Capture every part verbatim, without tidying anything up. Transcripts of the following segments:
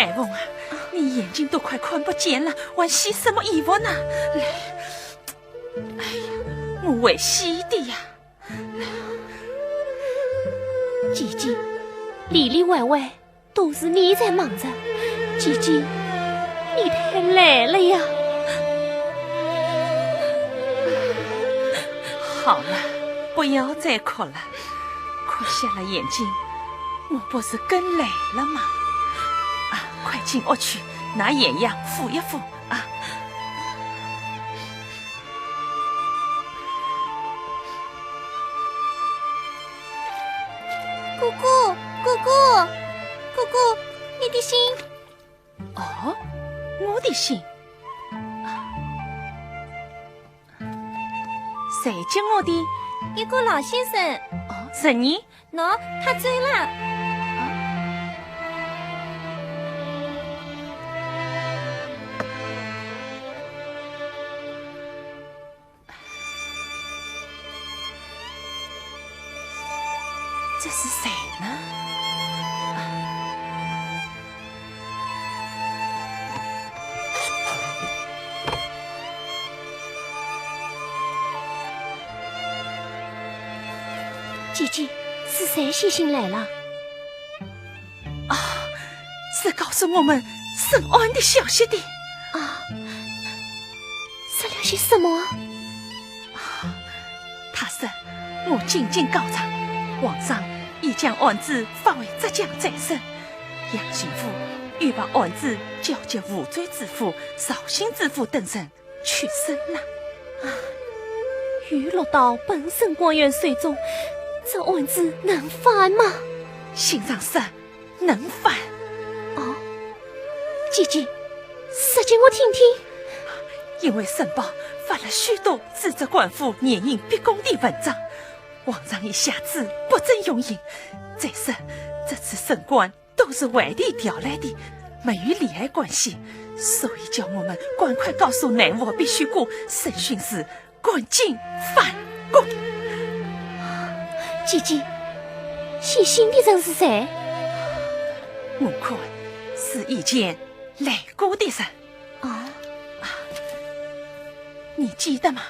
爱凤啊，你眼睛都快看不见了，还洗什么衣服呢？来，哎呀，我会洗的呀。姐姐，里里外外都是你在忙着，姐姐，你太累了呀。好了，不要再哭了，哭瞎了眼睛，我不是更累了吗？啊，快进屋去，拿眼药敷一敷啊。 哥哥，哥哥，哥哥，你的信。哦，我的信。谁给我的？一个老先生。哦，是你？喏，他走了。 这是谁呢？姐姐，是谁写信来了？ 啊，是告诉我们沈安的消息的。啊，说了些什么？啊，他说我进京告状，皇上已将案子发回浙江再审，杨巡抚又把案子交给吴州知府、绍兴知府等人 去审了。啊，又落到本省官员手中，这案子能翻吗？信上说能翻。哦，姐姐，说给我听听。因为沈宝发了许多指责官府严刑逼供的文章，皇上一下子不准用刑，再说这次升官 都是外地调来的，没有利害关系，所以叫我们赶快告诉南吴避暑姑审讯时赶紧翻供。姐姐，写信的人是谁？我看是以前来过的人。啊？你记得吗？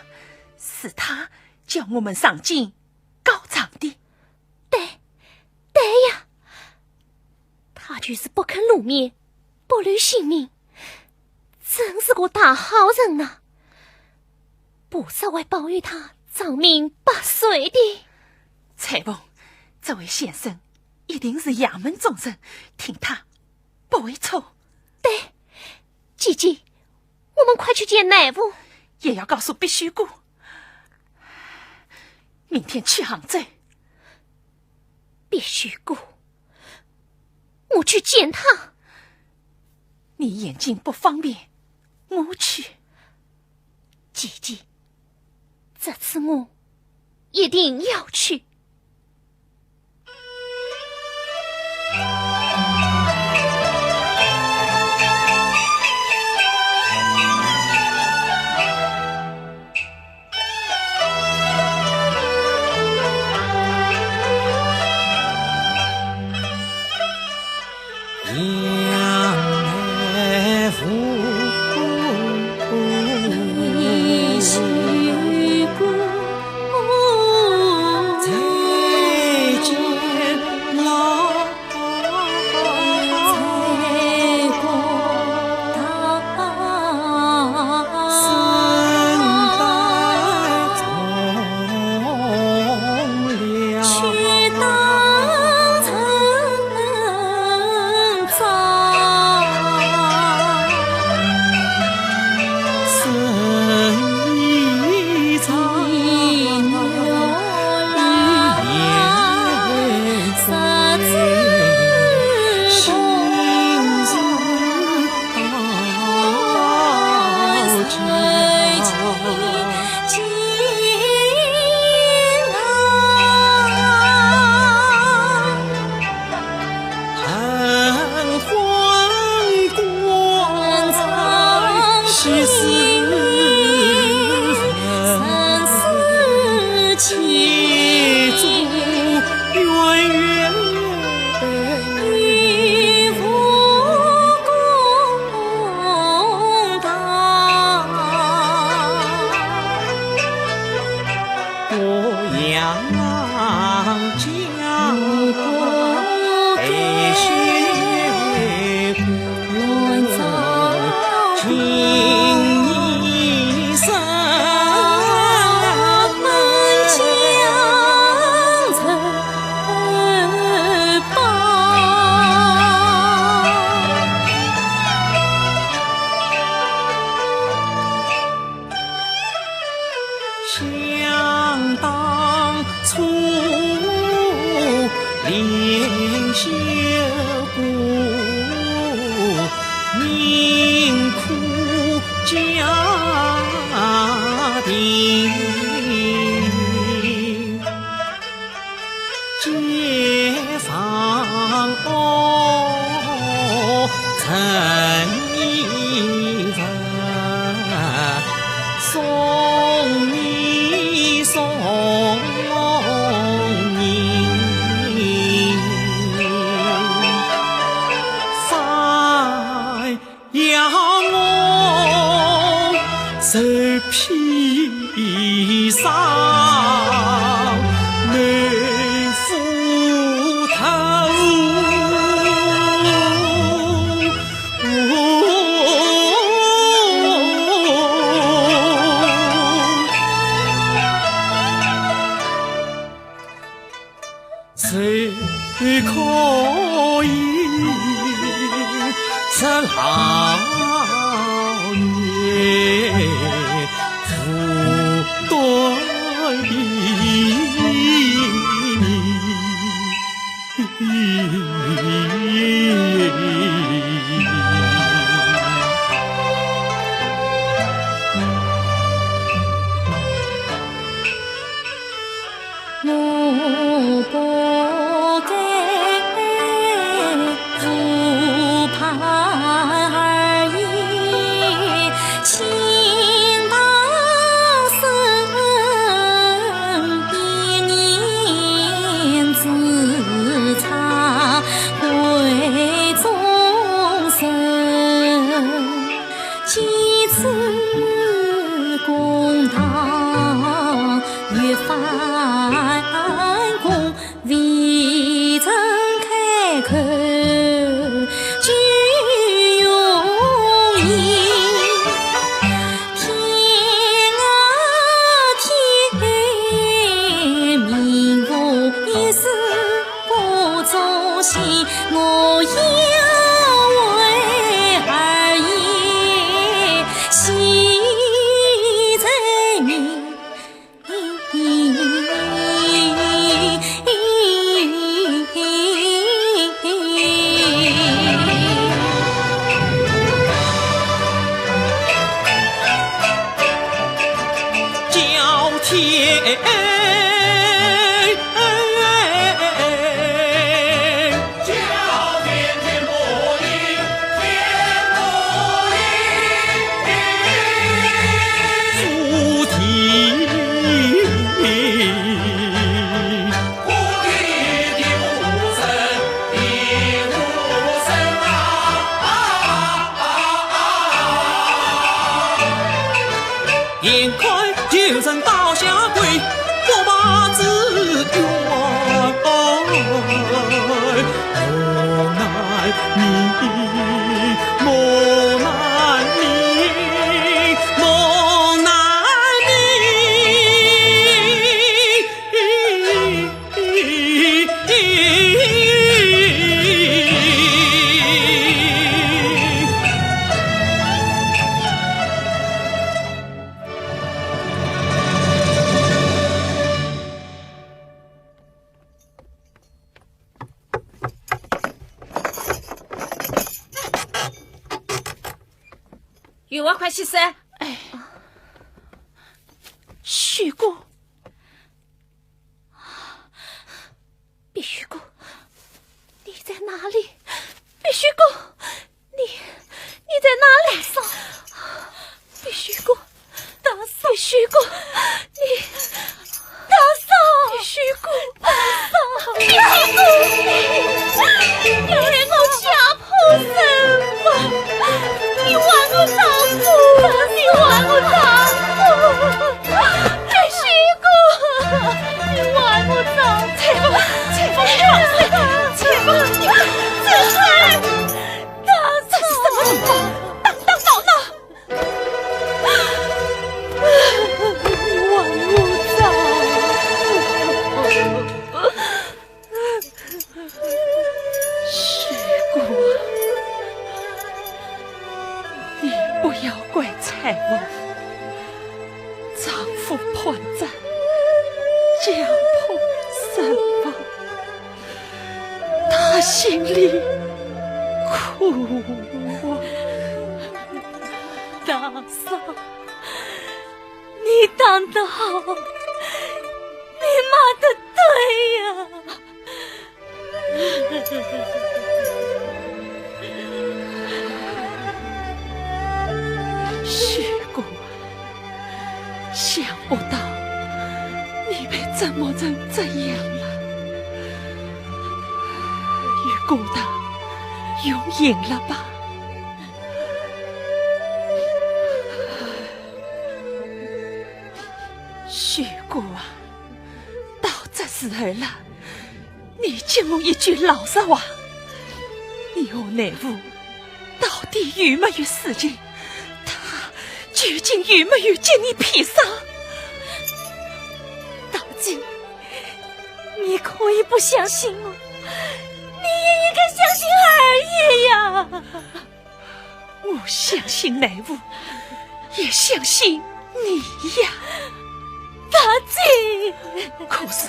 是他叫我们上京告状的。 对，对呀，他就是不肯露面，不露姓名，真是个大好人呐。菩萨会保佑他长命百岁的。彩凤，这位先生一定是衙门中人，听他不会错。对，姐姐，我们快去见南吴。也要告诉避暑姑，明天去杭州。避暑姑，我去见他。你眼睛不方便，我去。姐姐，这次我一定要去。街上哦，陈一文，送你送你，山羊我受披 披上，难赴头。谁可以这老年 不对你。我不该 不怕而已，情到深，一念之差，毁终身。几次公道，越翻供 未曾开口就用言。天啊天，命我一世不忠心，我要为儿言，惜罪名。 叫天，叫天天不灵，天不灵。 眼看就成刀下跪，不怕之冤。莫难你，莫难你，莫难你。 有啊，快去噻！哎，许哥，毕许哥，你在哪里？毕许哥，你，你在哪里？大嫂，毕许哥，大嫂，毕许哥，你，大嫂，毕许哥，大嫂，毕许哥，你，你害我家破人亡，你还我丈夫，你还我丈夫。 哎，许哥，你还我丈夫。采萍，采萍，你放手，采萍，你放手。大嫂，这是什么情况？当当闹闹。你还我丈夫。 许哥，你不要怪采萍，丈夫破斩，家破人亡，她心里苦啊。大嫂，你讲得好，你骂得对呀。怎么成这样了？与顾大用刑了吧？许姑啊，到这时候了，你给我一句老实话，你和南武到底有没有私情？他究竟有没有给你砒霜？大姐，你可以不相信我，你也应该相信二爷呀。我相信南武，也相信你呀。大姐，可是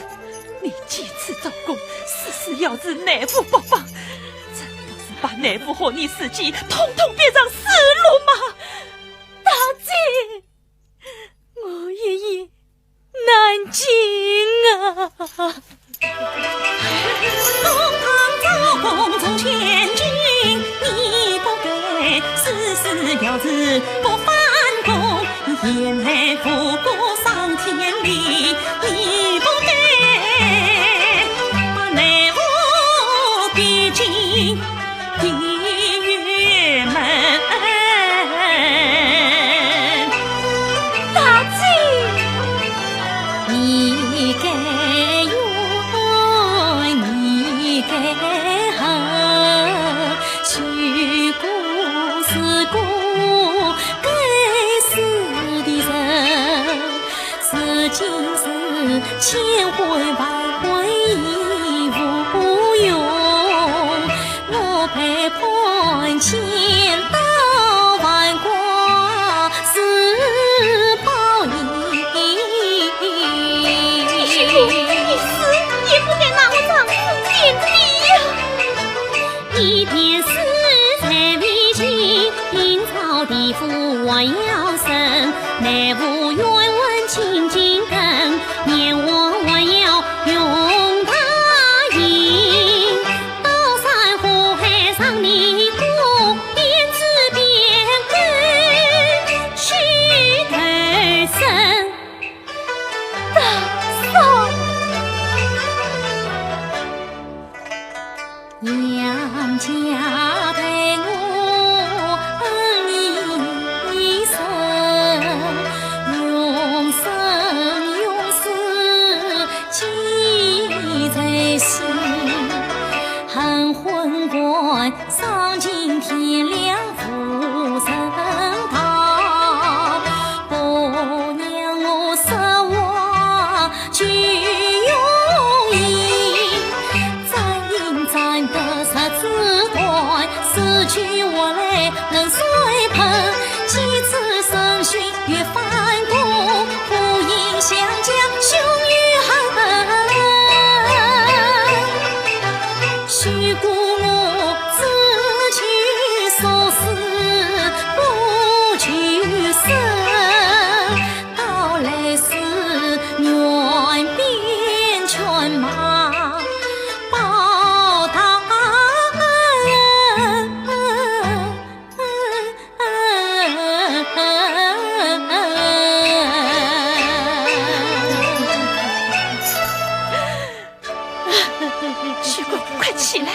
你几次招供，事事要是南武不放，这不是把南武和你自己统统逼上死路吗？大姐，我一言难尽啊。公堂招供从前进，你不对，事事要是不反供，眼泪不过上天里，你不对，把南武逼进 地狱门。大姐，你该怨，你该恨，许姑是个该死的人。 如今是千悔万悔亦无用，我被判千刀万剐是报应。你死也不该拿我丈夫定罪呀！ 你便死在危急，明朝地府还要审，南武冤魂紧紧跟，阎王还要用大刑。刀山火海让你过，胭脂边关去投生。大嫂。 娘家待我恩义深，永生永世记在心。恨昏官丧尽天良无人道，不让我说话 就用刑，斩人斩得十指断，死去活来任谁捧？几次审讯越翻供，苦饮相加凶与狠。许姑我只求速死不求生。 到来时原兵劝马报答恩。许姑，快起来！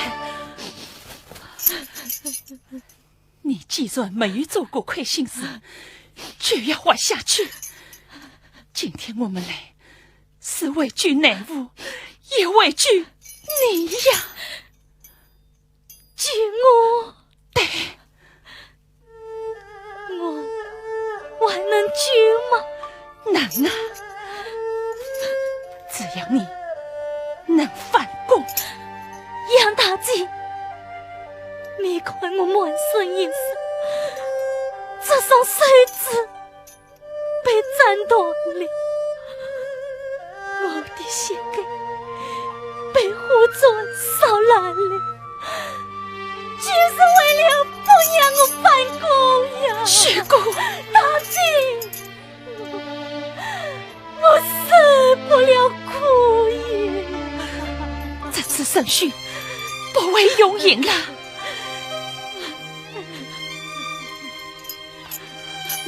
你既然没有做过亏心事，就要活下去。今天我们来，是为救南武，也为救你呀。救我？对。我还能救吗？ 能啊，只要你能反供。杨大姐，你看我满身血色，这双手指被斩断了，我的膝盖被火钻烧烂了，就是为了不让我反供呀！许姑，大姐， 我受不了苦呀！这次审讯不会用刑了。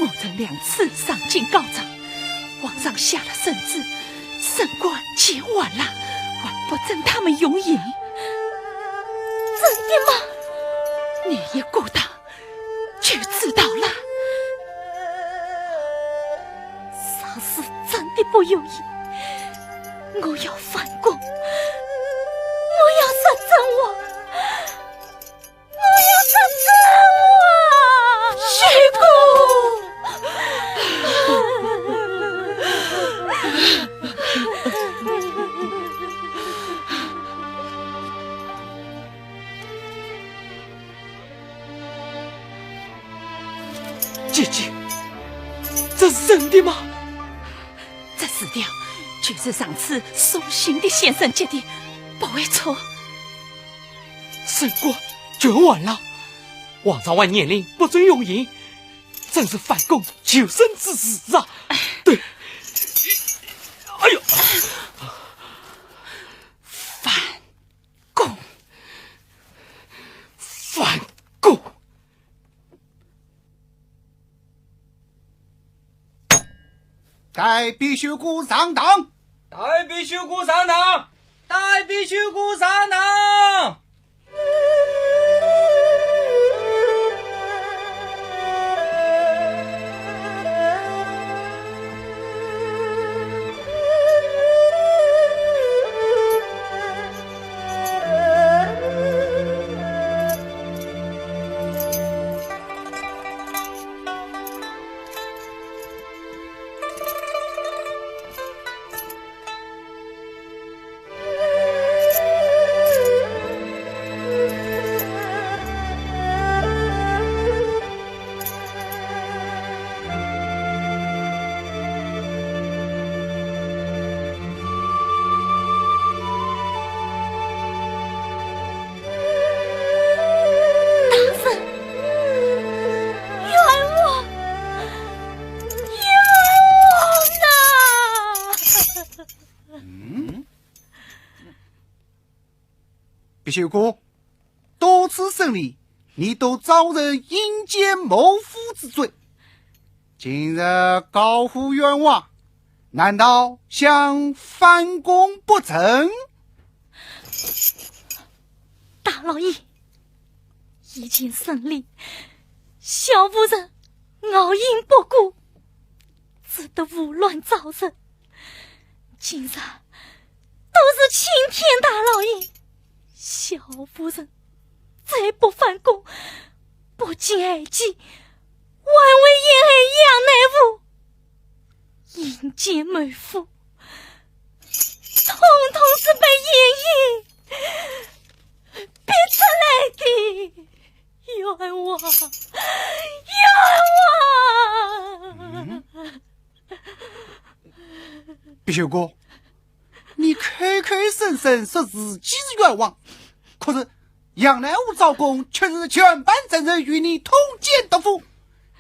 我曾两次上京告状，皇上下了圣旨，赦贞观结完了，还不准他们用刑。真的吗？你一鼓捣，就知道了。若是真的不用刑，我要反供，我要杀贞王。 我要杀贞王！师姑！姐姐，这是真的吗？这字条就是上次送信的先生寄的，不会错。 贞观全完了，皇上还严令不准用刑，真是反供求生之时啊！对，哎呦，反供，反供！ 带毕秀姑上堂。带毕秀姑上堂。带毕秀姑上堂。大人，冤枉，冤枉呐！嗯？毕秀姑，多次审理，你都招认阴间谋夫之罪，今日高呼冤枉，难道想反供不成？ 大老爷，以前审理，小妇人熬夜不顾，只得胡乱招认。今日都是青天大老爷，小妇人再不反供，不计害己，还会陷害杨乃武。 阴间谋夫，统统是被严刑逼出来的，冤枉，冤枉！毕秀姑，你口口声声说自己是冤枉，可是 杨乃武招供却是全盘承认与你通奸毒妇，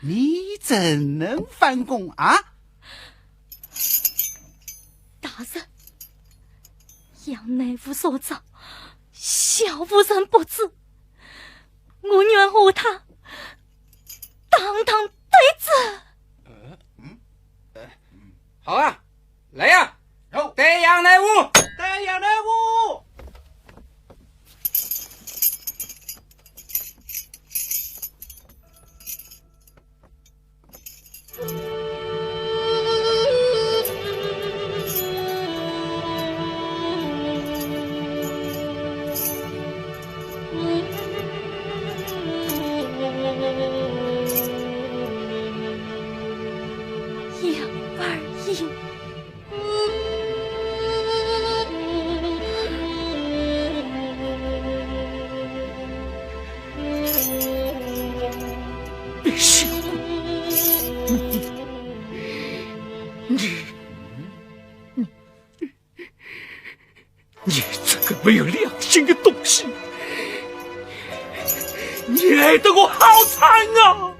你怎能反供啊？大人，杨乃武所招，小妇人不知，我愿和他堂堂对质。好啊， 来呀，有。带杨乃武，带杨乃武。杨二爷。 毕秀姑，你，你，你这个没有良心的东西，你害得我好惨啊！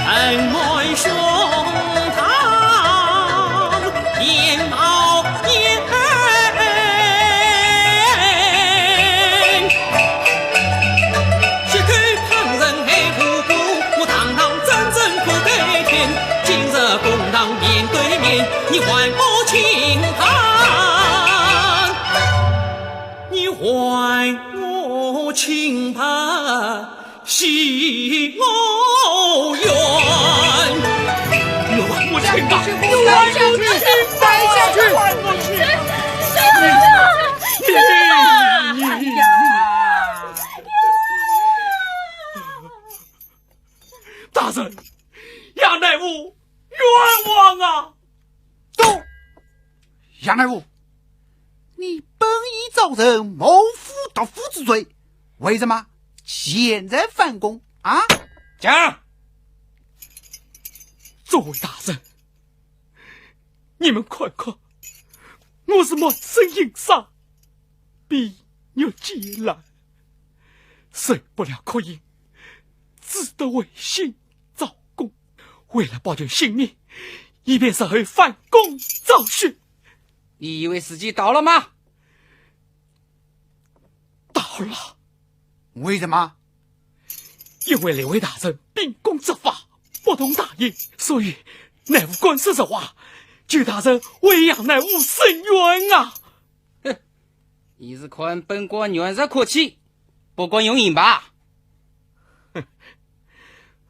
恩爱胸膛，眼冒眼。是口旁人海无辜，我堂堂正正可对天。今日公堂面对面，你还我清盘，你还我清盘。 许我愿。我请吧，我请，摆下去，摆下去。哎呀，大人，杨乃武冤枉啊！走，杨乃武，你本已招认谋夫夺妇之罪，为什么现在反供啊？讲。诸位大人，你们看看，我是目睁银杀，鼻肉奸烂，受不了酷刑，只得违心招供。为了保全性命，以便日后反供昭雪。你以为时机到了吗？ 到了。为什么？因为两位大人秉公执法，不动大刑，所以乃武敢说实话，求大人为杨乃武伸冤啊！哼，你是看本官软弱可欺，不敢用刑吧？哼，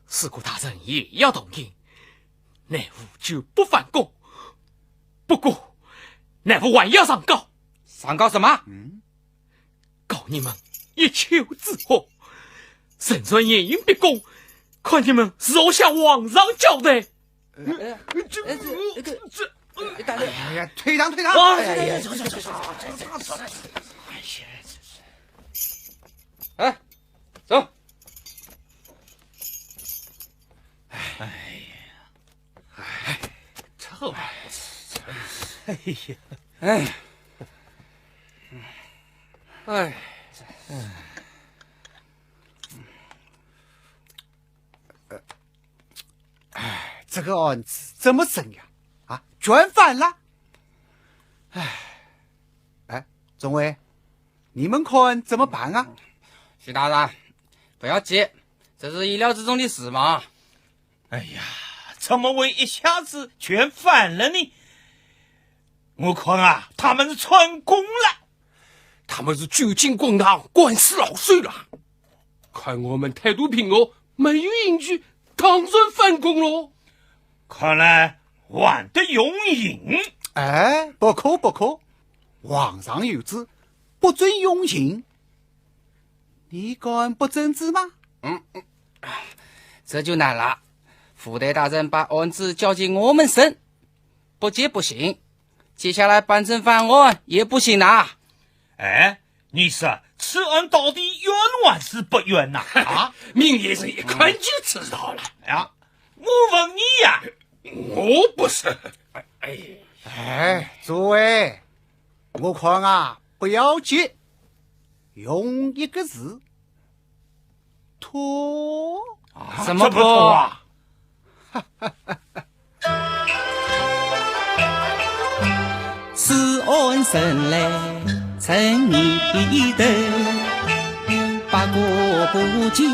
如果大人也要动刑，乃武就不反供。不过，乃武还要上告。上告什么？嗯？ 告你们一丘之貉，人传严刑逼供，看你们如何向皇上交代。哎，哎，这，哎，这，这个，这，哎，大人，哎呀，退让，退让。哎呀，走，走，走，走，走，走，走。哎呀，这是，哎，走。哎呀，哎，臭孩子，哎呀，哎。 哎，哎，这个案子怎么审呀？啊，全反了。哎，哎，众位，你们看怎么办啊？许大人，不要急，这是意料之中的事嘛。 哎呀，怎么会一下子全反了呢？我看啊，他们是串供了。他们是酒精滚烫，官司老手了。看我们态度平和，没有刑拘，当然反供喽。看来还得用刑。哎，不可不可，皇上有旨，不准用刑。 你敢不遵旨吗？嗯，嗯，这就难了。府台大人把案子交给我们审，不接不行，接下来办成翻案也不行呐。哎，你说此案到底冤还是不冤呐？啊？明眼人一看就知道了。哎呀，我问你呀。我不是。哎，哎，诸位，我看啊，不要紧。 用一个字，拖。啊，怎么拖？怎么拖啊？此案审来成谜头，八卦不解有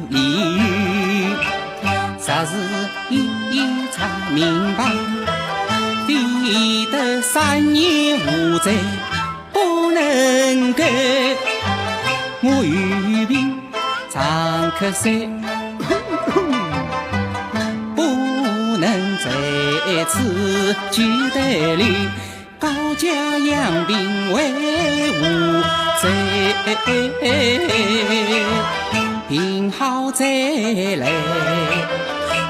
理由，实是一一查明白，非得三年无罪 不能够，我有病常咳嗽，不能在此久逗留，高价养病为无罪，病好再来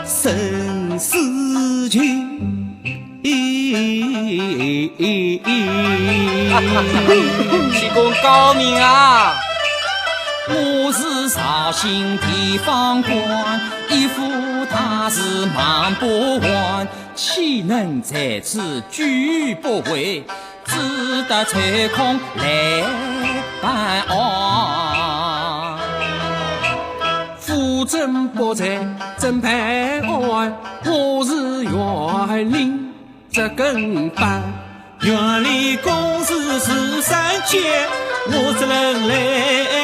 生死求。 天公高明啊！我是绍兴地方官，一府大事忙不完，岂能在此久不回？只得抽空来办案。真不在，真派案，我是园林这根班。园里公事是三间，我只能来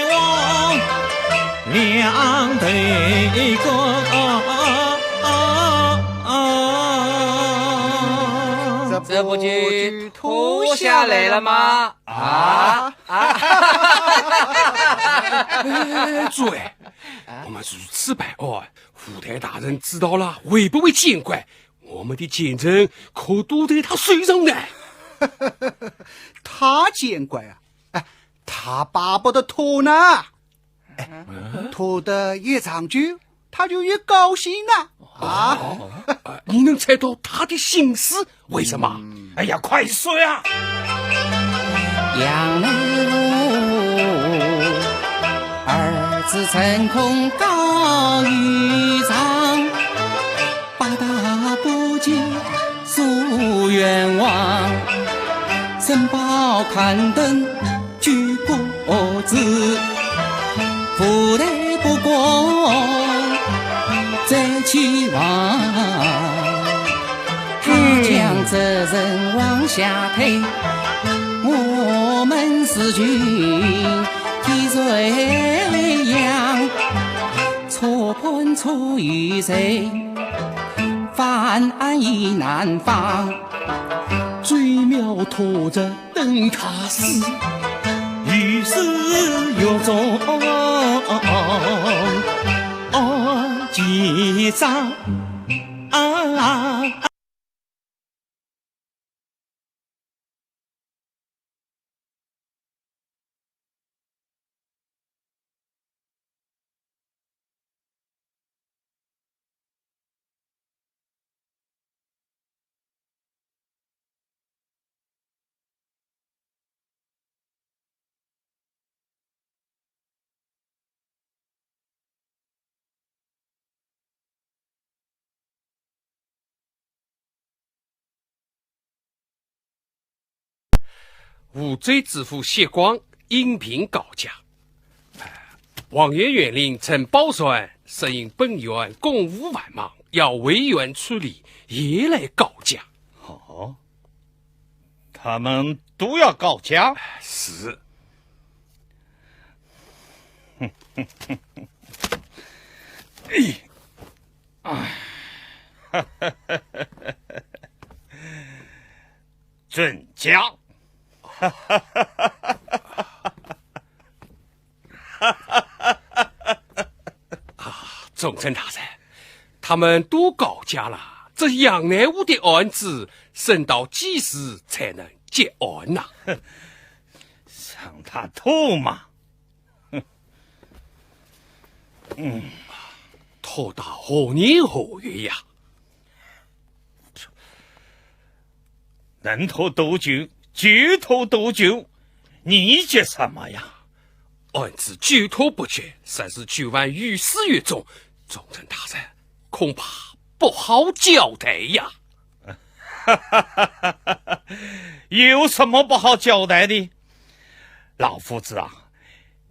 往两头过。这不就脱下来了吗？啊？啊？哎，诸位，我们如此办案，武大大人知道了会不会见怪？我们的前程可都在他手上呢。他见怪啊？哎，他巴不得脱呢。哎，脱得越长久，他就越高兴呢。啊？哦，呃，你能猜到他的心思？为什么？哎呀，快说呀！杨乃武，儿子成功高于丈，八大部件诉冤枉，申报刊登举国之，无奈不过再期望。他将责任往下推，我们是去替谁扬？错判错与谁，翻案已难放。最妙托着等他死，于是有种结账啊。湖州知府谢光因病告假。哎，黄县县令陈宝传适应本县公务繁忙，要回县处理，也来告假。哦，他们都要告假？是。准假。啊，总镇大人，他们都告假了，这杨乃武的案子审到几时才能结案呐？让他拖嘛。嗯，拖到何年何月呀？能拖多久就拖多久，你急什么呀？案子久拖不决，实是久犯于私于众，总镇大人，恐怕不好交代呀。有什么不好交代的？老夫子啊，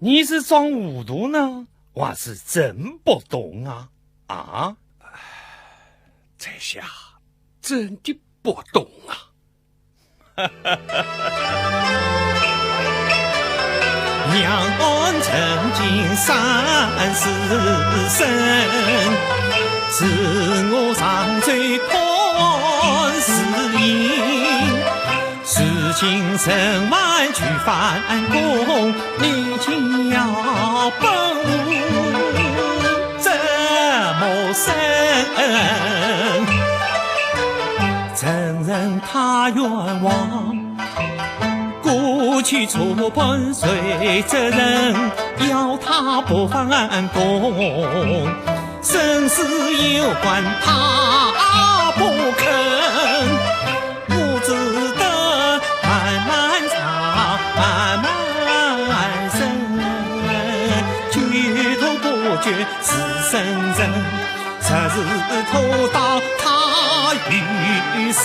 你是装糊涂呢，还是真不懂啊？啊？在下真的不懂啊。两岸曾经三四省，是我常州判事音。如今人寰举反攻，你竟要本无这么深。承认他冤枉， 过去错判谁责任，要他不反攻，生死有关他不肯。我只得慢慢唱，慢慢审，久拖不决是生人，若是拖到他于死。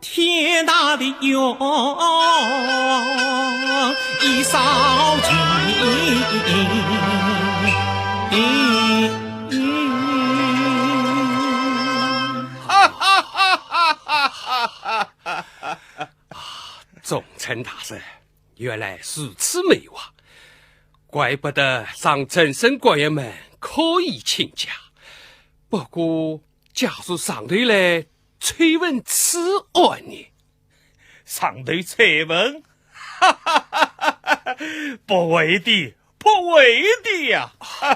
天大的冤枉，一扫情。啊，总参大人，原来如此美华，怪不得让陈生官员们可以请假。不过，假如上头来追问此案呢？上头追问？哈哈哈哈哈，不会的，不会的呀。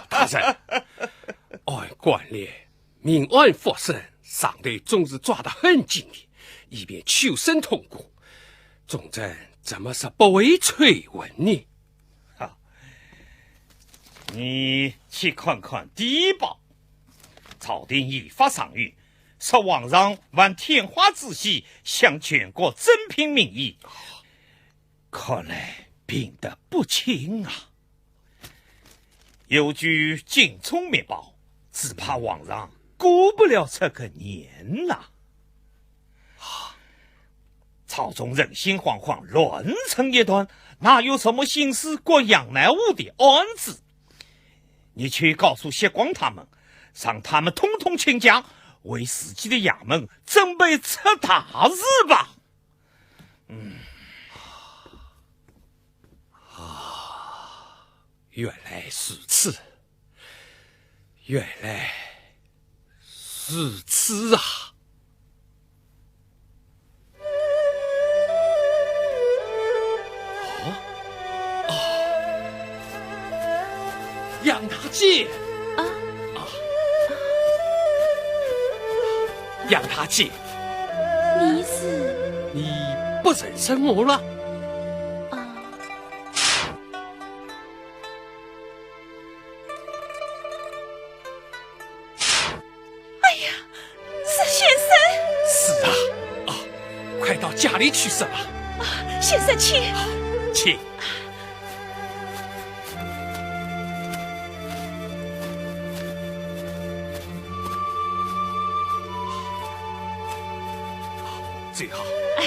大人，按惯例，命案复审，上头总是抓得很紧的，以便求审通过。总参怎么说不会追问呢？哈，你去看看地报，朝廷已发上谕，说皇上犯天花之罪，向全国征聘名医。 看来病得不轻啊。有句京冲密报，只怕皇上过不了这个年呐。啊，朝中人心惶惶，乱成一团，哪有什么心思管杨乃武的案子？你去告诉谢光他们，让他们统统请假，为自己的衙门准备出大事吧。 嗯。啊，原来如此，原来如此啊！哦，哦，杨大姐。啊。啊。 杨大姐。你是？你不认识我了？啊。哎呀，石先生！是啊，啊，快到家里去说吧。啊，先生，请。请。 最好。哎。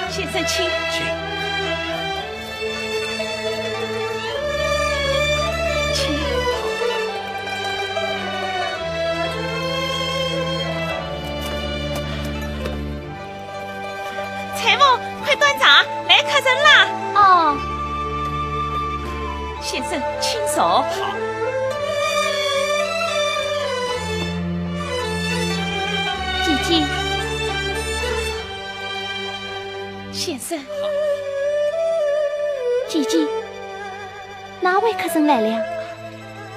先生，请。请。请。 裁缝，快端茶，来客人啦！哦。先生，请坐。好。姐姐。先生。姐姐，哪位客人来了？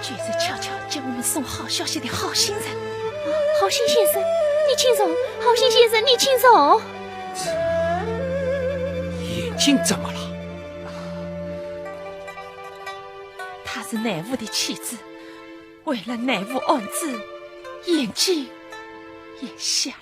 就是恰恰给我们送好消息的好心人。好心先生，你请坐。好心先生，你请坐。眼睛怎么了？她是乃武的妻子，为了乃武案子，眼睛也瞎了。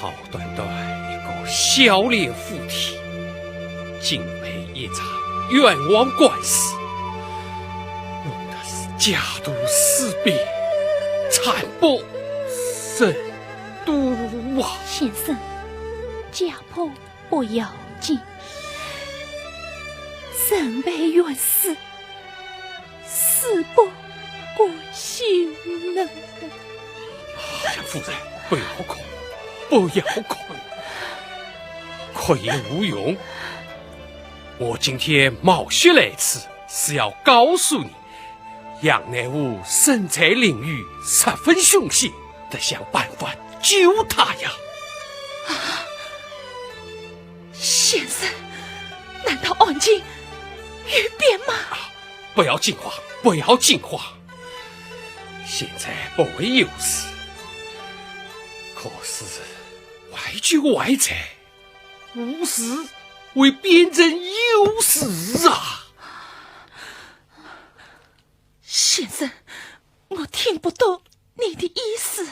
好端端一个孝廉府邸，竟被一场冤枉官司，弄得是家徒四壁，惨不忍睹啊！先生，家破 不要紧，人被冤死，死不甘心呢。杨夫人，不要哭，不要哭，哭也无用。我今天冒雪来此，是要告诉你， 杨乃武身在囹圄，十分凶险，得想办法救他呀。啊，先生，难道案情有变吗？啊，不要惊慌，不要惊慌。现在不会有事，可是外救外在，无事会变成有事啊。 先生，我听不懂你的意思。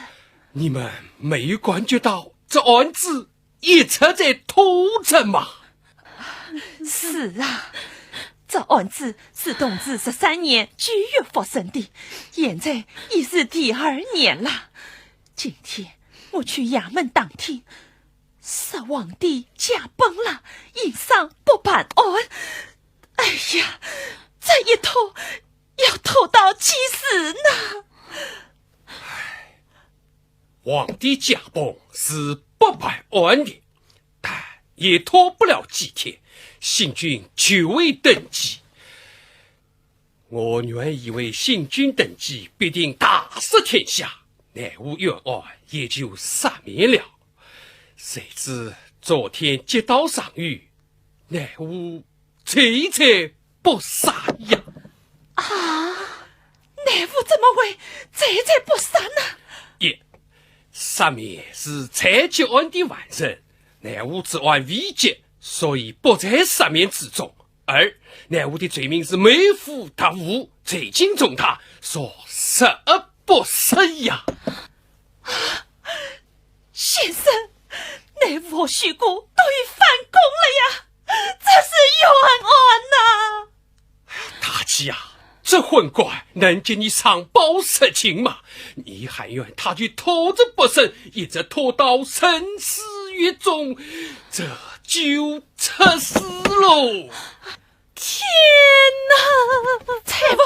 你们没有感觉到这案子一直在拖着嘛。是啊，这案子是同治十三年九月发生的，现在已是第二年了。今天我去衙门打听，说皇帝驾崩了，因丧不办案。哎呀，这一拖要拖到几时呢？皇帝驾崩是不办案的，但也拖不了几天，新君就会登基。我原以为新君登基必定大赦天下，奈何冤案也就赦免了。谁知昨天接到上谕，奈何罪在不赦呀。啊，奈何怎么会罪在不赦呢？一，赦免是在结案的完成，奈何此案未结，所以不在赦免之中。二，奈何的罪名是谋夫夺物，罪情重大，所以十恶不赦呀。先生，奈何许官都已反供了呀，这是冤案呐。大姐啊，这昏官能给你上报实情吗？你喊冤他就拖着不审，一直拖到深思狱中，这就出事喽。天哪！采萍，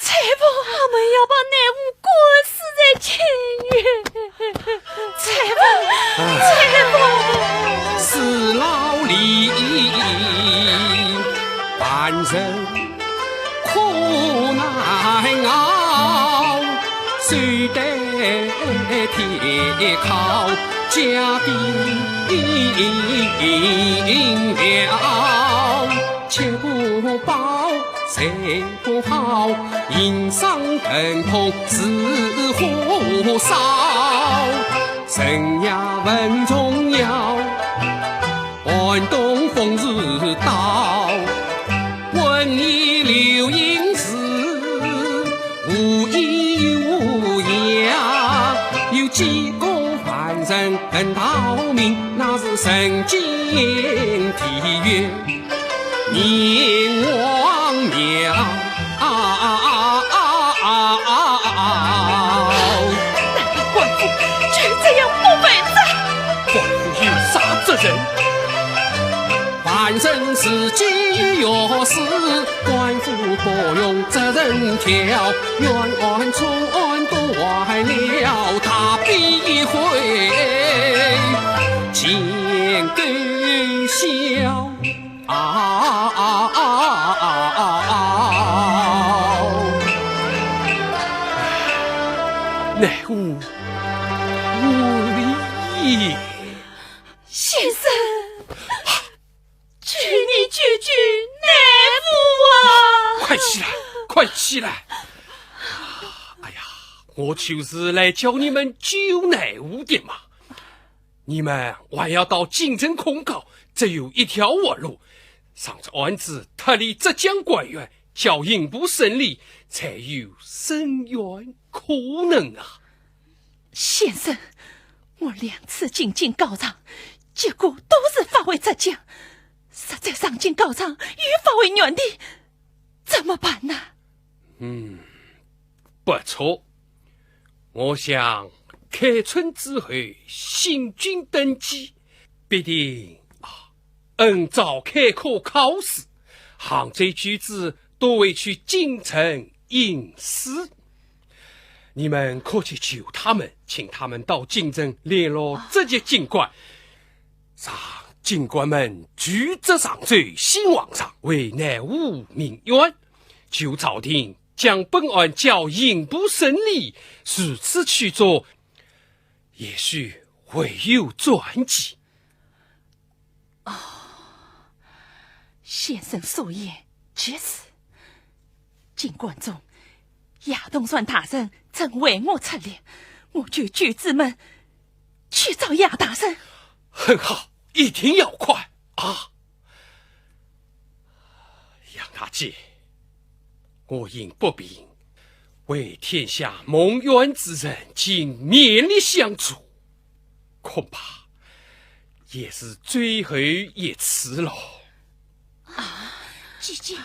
采萍，我们要把奈何关死在监狱。采萍，采萍。是老李犯人苦难熬，谁得天靠，家丁了，吃不饱，睡不好，营上疼痛似火烧，人呀问重要，寒冬风雨刀，问你流英时，无依无靠，有几个犯人等逃命，那是人间地狱。 人亡了。难道官府就这样不办哉？官府有啥责任？犯人自己要死，官府不用责任挑，冤案错案断了，大笔一挥，钱够笑。 啊啊啊啊啊啊！奈何无理。先生，求你救救奈何啊！快起来，快起来！哎呀，我就是来叫你们救奈何的嘛。 你们还要到京城控告，只有一条活路，上奏案子，脱离浙江官员，交刑部审理，才有伸冤可能啊。先生，我两次进京告状，结果都是发回浙江，实在上京告状又发回原地，怎么办呢？嗯， 不错，我想开春之后新君登基，必定，啊，嗯，召开科考试，杭州举子都会去京城应试。你们可去求他们，请他们到京城联络浙籍京官，让京官们举职上奏新皇上，为奈何鸣冤，求朝廷 将本案交刑部审理，如此去做，也许会有转机。哦，先生所言极是。金观中，亚东县大人正为我出力，我求举子们去找亚大人。很好，一定要快啊！ 杨大姐，我因不平，为天下蒙冤之人，竟勉力相助。恐怕也是最后一次了。啊，姐姐。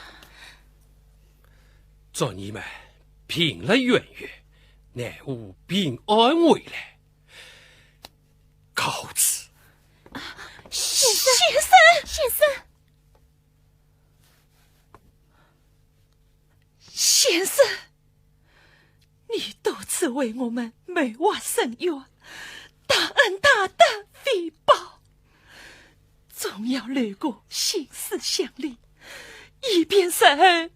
祝你们平乐圆圆，乃武平安回来。告辞。先生，先生，先生，先生。 你多次为我们谋划伸冤，大恩大德未报，总要留个心思乡里，以便日后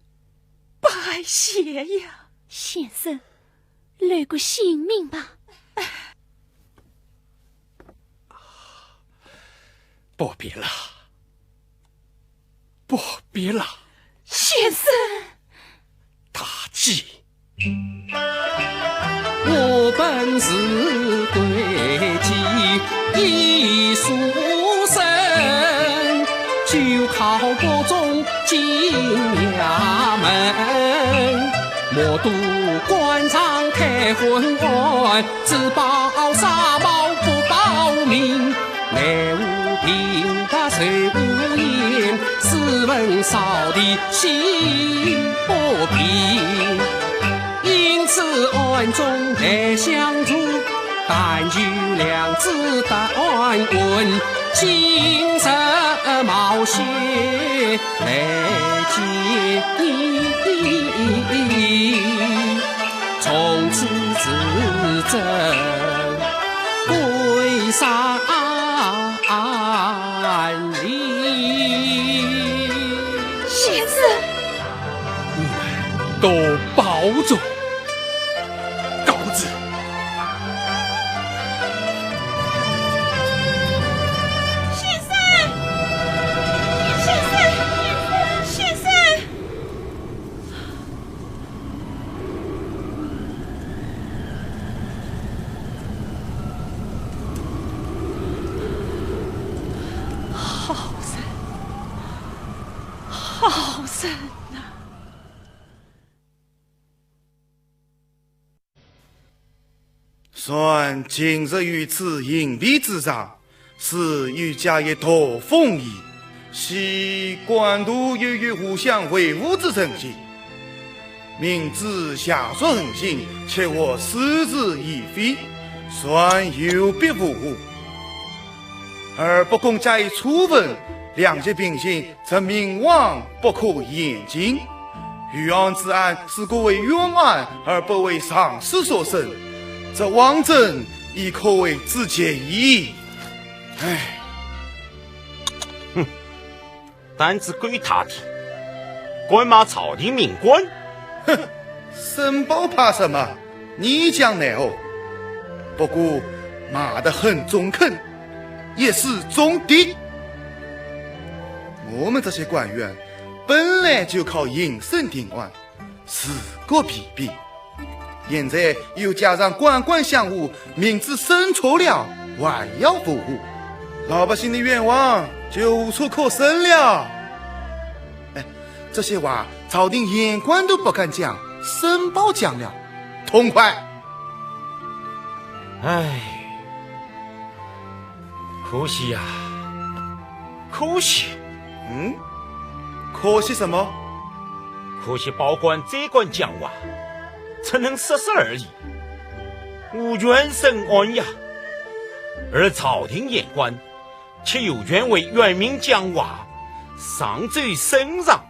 拜谢呀。先生，留个姓名吧。不必了，不必了。先生。 大姐。我本是贵贱一书生，就考不中进衙门。莫赌官场太昏暗，只报纱帽不报名。 奈何平白受无言，试问扫地谁不平？因此暗中来相助，但求良子得安稳，今日冒险来见你。 从此至今归山林。先生，你们多保重，告辞。先生，先生，先生。 好人，好人呐！ 算今日于此营壁之上，是有加一道封印，系官渡悠悠互相维护之诚信。明知邪术横行，却又嗤之以鼻，算有悖无误。而不共加以处分，两极并行， 则明亡不可言尽。余杭之案是各为冤案而不为常事所审，这枉真亦可谓之极矣。唉。哼，胆子够大的，敢骂朝廷命官？哼，申报怕什么？ 你讲奈何？不过骂得很中肯，也是中的。我们这些官员本来就靠营生定案，自觉疲惫，现在又加上官官相护，明知审错了，还要维护，老百姓的冤枉就无处可伸了。哎，这些话朝廷言官都不敢讲，申报讲了，痛快。 唉，可惜呀，可惜。嗯？可惜什么？可惜报官再敢讲话，只能说说而已，无权审案呀。而朝廷言官，却有权为冤民讲话，上奏圣上。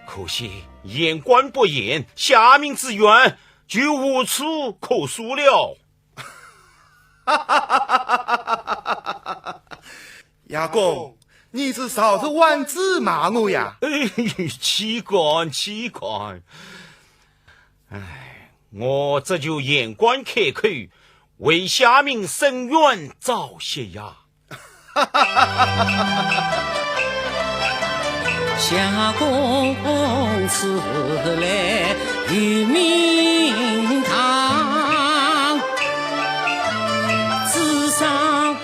可惜言官不言，下民之冤 就无处可诉了。哈哈哈哈哈哈！亚公，你是朝着丸子骂我呀？哎，岂敢，岂敢。唉，我只求言官开口，为下民伸冤招雪呀。 夏公此来又名堂，指桑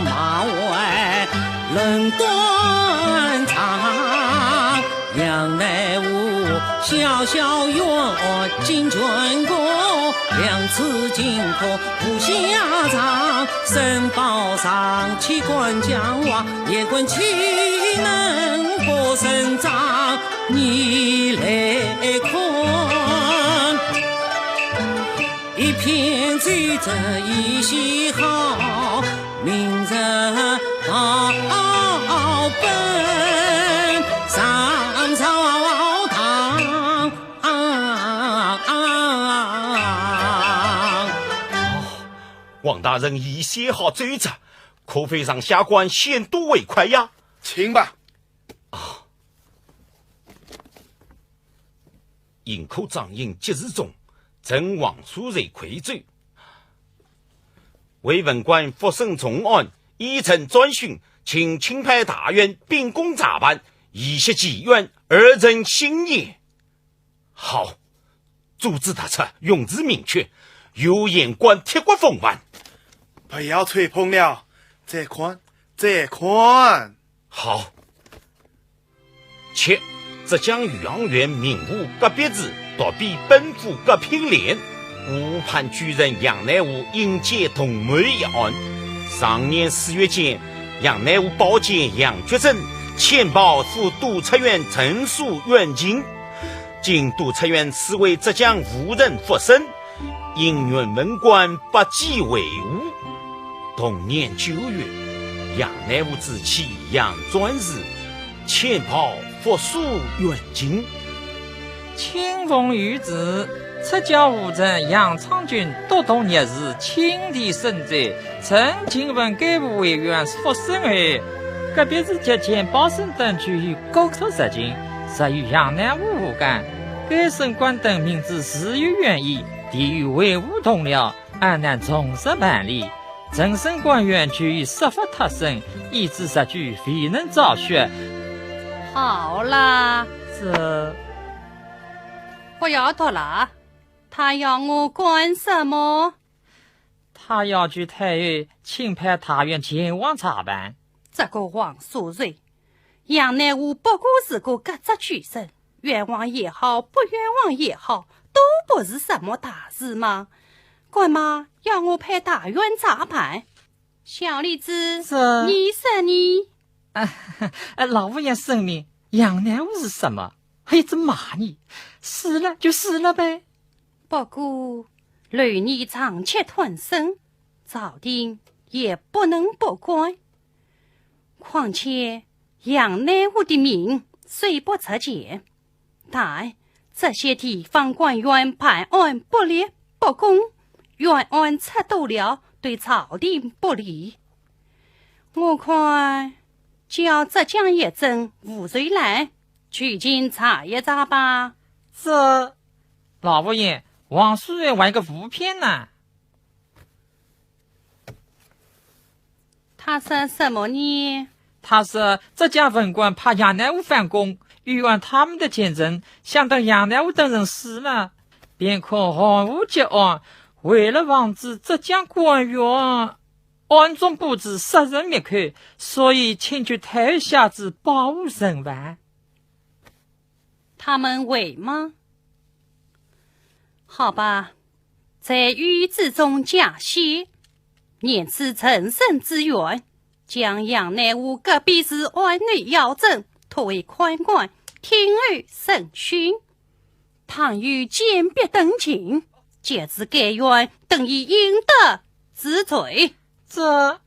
骂槐论断肠。杨乃武小小冤，进捐过，两次进可不下场。珍宝上去敢讲话，也敢岂能不声张？你来看，一片奏折已写好，明日报本上朝堂。 王大人已写好奏折，可否让下官宣读为快呀？请吧。啊。营口掌印节字中，呈王素瑞跪奏。为文官复审重案，依程专讯，请钦派大员秉公查办，以息其冤，而成新业。 好，奏折得出，用字明确，有言官铁骨奉还。不要吹捧了，再看，再看。好。且浙江余杭县民户葛必志，独臂奔赴葛品连，误判举人杨乃武引奸同谋一案。上年四月间，杨乃武保荐杨觉珍，遣报赴督察院陈述冤情。 经督察院赐为浙江无人复审，因原文官不计为误。同年九月，杨乃武之妻杨传氏遣报复诉冤情。亲奉谕旨，出教无人杨昌俊督读逆事，亲提审罪，呈经文该部为原复审后，葛必志及钱宝生等俱予革除入境。 实与杨乃武无干。该省官等明知事有冤意，提与维吾同僚，安南从实办理。陈省官员俱已设法脱身，以致日久未能昭雪。好了。是。不要读了，他要我干什么？他要求太后钦派大员前往查办。这个王素瑞， 杨乃武不过是个革职举人，冤枉也好，不冤枉也好，都不是什么大事嘛。干嘛要我派大员查办？小李子，是。你说呢？啊，呃，老佛爷圣明，杨乃武是什么？还一直骂你，死了就死了呗。不过，留你长期吞声，朝廷也不能不管。 况且杨乃武的名虽不值钱，但这些地方官员办案不力不公，冤案出多了对朝廷不利。我看叫浙江学政吴瑞兰去请查一查吧。这，老佛爷，王素瑞还有个副片呢。 他说什么呢？他说浙江文官怕杨乃武反供，欲按他们的奸臣，想等杨乃武等人死了，便可含糊结案。为了防止浙江官员暗中布置，杀人灭口，所以请求太后下旨保护人犯。 他们会吗？好吧，在御旨中加写，念此陈省知县，将杨乃武各笔事案内要证托为看管，听候审讯。倘有奸笔登京，即知该县等以应得治罪。 这。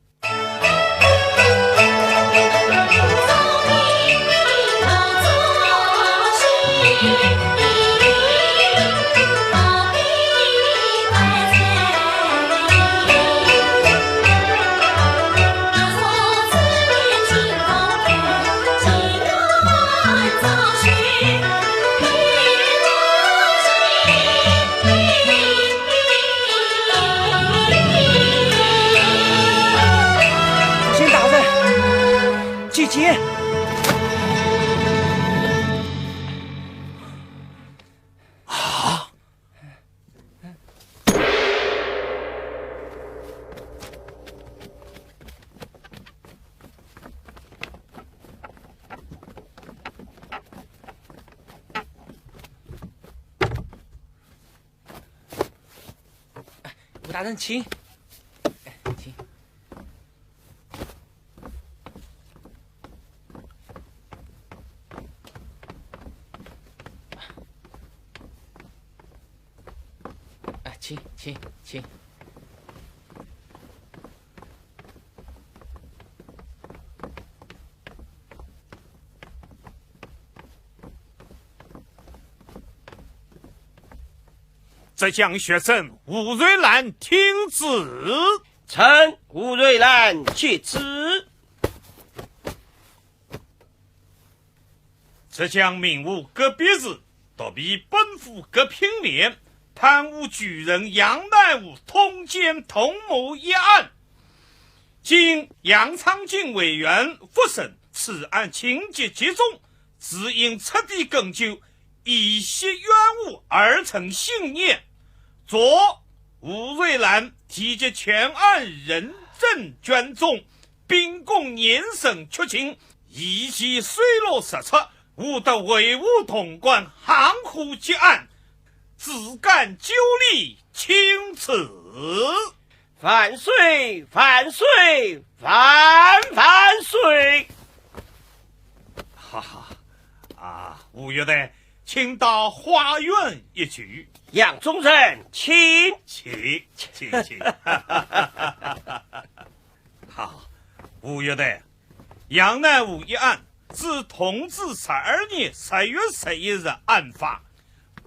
请大人，请进。啊！ 吴大人，请。哎，请。请，请，请。浙江学政吴瑞兰听旨。臣吴瑞兰接旨。 浙江民户各别市，独辟本府各品联，贪污举人杨乃武通奸同谋一案。经杨昌进委员复审，此案情节集中，只因彻底根究，以息冤枉而成性孽。昨吴瑞兰提及全案人证卷宗， 秉公严审确清，疑其水落石出，务得维护潼关，行虎结案，自干究理，钦此。万岁，万岁，万万岁！哈哈，啊，吴学岱，请到花园一叙。杨宗正，请。请，请，请。好，吴学岱， 杨乃武一案，自同治十二年十月十一日案发，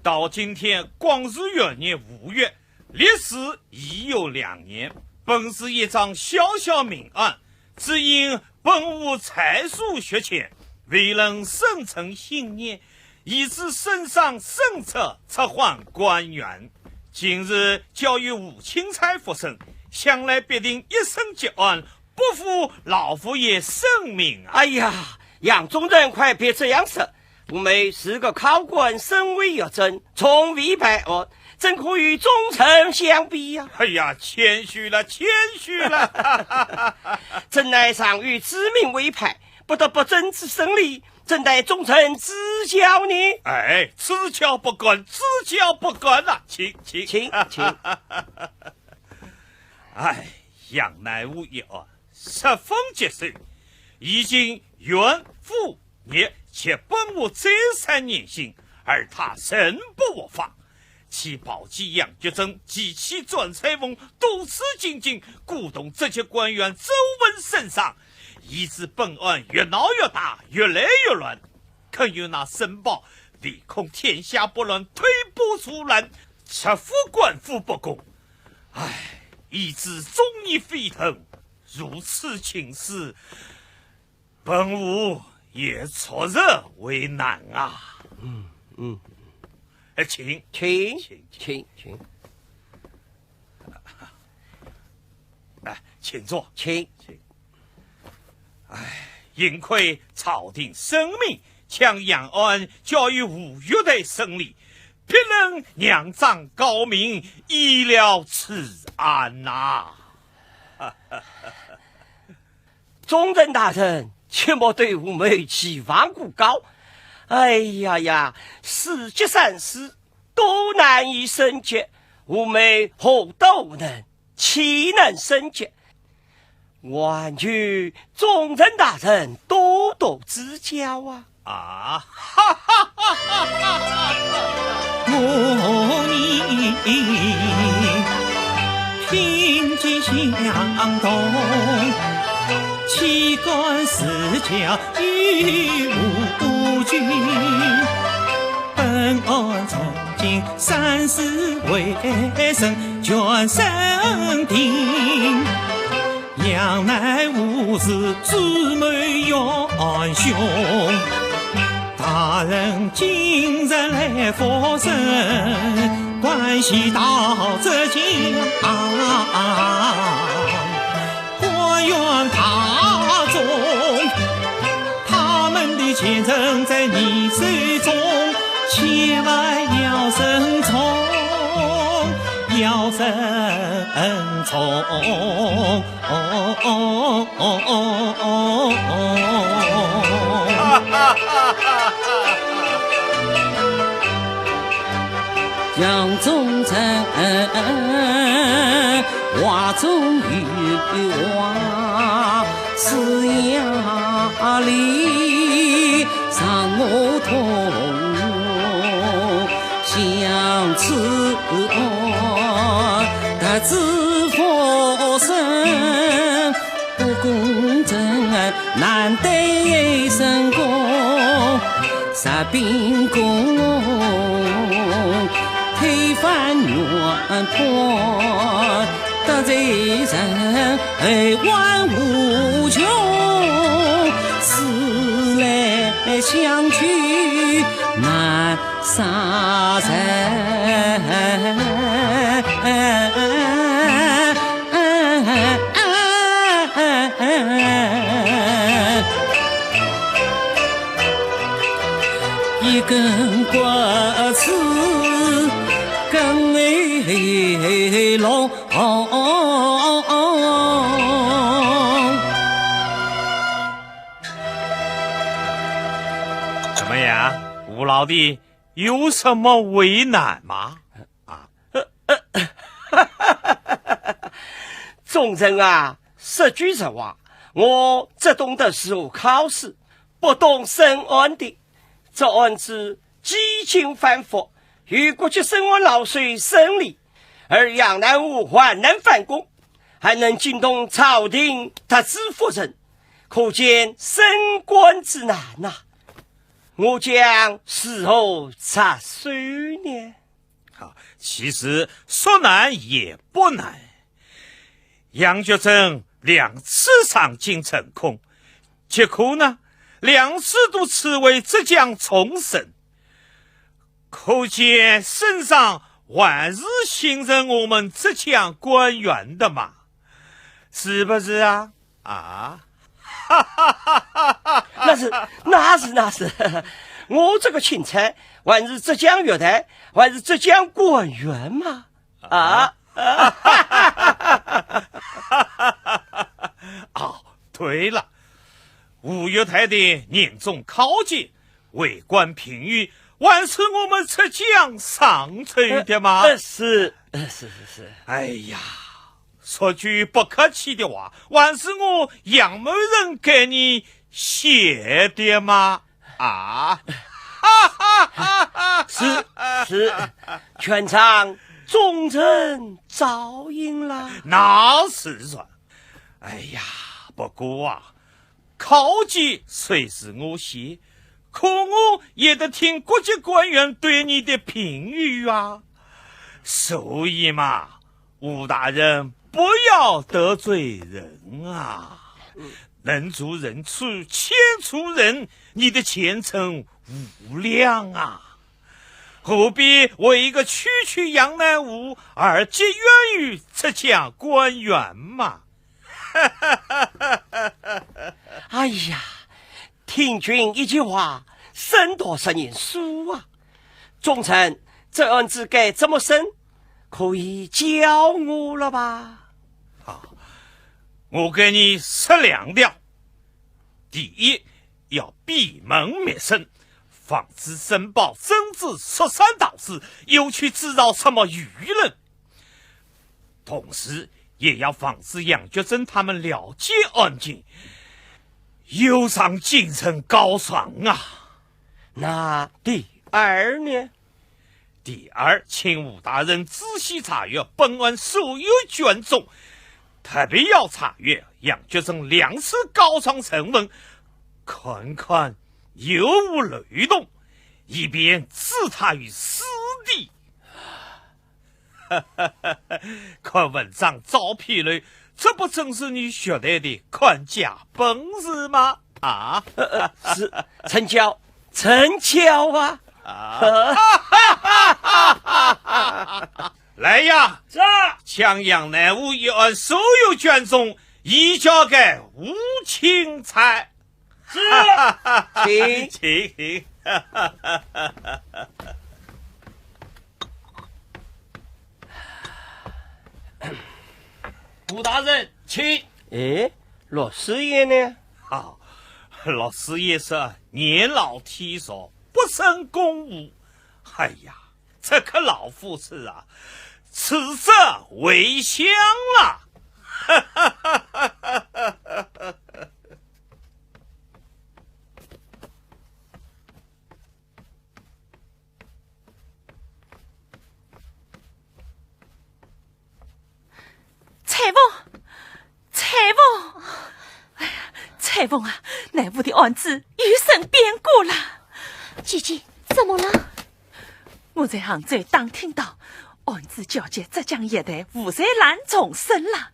到今天光绪元年五月，历时已有两年。本是一桩小小民案，只因本府才疏学浅，未能审成性孽，以致圣上圣策撤换官员。今日交由吴钦差复审，想来必定一审结案， 不负老佛爷圣明啊！哎呀，杨宗正，快别这样说，吴某是个考官，身为学政，从未办案，怎可与忠臣相比呀？哎呀，谦虚了，谦虚了。朕乃上有主命委派，不得不遵旨审理， 怎待忠臣指教呢？哎，指教不敢，指教不敢啊！请，请。请，请。哎，杨乃武一案十分棘手，已经冤、府、孽，且本府再三严刑，而他仍不获放。 其胞姊杨觉珍及其转差翁多次进京，鼓动浙籍官员奏闻圣上，以致本案越闹越大，越来越乱。更有那申报唯恐天下不乱，推波助澜，直呼官府不公。唉，以致众议沸腾，如此情势， 本府也着实为难啊。嗯，嗯。哎，请。请，请，请。请。哎，请坐。请。请。哎，幸亏朝廷圣明，将杨案交由吴学岱审理，必能让张告民，以了此案呐。 忠臣大人，切莫对吴某期望过高。哎呀呀，四级三司都难以审结，吴某何德何能，岂能审结？还求忠臣大人多多指教啊！ 啊，哈哈哈哈哈哈！我与你品级相同，岂敢私交与吴君？本案从今三司会审，全审定。 杨乃武是主谋元凶，大人今日来复审，关系到浙江，官员大众，他们的前程在你手中，千万要慎重，要慎重。 哦哦哦哦哦哦。杨宗正话中有话，是呀，你让我痛，相思痛。难得成功，杀兵功，推翻袁盘，得罪人，后患无穷，思来想去难杀人。 一根骨子跟龙。怎么样，吴老弟，有什么为难吗？啊？忠臣啊，说句实话，我只懂得如何考试，不懂审案的。这案子几经反复，由各级审案老手审理，而杨乃武患难反供，还能惊动朝廷特制夫人，可见升官之难呐。我将如何着手呢？ 啊，其实说难也不难。杨觉珍两次上京呈控，结果呢，两次都赐为浙江重审，可见圣上还是信任我们浙江官员的嘛，是不是啊？ 啊？那是，那是，那是，我这个钦差还是浙江学台，还是浙江官员嘛。啊？哦，对了，吴学台的年终考级，为官评语，还是我们浙江上奏的嘛。呃，是，呃，是，是，是。哎呀， 说句不客气的话，还是我杨某人给你写的吗？啊？哈哈哈哈！是，是，全仗忠臣照应啦。那是然。哎呀，不过啊， 考级虽是我写，可我也得听各级官员对你的评语啊。所以嘛，吴大人不要得罪人啊。能除人出，千除人，你的前程无量啊。何必为一个区区杨乃武而结怨于浙江官员嘛？ 哎呀，听君一句话，胜读十年书啊！忠臣，这案子该怎么审？可以教我了吧？好，我给你说两条。第一，要闭门密审，防止申报、曾志说三道四，又去制造什么舆论。 同时也要防止杨觉珍他们了解案情，又上京城告状啊。那第二呢？第二，请吴大人仔细查阅本案所有卷宗，特别要查阅杨觉珍两次告状陈文，看看有无漏洞，以便置他于死地。 看文章照片了，这不正是你学台的看家本事吗？啊？呃，呃，是，成交，成交啊！啊！来呀，是。将杨乃武一案所有卷宗移交给吴钦差。 是，请。请。吴大人，请。哎，陆师爷呢？啊，陆师爷是年老体弱，不胜公务。哎呀，这个老夫子啊，此则回乡了。 采风，采风，哎呀，采爱凤啊，乃武的案子又生变故了。姐姐，怎么了？我在杭州打听到，案子交接浙江一带吴瑞兰重审了。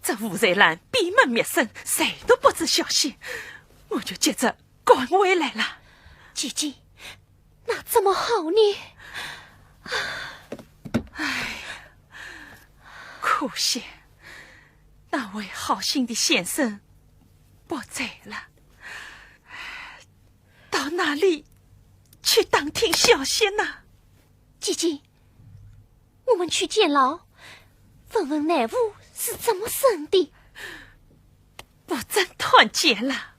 这吴瑞兰闭门密审，谁都不知消息，我就急着赶回来了。姐姐，那怎么好呢？唉，可惜那位好心的先生不在了，到哪里去打听消息呢？姐姐，我们去监牢，问问乃武是怎么审的。不准探监了，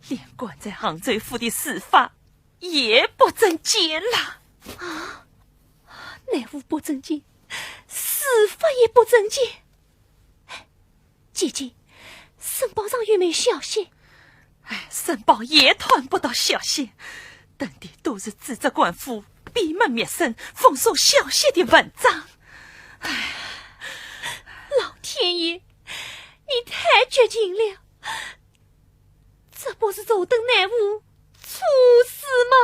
连关在杭州府的司法也不准监了。啊，乃武不准监，司法也不准监。哎，姐姐，沈宝上有没有消息？哎，沈宝也探不到消息，登的都是指责官府闭门密审、封锁消息的文章。哎，老天爷，你太绝情了！这不是坐等乃武处死吗？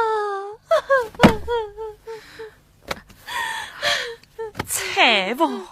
采凤。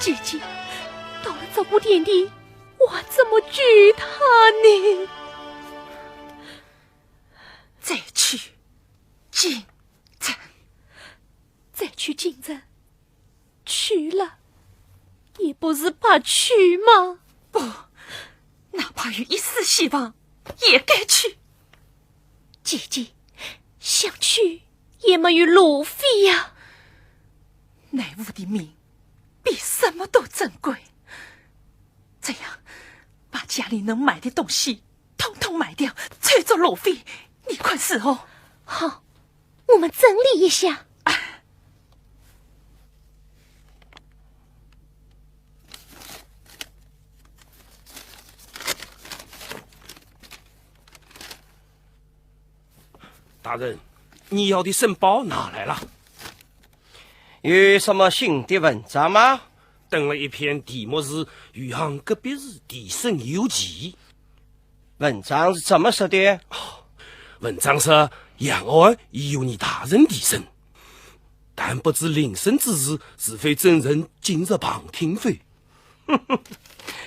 姐姐，到了这步田地，我怎么救他呢？再去京城。再去京城？去了，也不是白去吗？不，哪怕有一丝希望，也该去。姐姐，想去也没有路费呀。乃武的命比什么都珍贵，这样，把家里能买的东西统统卖掉，凑足路费，你看如何？好，我们整理一下。大人，你要的申报拿来了。有什么新的文章吗？登了一篇，题目是《余杭隔壁市地审游记》。文章是怎么说的？文章说，杨案已由你大人提审，但不知聆审之时是否准人进入旁听否？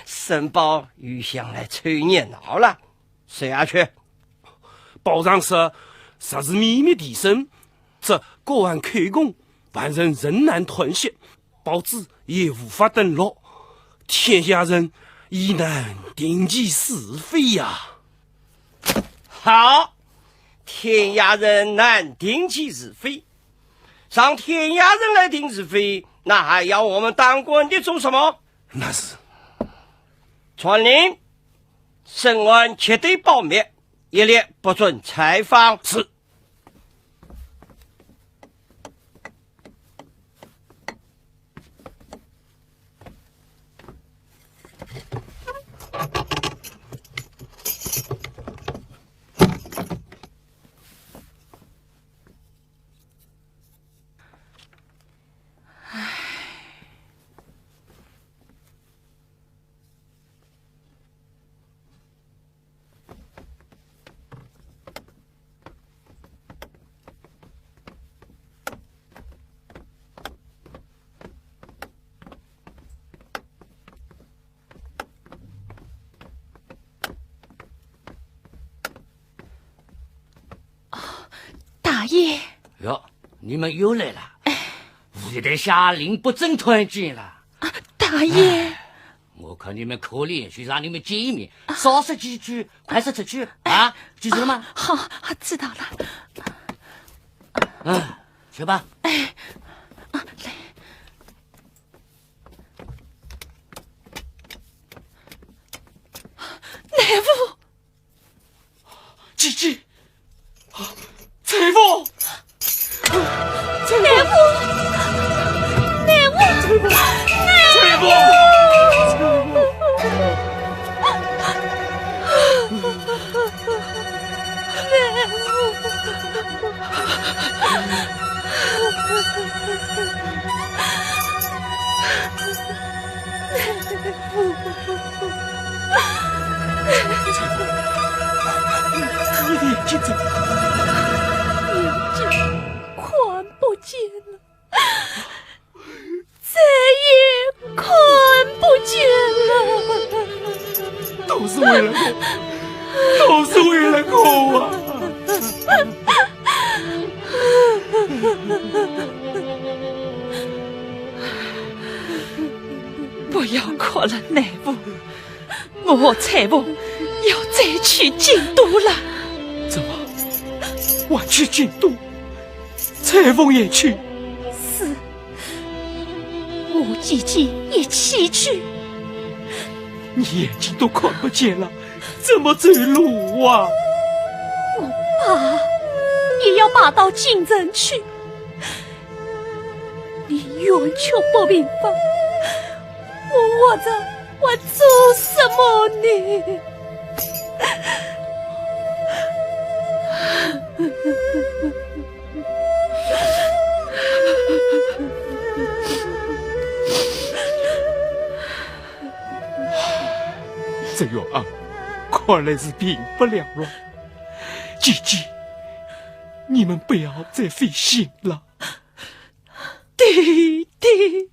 申报又想来凑热闹了。 谁要去？报上说，若是秘密提审，则各案口供，犯人仍难断息，报纸也无法登录，天下人已难定其是非呀。好，天下人难定其是非，让天下人来定是非，那还要我们当官的做什么？那是。传令， 审案绝对保密，一律不准采访。是。爷。哟，你们又来了。五月台下林不争团见了。啊，大爷。哎，我看你们可怜，就让你们见一面，少说几句，快些出去啊，记住了吗？好，好，知道了。嗯，去吧。哎，啊，来。乃武， 姐姐，采凤，采凤，乃武，乃武，采凤，采凤。采凤，你的眼睛怎么了？眼睛看不见了，再也看不见了。都是为了我，都是为了我啊！ 不要哭了，乃武。我和采凤要再去京都了。怎么？还去京都？采凤也去？是，我姐姐一起去。你眼睛都看不见了，怎么走路啊？我爸也要爸到京城去。 你完全不明白，我活着还做什么呢？这样啊，看来是病不了了。姐姐，你们不要再费心了。 弟弟。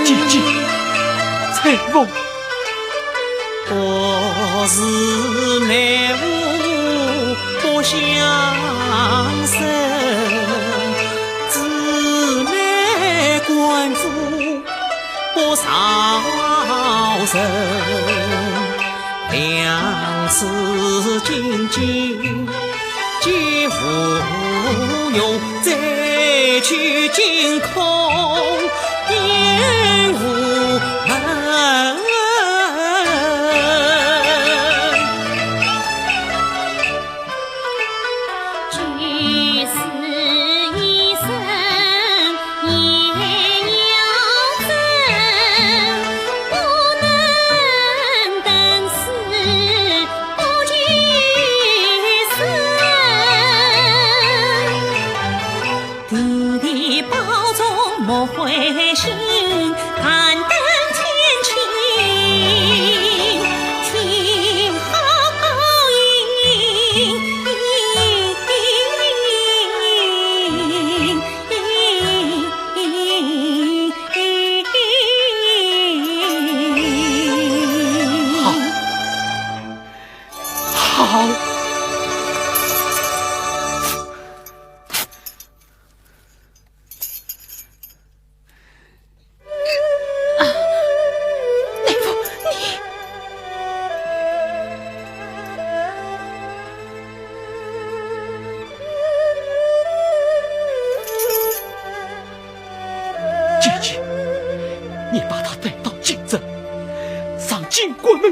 姐姐，采凤。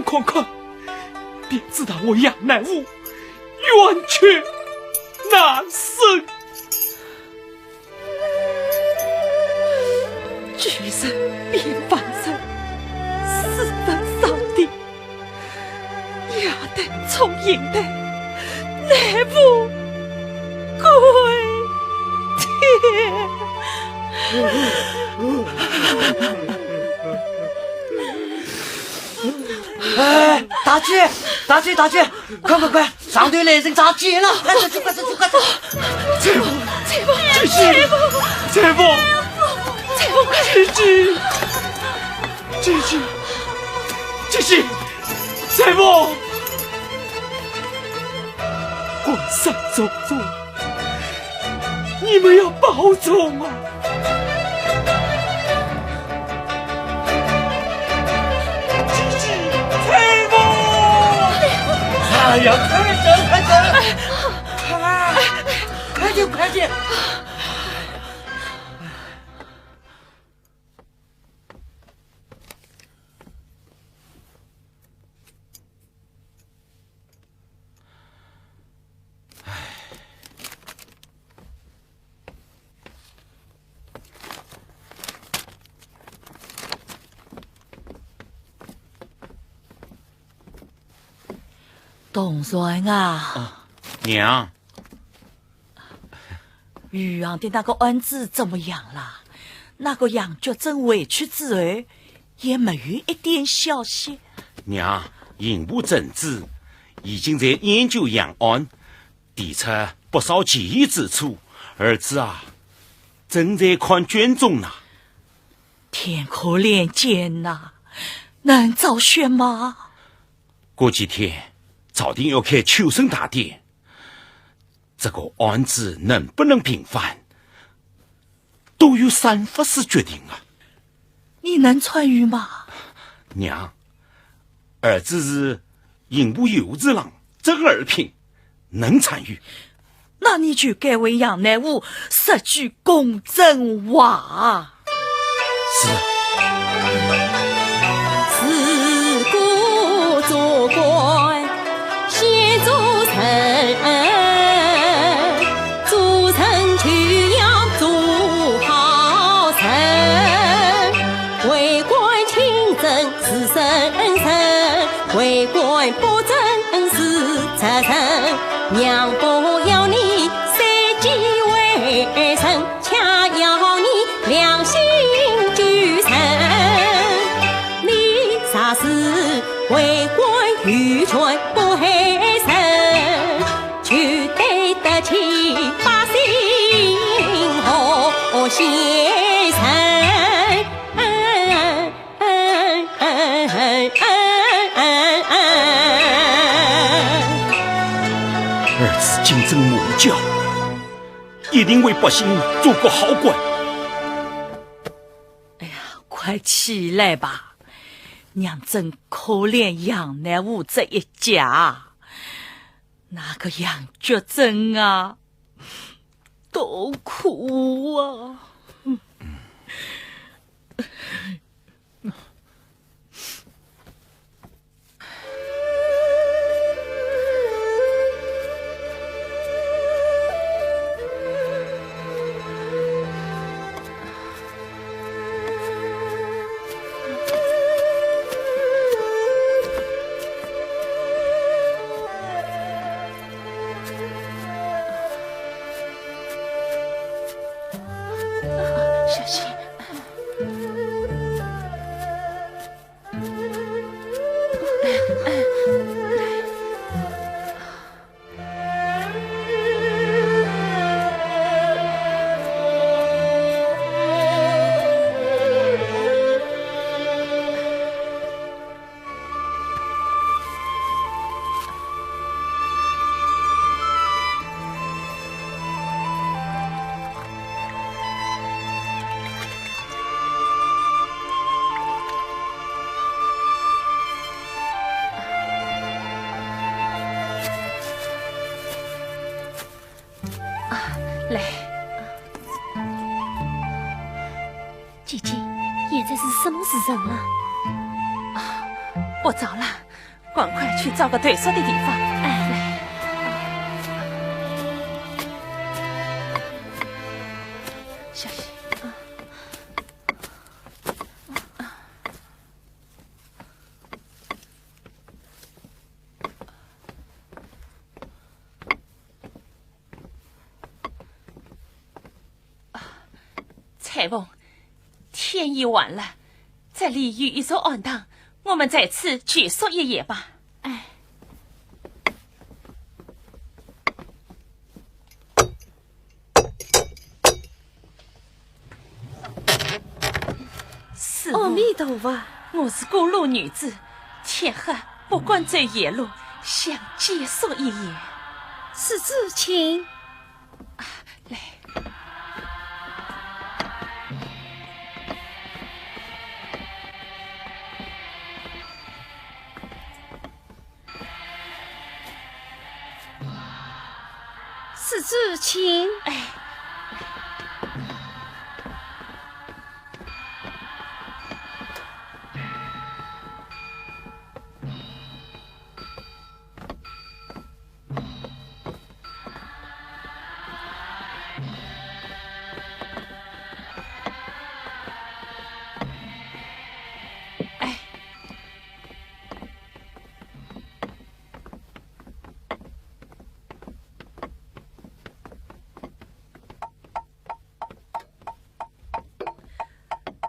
看看，便知道我杨乃武冤屈难伸。举人变凡人，私分扫地，夜得冲云台，乃武归天。 哎，大姐，大姐，大姐，快快快，上头来人，抓奸了！快出去，快出去，快出去！姐夫，姐夫，姐夫，姐夫，姐夫，快！姐姐，姐姐，姐姐，姐夫！官山重重， 你们要保重啊！姐姐，姐夫！哎呀，快点，快点！快，快点，快点！ 同船啊。啊，娘。 余杭的那个案子怎么样了？那个杨觉正回去之后，也没有一点消息。娘，刑部正知已经在研究杨案，提出不少建议之处，儿子啊，正在看卷宗呢。天可怜见呐，能昭雪吗？过几天朝廷要开秋审大典， 这个案子能不能平反，都由三法司决定啊。你能参与吗？娘，儿子是刑部右侍郎正二品，能参与。那你就该为杨乃武说句公正话。 是。自古做官先做人，做人就要做好人。为官清正是圣人，为官不正是贼人。娘不要你三界为人， 恰要你良心救人。你若是为官有权不害人，就对得起百姓和先生。 儿子精忠谋教，一定为百姓做个好官。哎呀，快起来吧，娘真可怜杨乃武这一家。那个杨觉正啊，多苦啊！ 小心。 啊，来。姐姐，现在是什么时辰了？啊，不早了，赶快去找个退缩的地方。哎，来。小心。彩凤，天已晚了，这里有一座庵堂，我们在此住宿一夜吧。哎。 师父，阿弥陀佛。我是过路女子，天黑不敢走夜路，想借宿一夜。施主请。啊，来。 施主请。哎。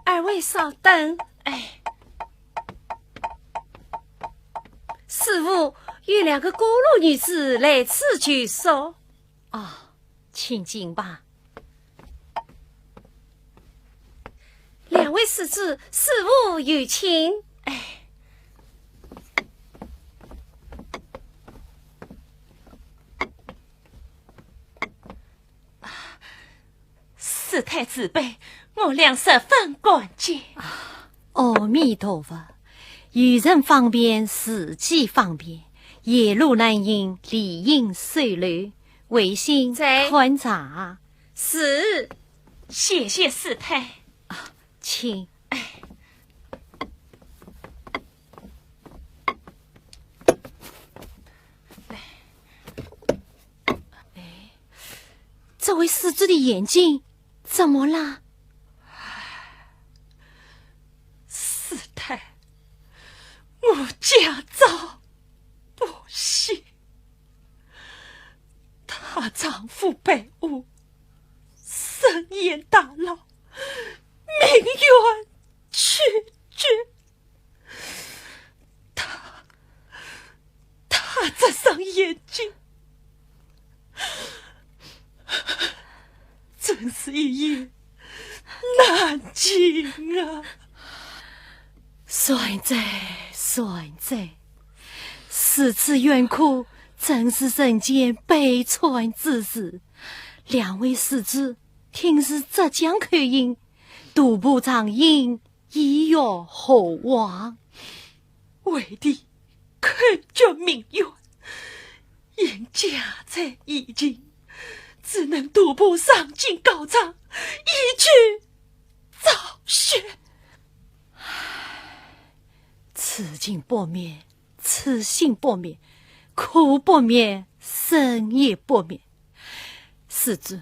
二位稍等。哎。师父，有两个过路女子来此住宿。啊，请进吧。两位施主，师父有请。哎。 师太慈悲，我俩十分感激。阿弥陀佛，有人方便，自己方便，夜路难行，理应收留，唯心在。看茶。是。谢谢师太。啊，请。哎。 哎，这位施主的眼睛怎么了？师太，我家遭不幸，她丈夫被误，深陷大牢，命悬曲折。 她，她这双眼睛，真是一言难尽啊！善哉，善哉，如此冤苦，真是人间悲惨之事。两位施主，听是浙江口音，徒步长行， 意欲何往？为弟叩绝命运，因家财已尽，只能徒步上京告状，以求昭雪。唉，此情不免，此心不免，苦不免，生也不免。 施主，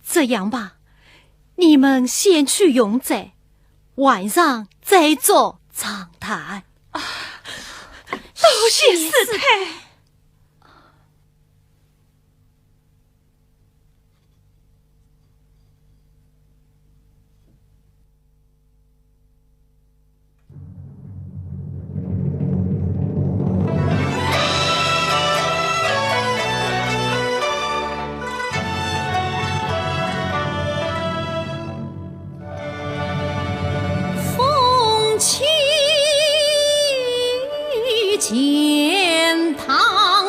这样吧，你们先去用斋，晚上再做长谈。啊，多谢师太。 风起钱塘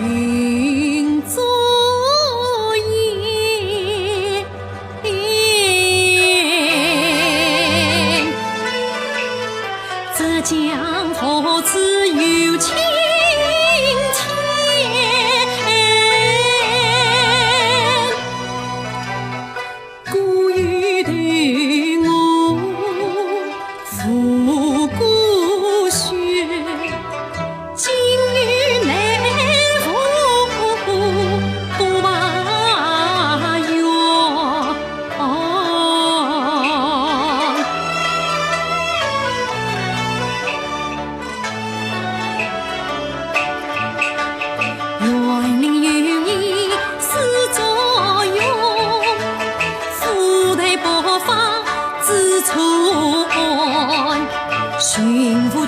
云作烟。 浙江何处有清泉？故友对我诉故乡。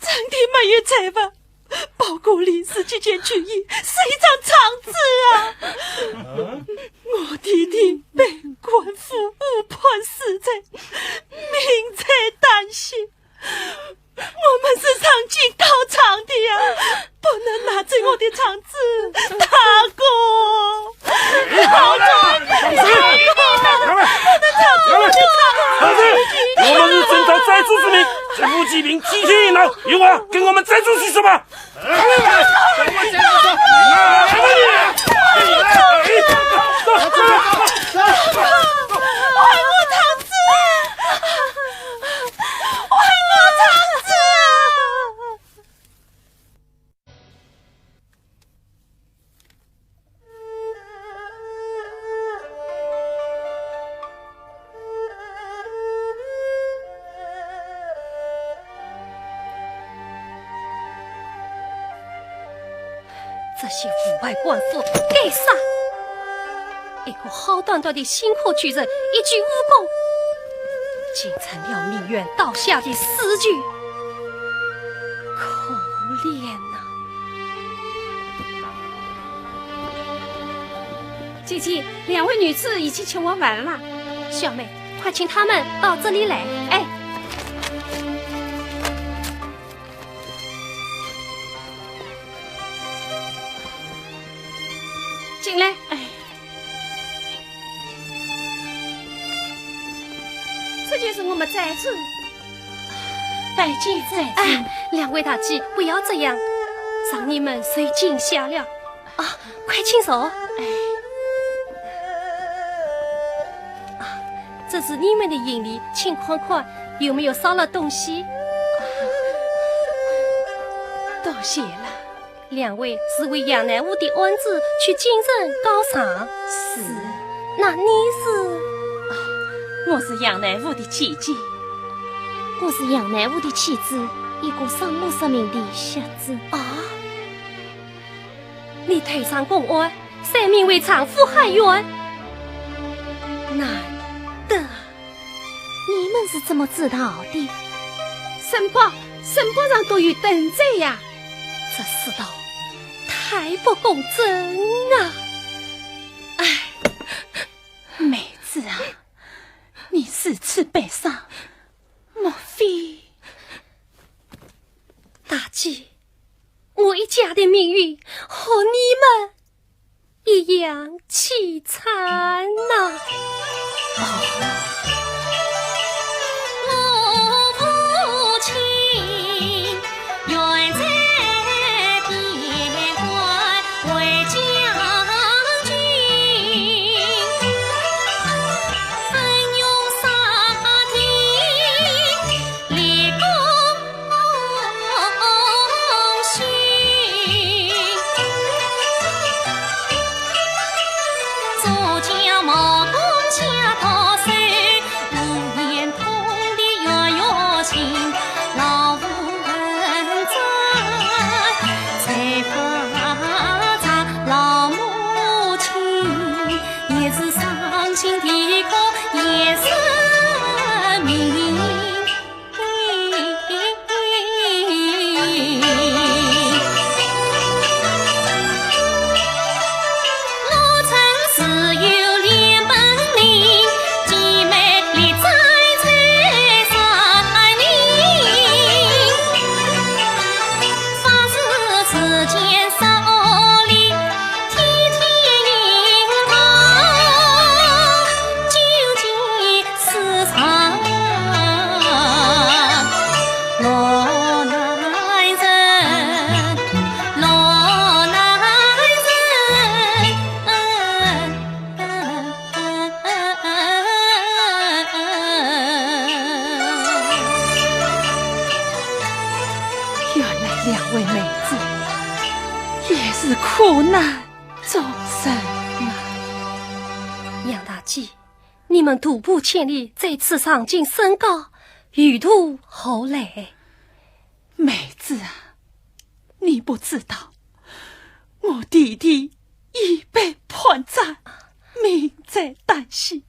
真的没有罪吧？包裹里是几件军衣，是一张床子啊！我弟弟被官府误判死罪，命在旦夕。我们是上京告状的呀，不能拿走我的床子，大哥！大哥！不能拿走我的床子！我们是遵照宰主之命，全部骑兵提前引路，有话跟我们宰主细说吧。这些腐败官府该杀！一个好端端的辛苦举人，一具武功，竟成了命运刀下的死囚，可怜呐！姐姐，两位女子已经请我完了。小妹，快请她们到这里来。哎。进来。哎，这就是我们寨主。拜见寨主。哎，两位大姐，不要这样，让你们受惊吓了。啊，快请坐。哎。啊，这是你们的行李，请看看有没有少了东西。多谢了。 两位是为杨乃武的案子去京城告状？是。那你是？啊，我是杨乃武的姐姐。我是杨乃武的妻子，一个双目失明的瞎子。啊？你头上公案，声明为丈夫喊冤？难得。 你们是怎么知道的？申报，申报上都有登载呀。这世道太不公正啊！哎，妹子啊，你如此悲伤，莫非……大姐，我一家的命运和你们 一样凄惨呐。原来两位妹子也是苦难 众生啊。杨大姐，你们徒步千里，在此上京申告，意图何来？妹子啊，你不知道，我弟弟已被判斩，命在旦夕。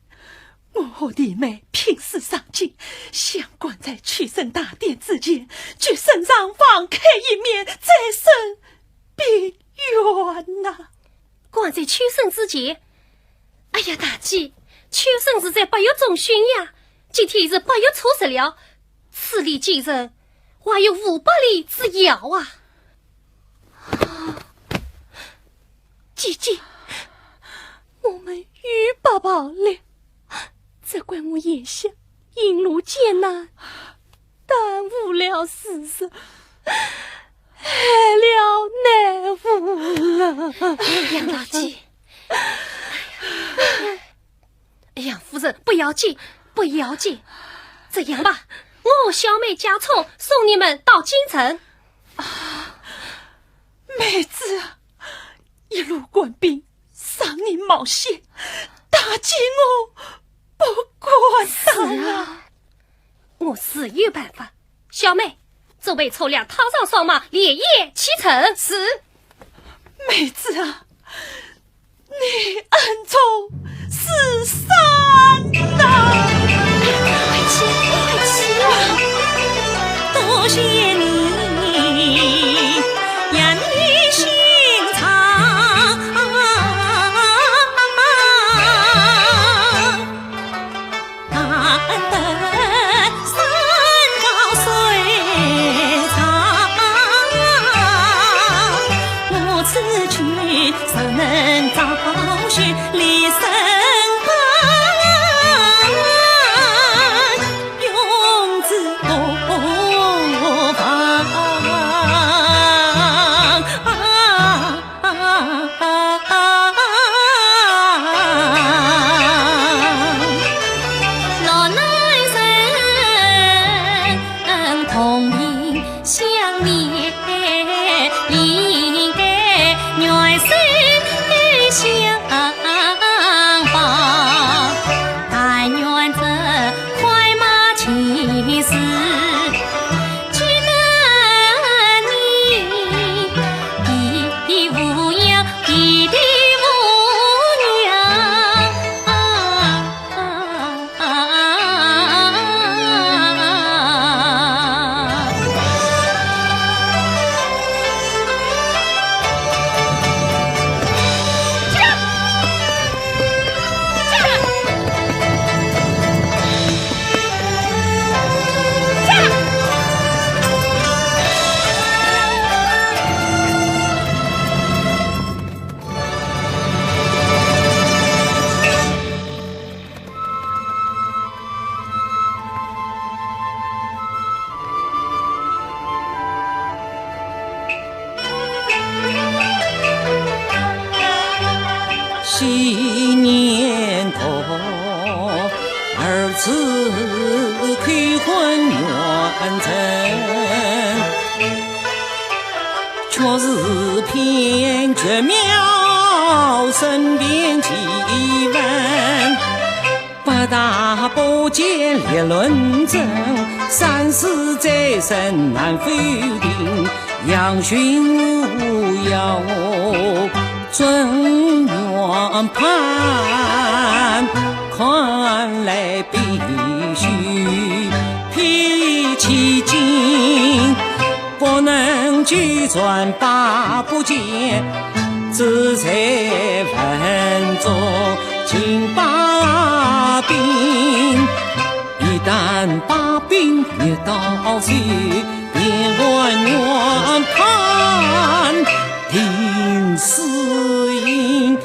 我和弟妹拼死上京，想赶在秋申大典之前，去圣上网开一面，再申 笔冤呐。赶在秋申之前？哎呀，大姐，秋申是在八月中旬呀，今天已是八月初十了，此地进城还有五百里之遥啊。姐姐，我们又白跑了，只怪我眼下行路艰难， 耽误了时辰，害了乃武了。杨大姐，哎呀，杨夫人，不要紧，不要紧。这样吧，我和小妹驾车送你们到京城。啊，妹子啊，一路官兵， 伤人冒险，大姐我不敢当啊。是啊，我自有办法。小妹，准备车辆，套上双马，连夜启程。是。妹子啊，你恩重如山呐。快起，快起啊！多谢你，让你心昔年冬，二次开婚元辰，却是偏绝庙，身边奇闻。 八大宝剑列论阵，三世再生难否定。杨巡要我准元判，看来必须披奇巾，不能拒斩八宝剑。 只在文中请把柄，一旦把柄一到手，便换元判定死刑。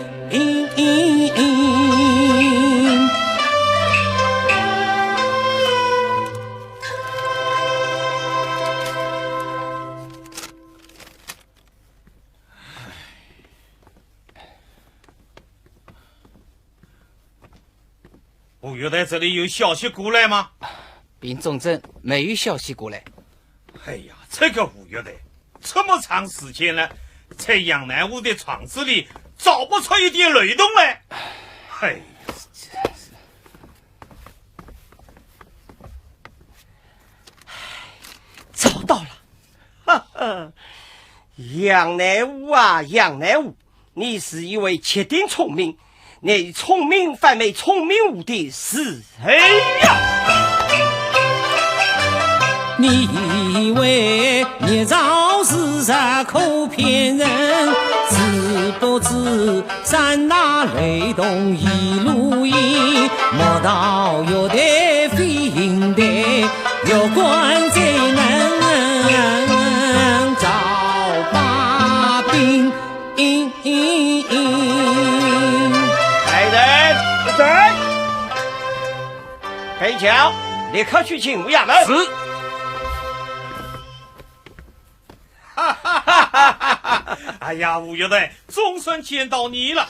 吴玉台这里有消息过来吗？禀中正，没有消息过来。哎呀，这个吴玉台，这么长时间了，在杨乃武的床子里找不出一点漏洞来。哎呀，找到了。哈哈，杨乃武啊，杨乃武，你自以为绝顶聪明，乃聪明反被聪明误的时候呀！你以为年少时日可骗人，殊不知山大雷动一路引，莫道玉台非银台，玉冠怎能照把柄。 来人！来人！白桥，立刻去请吴衙门。是。哎呀，吴玉台，总算见到你了。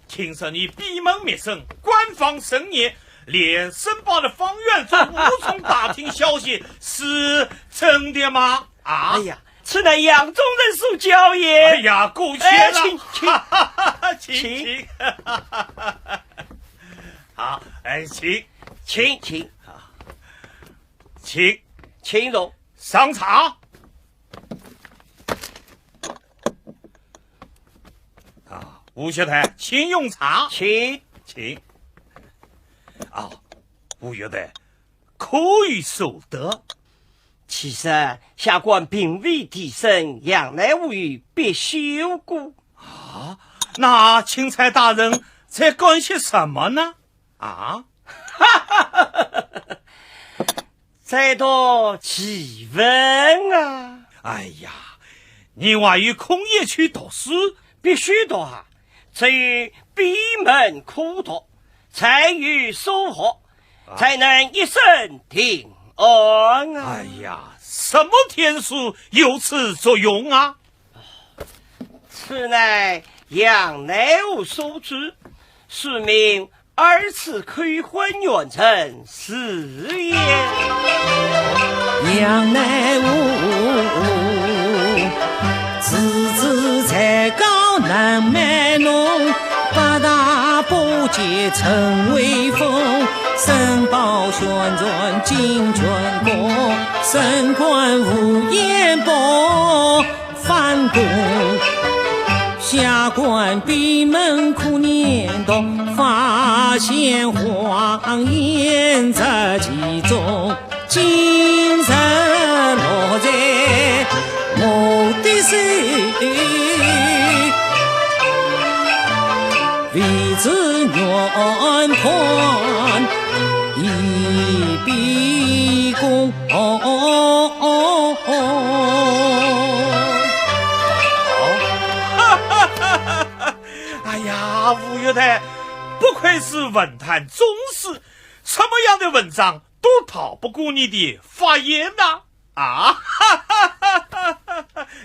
听说你闭门密审，官方盛宴，连申报的方圆都无从打听消息，是真的吗？啊？哎呀， 此乃杨中正所教也。哎呀，过谦了。哎，请，请。哈哈哈哈，请，请。好，哎，请。请，请。好，请。请坐。上茶。啊，吴学台，请用茶。请。请。啊，吴学台， 可有所得？其实下官并未提审杨乃武于必修过。啊，那钦差大人在干些什么呢？啊？在读奇文啊。哎呀，你还有空闲去读书，必须读啊，只有闭门苦读，才有所获，啊。才能一生平安啊。哎呀，什么天书有此作用啊？此乃杨乃武所著，书名二次口婚元成是也。杨乃武，字子才高能卖弄，八大宝剑成威风，神宝旋转金钧过，升官无言报。 翻过，下官闭门苦研读，发现谎言在其中，今日落在我的手，未知原判，已毕功。 哦，哦，哦。哎呀，吴玉台，不愧是文坛宗师，什么样的文章都逃不过你的法眼呐！啊，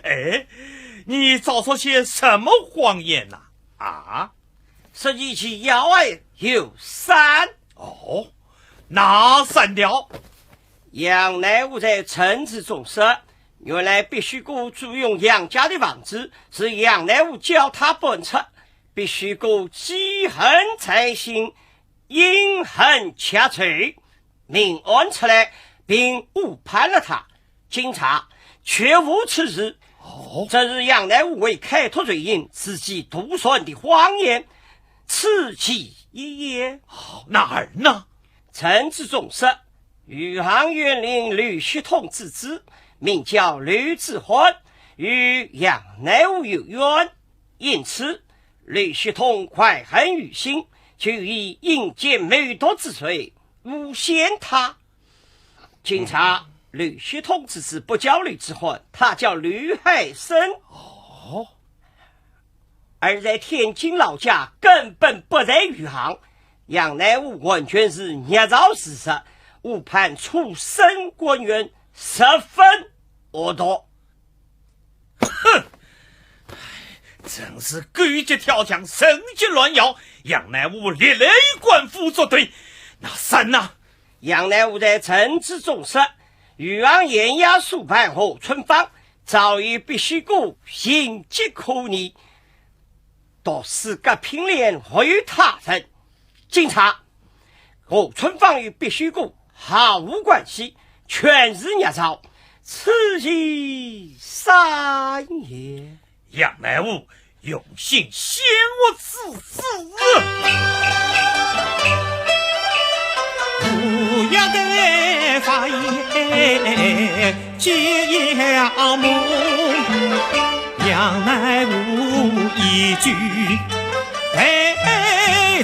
哎，你找出些什么谎言呐？啊？ 实际其要害有三。哦，哪三条？杨乃武在陈词中说，原来毕须谷租用杨家的房子，是杨乃武叫他搬出。毕须谷记恨在心，因恨却仇，命案出来，并误判了他。 经查，绝无此事。哦。这是杨乃武为开脱罪行，自己杜撰的谎言，此其一也。哦，那二呢？陈词中说，余杭县令刘锡通之子，名叫刘子涵，与杨乃武有冤，因此刘锡通怀恨于心，就以引奸谋独之罪 诬陷他。经查，刘锡通之子不叫刘子涵，他叫刘海生。哦。而在天津老家，根本不在余杭。杨乃武完全是捏造事实，误判出身官员，十分恶毒。 哼！真是狗急跳墙，人急乱摇，杨乃武历来与官府作对。那三呢？杨乃武在陈词中说，余杭县衙所办何春芳，早已毕须谷，形迹可疑，独是葛品连，或有他人。 经查，何春芳与毕须谷毫无关系，全是捏造，此其三也。杨乃武用心险恶之子。不要的发言，解要么。 杨乃武一句代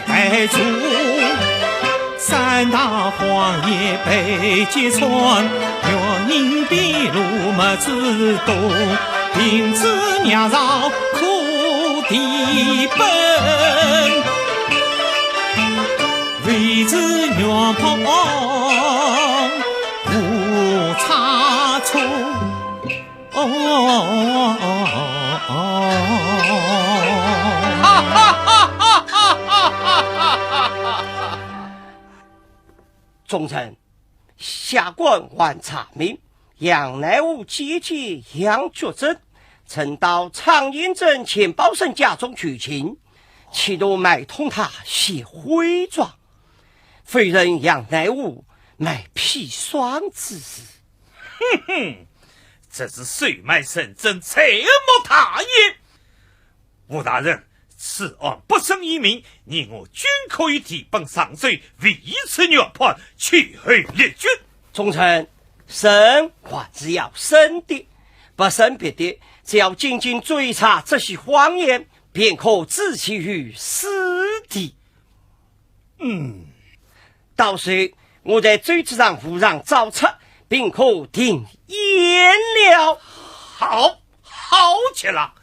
代传，三大谎言被揭穿，原因毕须谷没主动，凭此捏造可提本，未知原判无差错。 哦，哈哈哈哈哈哈哈哈哈！众人，下官还查明，杨乃武姐姐杨觉珍曾到昌县镇钱宝生家中求情，企图买通他写灰状，否认杨乃武卖砒霜之事。 哼哼，这是收买陈真，罪莫大焉。吴大人，此案不审于明，你我均可以提本上奏，维持原判，秋后立决。众人，审还是要审的，不审别的，只要仅仅追查这些谎言，便可置其于死地。 嗯，到时我在奏折上附上招出，并可定验了。好，好极了。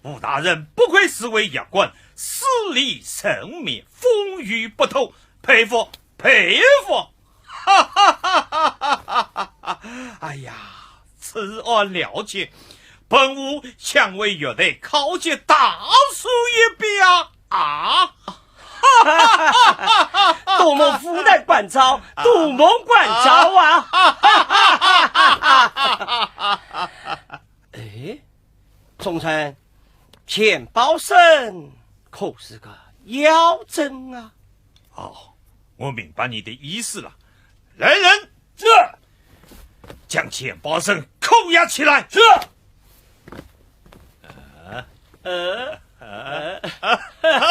武大人不愧是位学官，势力神秘，风雨不透，佩服，佩服！哈哈哈哈哈哈！哎呀，此案了结，本武将为学台考及大书一表啊！多蒙武大关照，多蒙关照啊！哎，忠臣，钱宝生可是个妖僧啊？哦，我明白你的意思了。来人，这将钱宝生扣押起来。这，呃，呃，呃。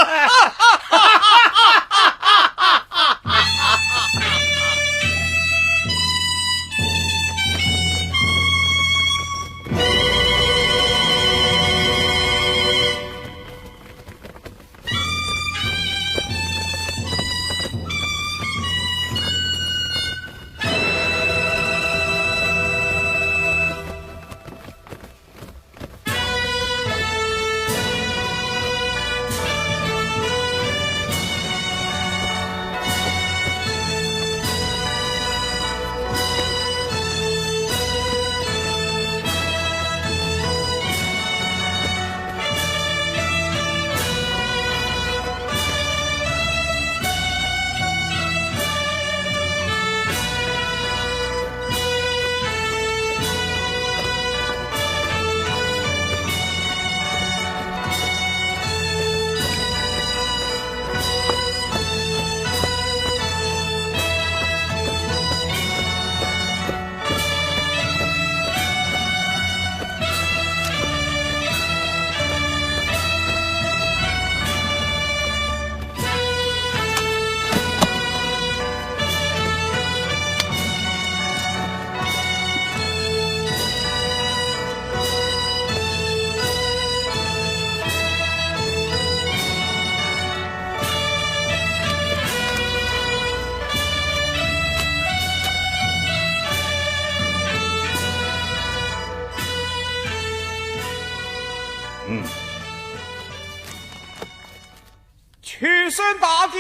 嗯。屈伸大地，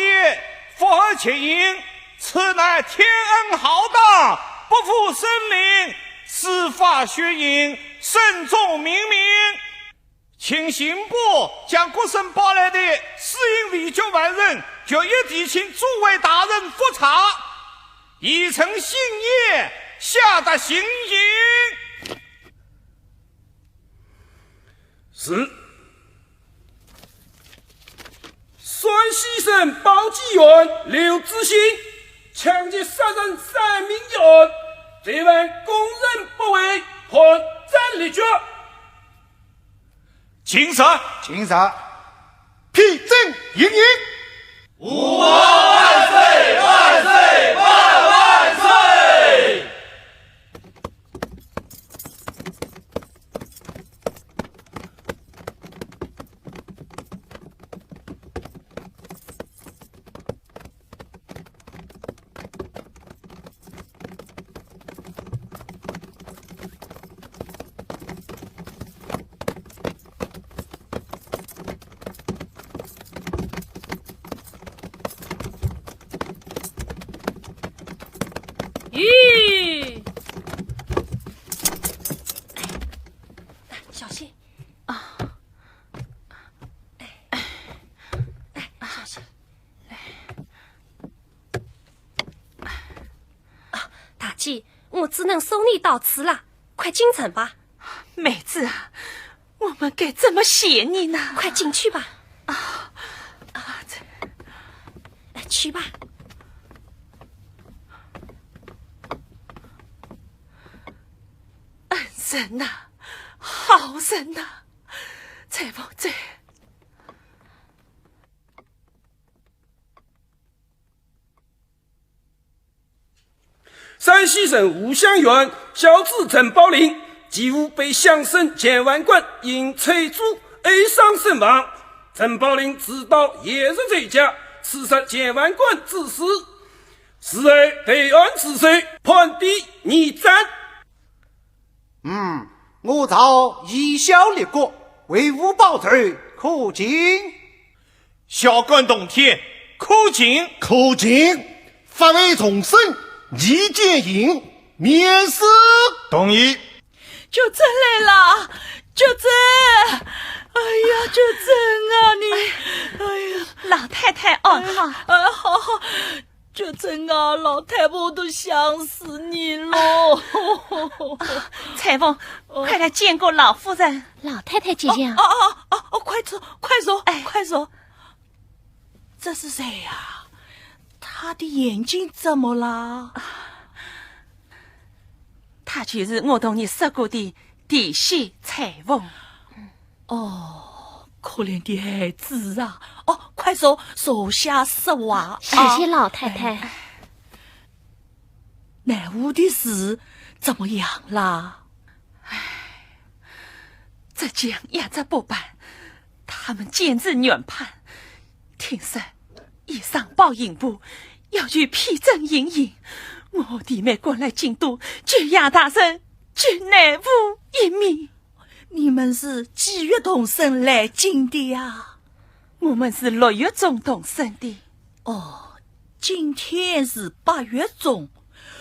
伏而结印，此乃天恩浩荡，不负生灵，司法血印，圣众冥冥。请刑部将郭生保来的私印回绝还人，决一地请诸位大人复查，已成信谒，下达行刑。 是。山西省宝鸡县刘知县抢劫杀人三名一案，罪犯供认不讳，判斩立决。请上。请上。批准行刑。吾皇万岁！万岁！万万岁！ 咦，小心啊！哎，哎，小心！啊，大姐，我只能送你到此了，快进城吧。妹子啊，我们该怎么谢你呢？快进去吧。啊，这，哎，去吧。恩人呐，好人呐，这不这。 山西省吴乡县小子陈宝林，其父被乡绅钱万贯因催促而伤身亡。陈宝林持刀沿势追击，刺杀钱万贯致死。事后投案自首，判处二斩。嗯，我朝以小立国，为父报仇，可请。下官同天，可请。可请。发配重审，你见刑，免死。同意。 觉珍来了，觉珍！哎呀，觉珍啊，你，哎呀，老太太安好？哎，好，好，觉珍啊，老太婆都想死你喽。彩凤，快来见过老夫人。老太太姐姐。哦，哦，哦，哦，快坐，快坐，哎。快坐。这是谁呀？他的眼睛怎么了？ 她就是我同你说过的电线裁缝。哦，可怜的孩子啊！哦，快坐，坐下说话。谢谢老太太。啊。哎，哎。南屋的事怎么样啦？唉，浙江压着不办，他们坚持原判。听说 已上报刑部，要求批准行刑。我弟妹赶来京都，救杨大人，救南屋一命。你们是几月动身来京的呀？我们是六月中动身的。哦，今天是八月中，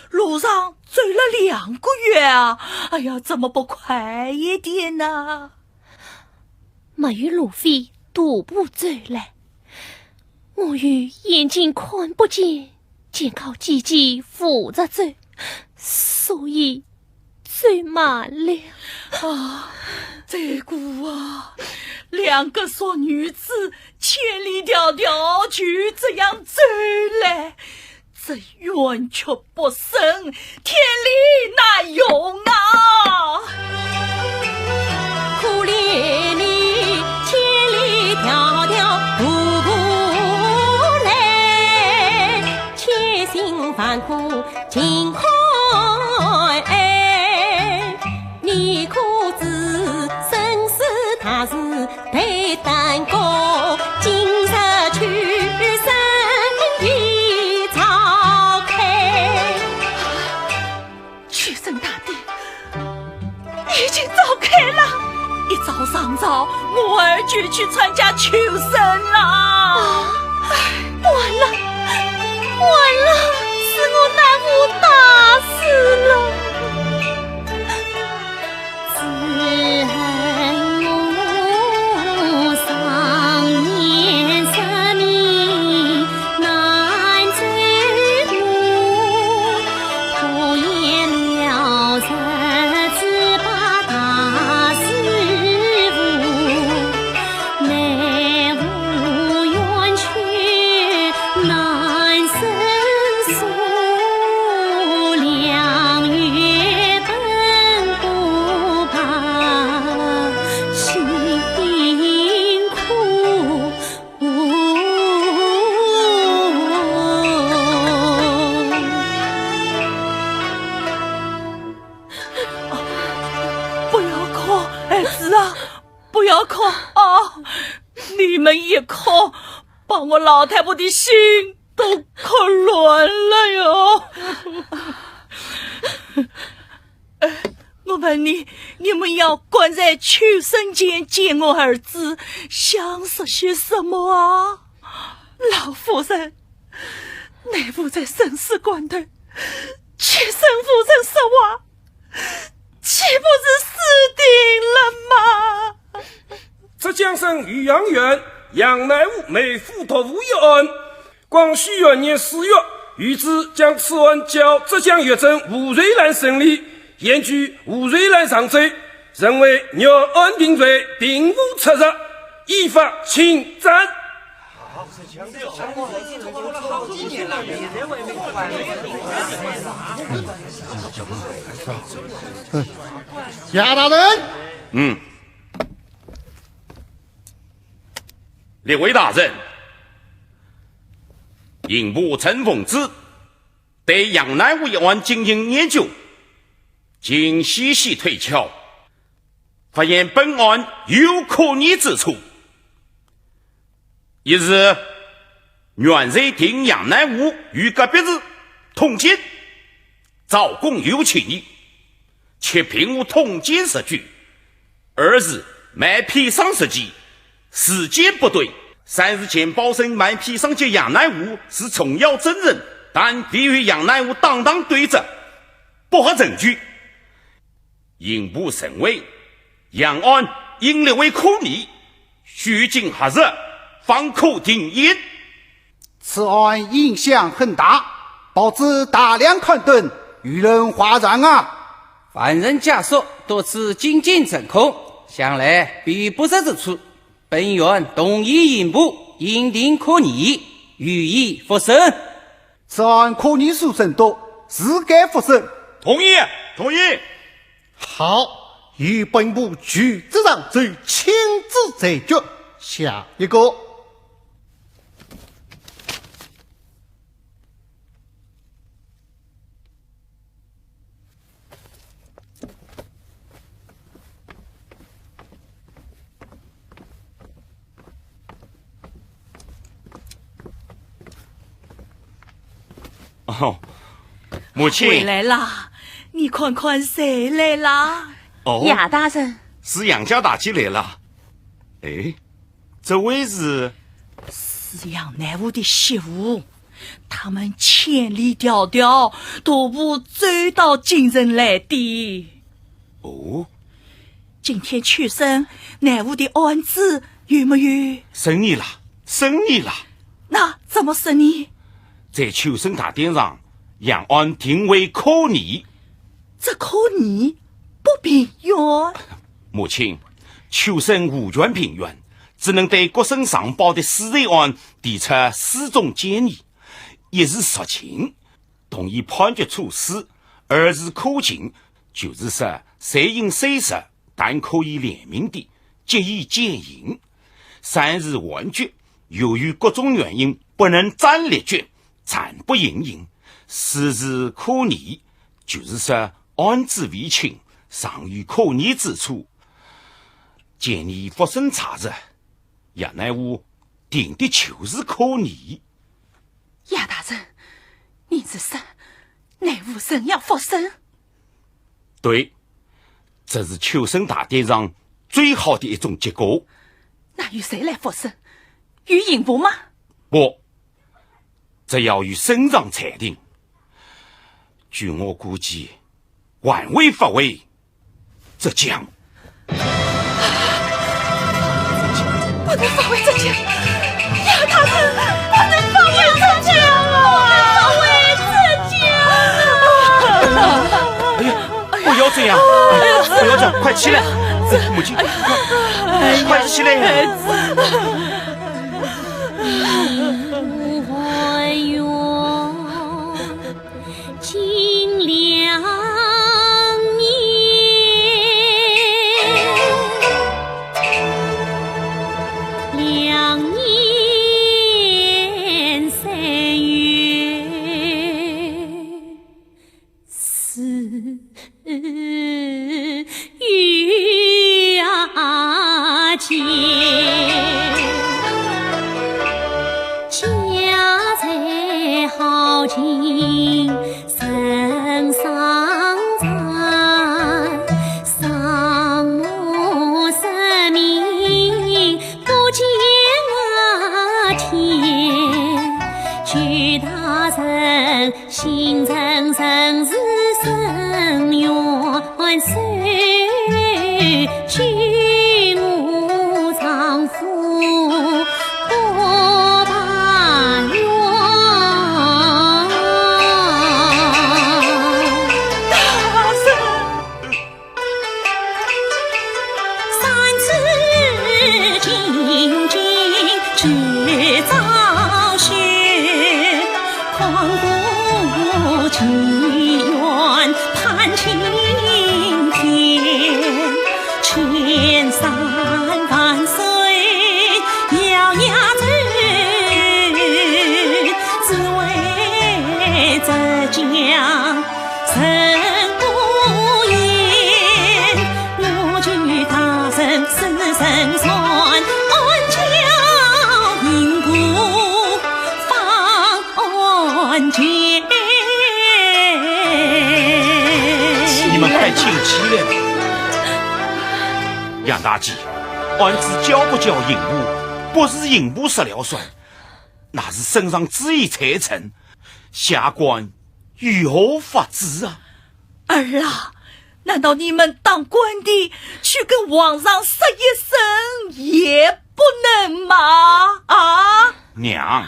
路上走了两个月啊！哎呀，怎么不快一点呢？ 没有路费徒步走来，我有眼睛看不见，全靠姐姐扶着走，所以走慢了。啊，这个啊，两个弱女子千里迢迢就这样走来， 这冤屈不伸，天理难容啊！可怜你千里迢迢徒步来，千辛万苦尽换来。 你可知生死大事被耽搁，今日去生已召开。去生大典已经召开了。一早上朝，我儿就去参加秋审了。啊，完了，完了，是我耽误大事了。 不要哭，儿子啊，不要哭啊！你们一哭，把我老太婆的心都哭乱了哟。哎，我问你，你们要赶在秋审前见我儿子，想说些什么啊？老夫人，南屋在生死关头，去生夫人说话， 岂不是死定了吗？浙江省余杭县杨乃武谋夫夺妇一案，光绪元年四月，御制将此案交浙江学政吴瑞兰审理，现据吴瑞兰上奏，认为原案定罪，并无出入，依法请斩。 杨大人。嗯。列位大人，刑部陈凤芝对杨乃武一案进行研究，经细细推敲，发现本案有可疑之处。 一是原罪定杨乃武与隔壁氏通奸，招供有歧义，且并无通奸实据。二是卖砒霜事件，事件不对，但是钱宝生卖砒霜给杨乃武是重要证人，但唯有杨乃武当堂对质，不合证据。刑部认为，杨安因立为科尼，拘禁核实，方可定谳。 此案影响很大，报纸大量刊登，舆论哗然啊！犯人家属多次进京证供，向来必有不实之处。本院同意刑部认定科尼，予以复审。此案科尼书生多，是该复审。同意，同意。好，由本部徐执掌就亲自裁决。下一个。 哦，母亲。回来啦，你看看谁来啦？哦，杨大人。是杨家大姐来了。哎，这位是？是杨乃武的媳妇，他们千里迢迢，徒步走到京城来的。哦，今天秋审，乃武的案子有没有？审理了，审理了。那怎么审理？在秋审大典上，杨安定为科尼。这科尼不平冤？母亲，秋审无权评冤，只能对各省上报的私罪案提出四种建议：一是酌情，同意判决处死，二是科刑，就是说罪行虽实，但可以量刑的，给予减刑；三是缓决，由于各种原因不能斩立决，暂不行刑；四是科尼，就是说案子未清，尚有科尼之处。建议复审查实，杨乃武定的就是科尼。杨大人，你是说乃武仍要复审？对，这是秋审大典上最好的一种结果。那由谁来复审？由刑部吗？不，这要由省上裁定。据我估计，还会发回浙江。不能发回浙江，杨大人，不能发回浙江啊！不能发回浙江啊！哎呀，不要这样，不要这样，快起来，母亲，快，快起来呀！还原尽良年，良年岁月。 似有啊情，家财好情人上山，丧母失明不见天，求大人 心诚诚是深冤仇，救我丈夫不罢冤。三尺金云髻，九丈靴，看过其源盼青天，千山万水摇呀走，只为浙江 人不言，我求大人施神算，安家平步放安全。你们快请起来吧。杨大姐，案子交不交刑部，不是刑部说了算，那是圣上旨意才成，下官有何法子啊？儿啊，难道你们当官的去跟皇上说一声也不能吗？啊？娘，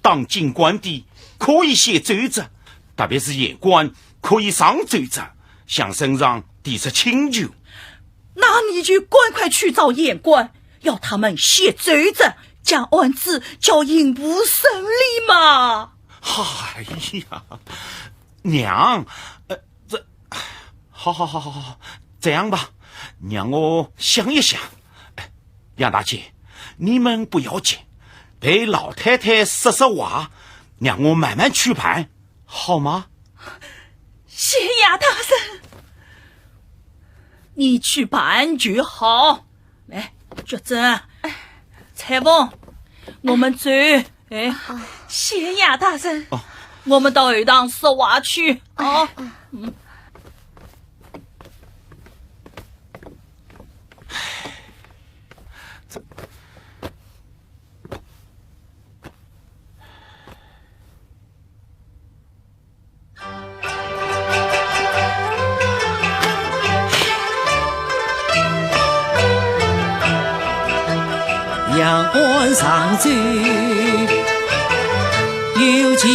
当京官的可以写奏折，特别是县官可以上奏折，向圣上提出请求。那你就赶快去找县官，要他们写奏折，将案子交刑部审理嘛。哎呀，娘，呃，这，好好好好好，这样吧，让我想一想。哎，杨大姐，你们不要急，陪老太太说说话，让我慢慢去办，好吗？谢杨大人，你去办就好。来，菊珍，采萍，我们走。哎，谢杨大人，哦。我们到后堂说话去。哦。阳关上走，有其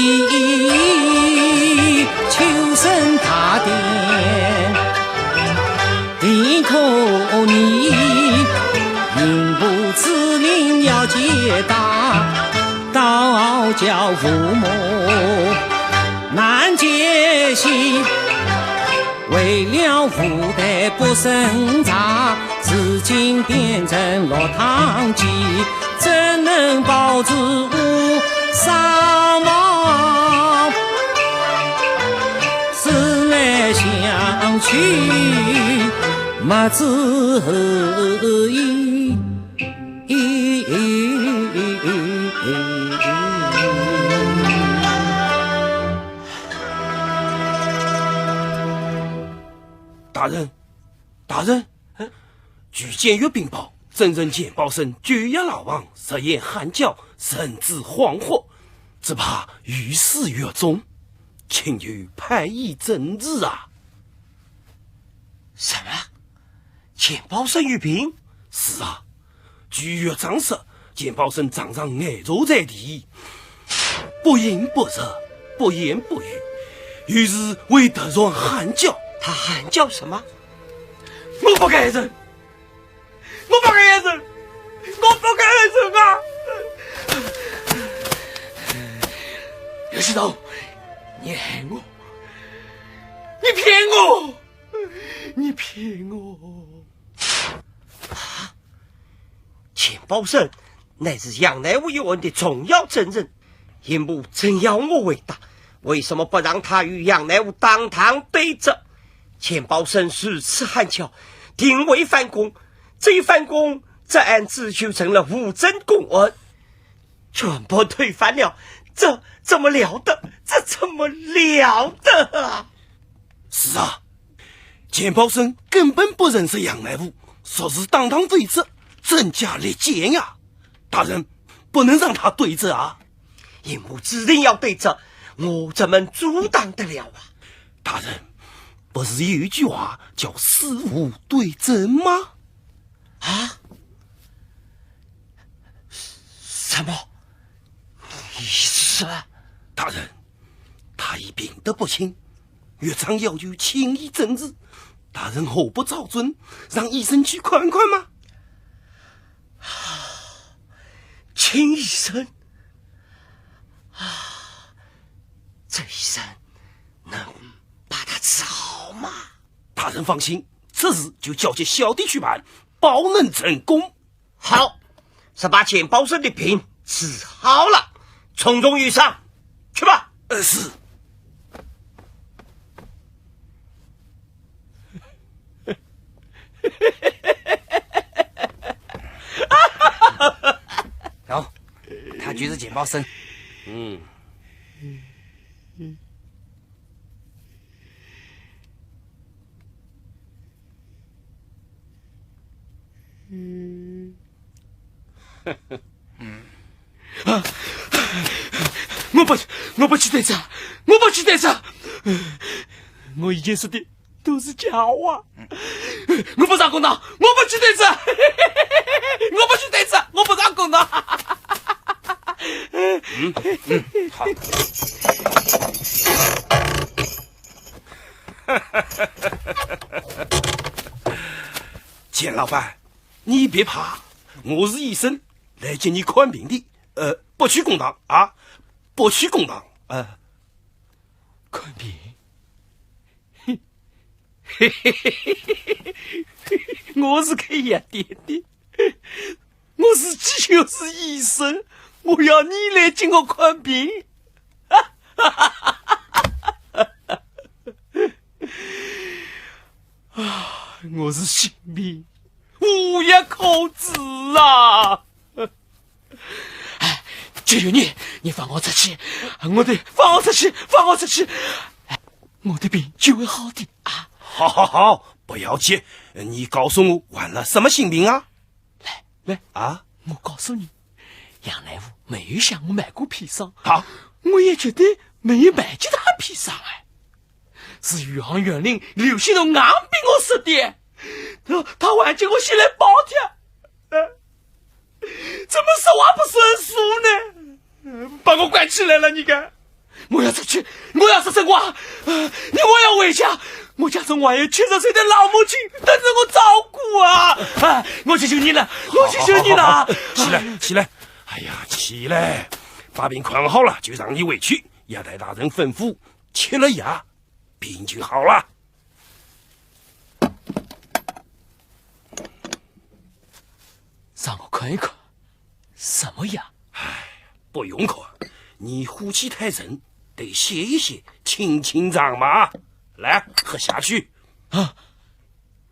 秋审大典，定可疑，刑部之令要解答，倒叫父母难解析。 为了无罪不审查，如今变成落汤鸡，怎能保持无伤亡？思来想去，没主意。 大人，大人，据监狱禀报，证人钱宝生九月牢房，实言喊叫，甚至恍惚，只怕欲死狱中，请求判以正治啊！什么？钱宝生有病？是啊， 据狱长说，钱宝生常常呆坐在地，不饮不食，不言不语，有时会突然喊叫。他喊叫什么？我不该死，我不该死，我不该死啊！刘喜东，你害我，你骗我，你骗我！ 钱宝生乃是杨乃武一案的重要证人，刑部正要我回答，为什么不让他与杨乃武当堂对质？钱宝生如此喊叫，定会翻供，这一翻供，这案子就成了物证公案，全部推翻了，这怎么了得？这怎么了得啊？是啊， 钱宝生根本不认识杨乃武，说是当堂对质，真假立见呀！大人，不能让他对质啊！刑部指定要对质，我怎么阻挡得了啊？大人，不是有一句话叫死无对证吗？啊？什么？你说……大人， 他已病得不轻，院长要求请医诊治，大人何不照准，让医生去看看嘛？请医生？啊，这医生能把他治好吗？大人放心，此事就交给小弟去办，保能成功。 好，是把钱宝生的病治好了，从中有赏，去吧。呃，是。哦，他就是钱宝生。嗯。啊！我不，我不去对质，我不去对质，我以前说的都是假话。我不上公堂，我不去对质，我不去对质，我不上公堂。嗯嗯，好。钱老板，你别怕，我是医生，来给你看病的。呃，不去公堂啊，不去公堂。呃，看病？我是开药店的，我自己就是医生，我要你来给我看病？啊，我是性病，无药可治啊！哎，求求你，你放我出去，我的，放我出去，放我出去！哎，我的病就会好的啊！好好好，不要紧，你告诉我患了什么性病啊？来来啊！我告诉你，杨乃武没有向我买过砒霜，好，我也绝对没有卖给他砒霜哎。是余杭县令刘兴同硬逼我说的，他，他还叫我先来报的，呃，怎么说话不算数呢？把我关起来了，你看。我要出去，我要说真话，呃，你，我要回家。我家中还有七十岁的老母亲等着我照顾啊！啊，我求求你了，我求求你了！好好好好，起来，起来！哎呀，起来，把病看好了，就让你回去。药台大人吩咐，吃了药，病就好了。让我看一看，什么药？唉，不用看，你火气太盛，得歇一歇，清清肠嘛。来，喝下去。啊，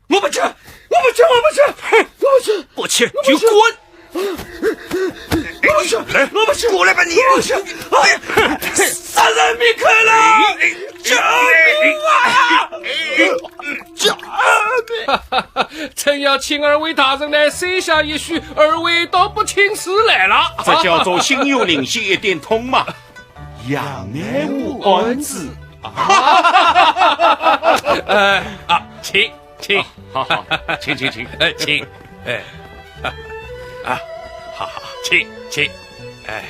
我不吃，我不吃，我不吃，我不吃，不吃就滚！我不吃，来，我不吃，过来吧你！我不吃！哎呀，杀人灭口了！救命啊！救命！真要请二位大人来三下一叙，二位倒不请自来了。这叫做心有灵犀一点通嘛。杨乃武案子。哎，啊，请，请。好，好，请，请，请。哎，请。哎，啊，啊，好，好，请，请。哎。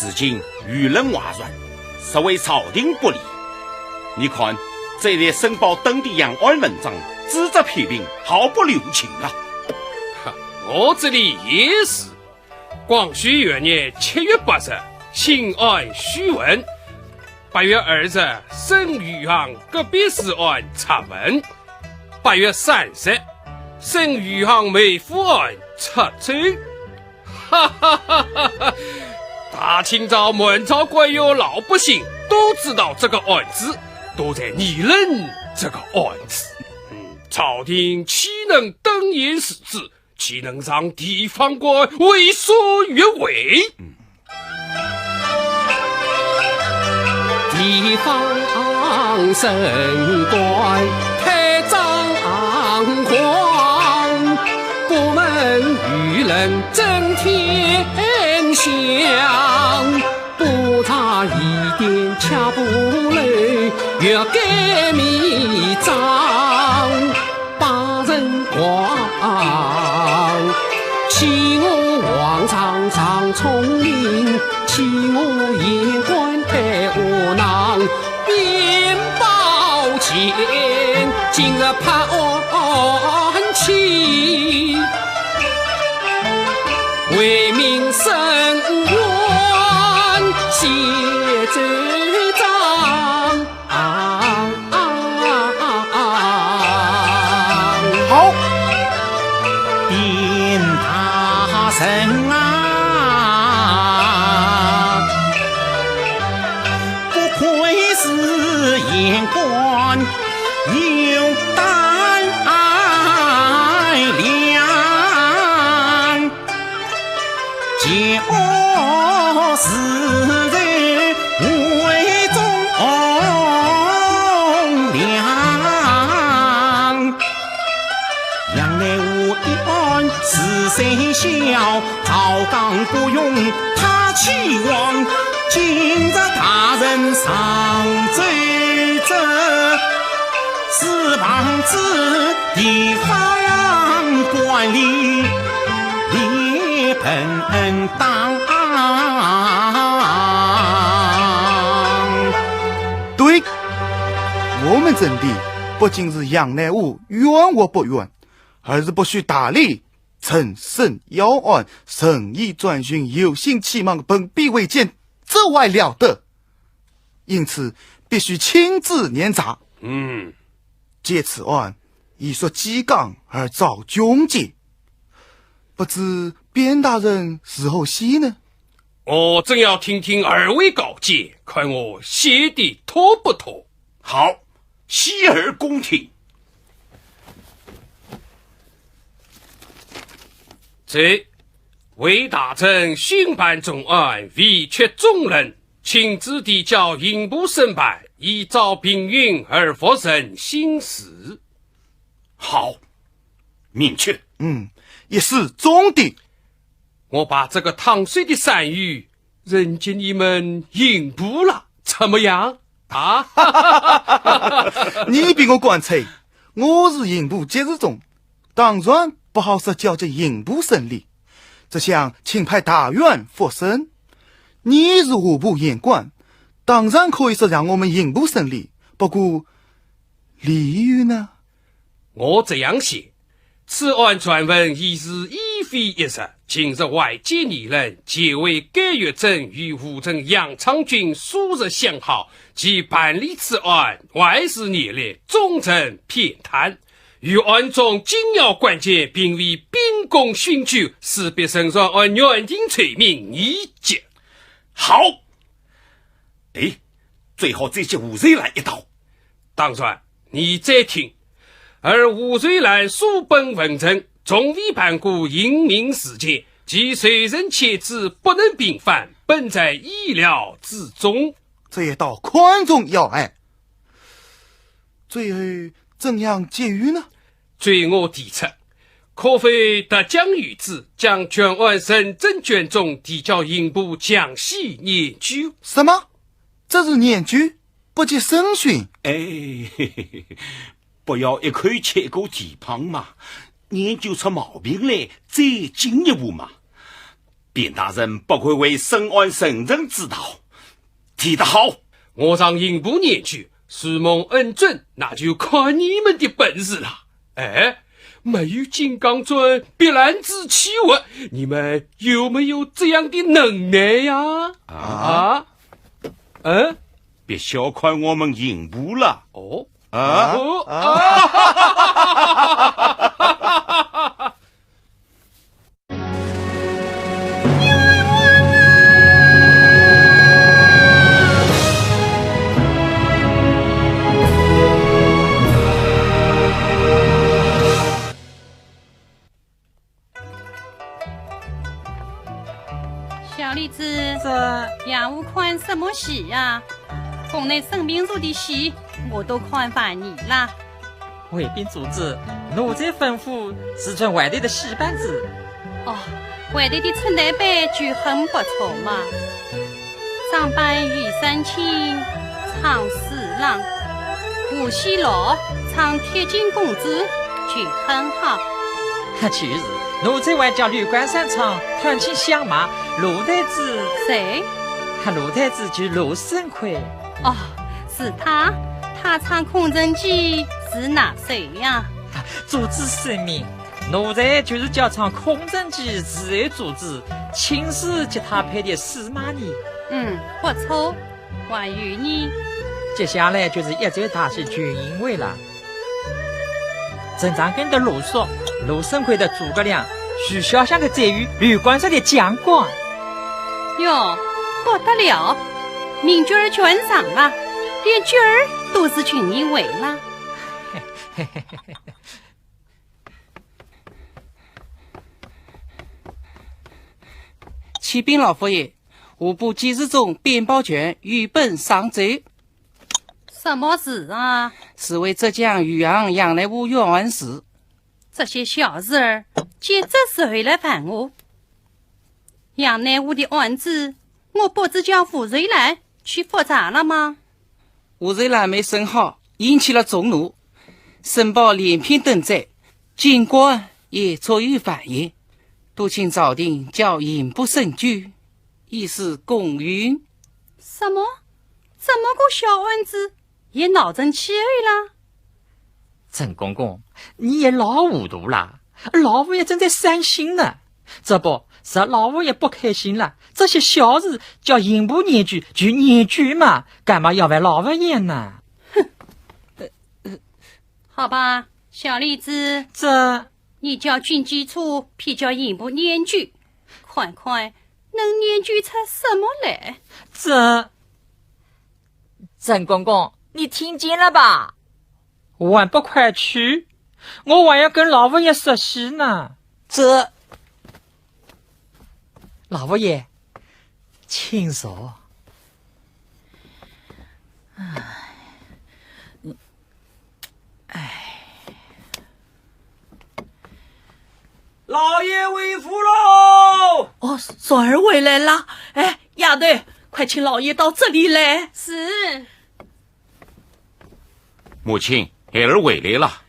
如今舆论哗然，实为朝廷不利。你看，这一帖申报登的杨案文章，只字批评，毫不留情啊。哈，我这里也是。 光绪元年七月八日，新案续文。八月二日，省余杭隔壁市案撤文。八月三日，省余杭梅府案撤奏。哈哈哈哈哈！大清朝满朝官员老百姓都知道这个案子，都在议论这个案子。嗯，朝廷岂能登言无字？ 岂能让地方官为所欲为？地方神官太张狂，不问舆论震天响。 不查疑点却步楼，欲盖弥彰。八人狂，欺我皇上尚聪明，欺我县官太窝囊。面包钱，今日判案期。 为民伸冤，写奏章。好，禀大人啊，不愧是县官有胆量。 叫世人为忠良。对笑赵刚不用他去望，今日大人上奏折，是望子地方官里也本当。对，我们真的不仅是杨乃武冤或不冤，而是不许大礼 陈审要案，任意专讯、有心欺瞒、朋比为奸，这还了得？因此必须亲自严查。嗯。借此案，以肃纪纲而昭君节，不知卞大人如何想呢？我正要听听二位高见，看我想得妥不妥。好，洗耳恭听。 这，魏大人新办重案，委屈众人，亲自提交刑部审办，依照兵运而复审新审。好，明确。嗯，一视中的。我把这个烫手的山芋 人给你们刑部了，怎么样？啊？你比我官差，我是刑部节度中，当然不好说交给刑部审理，这厢请派大院复审。你是户部言官，当然可以说让我们刑部审理，不过理由呢？我这样写， 此案传闻已是一非一日，近日外界议论，解围该狱正与吴镇杨昌君数日相好，其办理此案，外事严厉，中正偏袒。于案中紧要关键，并未秉公寻究，势必仍然按原定罪名而结。好，哎，最好再接吴瑞兰一道。 当然，你再听。而吴瑞兰素本文人，从未办过刑名事件，其受人牵制不能平反，本在意料之中。这一道宽重要案，最后怎样结语呢？ 据我提出，可否特将谕旨，将全案认真卷宗，提交刑部详细研究。什么？这是研究，不及审讯？哎，嘿嘿嘿，不要一口吃一口蹄髈嘛，研究出毛病来再进一步嘛。卞大人不愧为审案圣人之道，提得好。我让刑部研究， 承蒙恩准，那就看你们的本事了。哎，没有金刚钻，别篮子起活，你们有没有这样的能耐呀？啊？啊？嗯？别小看我们刑部了。哦？啊？哦？啊？ 小李子，这杨武看什么戏啊？宫内沈明珠的戏，我都看烦你了。 回禀主子，奴才吩咐是准坏蛋的戏班子。哦，坏蛋的春台班就很不错嘛。张班与三清唱四郎，吴喜乐唱铁金公子就很好。哈，就是，奴才还叫刘关山唱弹琴相骂罗台子。谁？哈，罗台子就是罗生魁。哦， 是他，他唱《空城计》是哪首呀？主子圣明，奴才就是叫唱《空城计》侍候主子，亲自给他配的司马懿。嗯，不错。还有呢？接下来就是一周大戏《群英会》了。 陈长庚的罗叔，罗生魁的诸葛亮，徐潇湘的宰予，刘关山的将官。哟，不得了，名角儿全上了，连角儿都是群英会了。启禀老佛爷，户部节度中边保全有本上奏。什么事啊？是为浙江余杭杨乃武冤案事。 这些小事儿，接着谁来烦我？杨乃武的案子，我不是叫吴瑞兰去复查了吗？吴瑞兰没审好，引起了众怒，申报连篇登载，警官也出于反言，都请朝廷叫刑部审究，以示公允。什么？这么个小案子， 也闹成气候啦？陈公公，你也老糊涂啦！老佛爷正在伤心呢，这不是老佛爷不开心了？这些小事叫刑部研究就研究嘛，干嘛要烦老佛爷呢？好吧，小李子，这……你叫军机处批叫刑部研究，看看能研究出什么来。这…… 陈公公，你听见了吧？还不快去！我还要跟老佛爷说戏呢。这……老佛爷，请坐。哎，老爷回府喽！哦，双儿回来了。哎，丫头，快请老爷到这里来。是。母亲，孩儿回来了。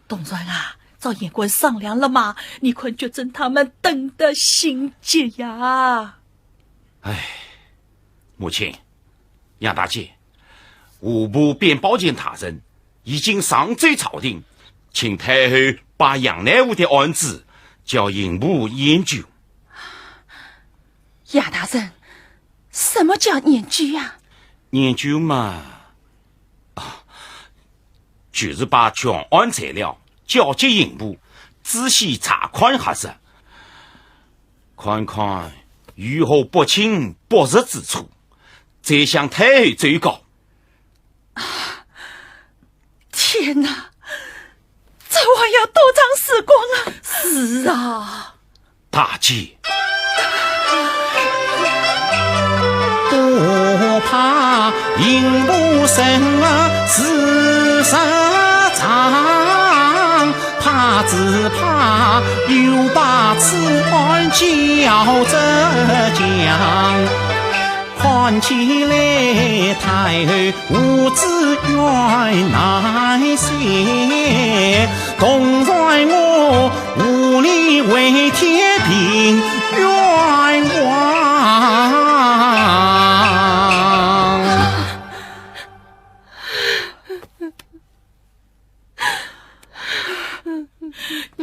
东川啊，找县官商量了吗？你看觉珍他们等得心急呀。唉，母亲，杨大姐， 户部边保监大人已经上奏朝廷，请太后把杨乃武的案子交刑部研究。杨大人，什么叫研究呀？研究嘛，啊，就是把全案材料交给刑部，仔细查看核实，看看有何不清不实之处，再向太后奏告。 天哪，这还要多长时光啊！是啊。大姐。不怕刑部审啊事实彰，怕只怕又把此案交浙江。 看起来太后无知冤难伸，同然我无力为天平冤枉。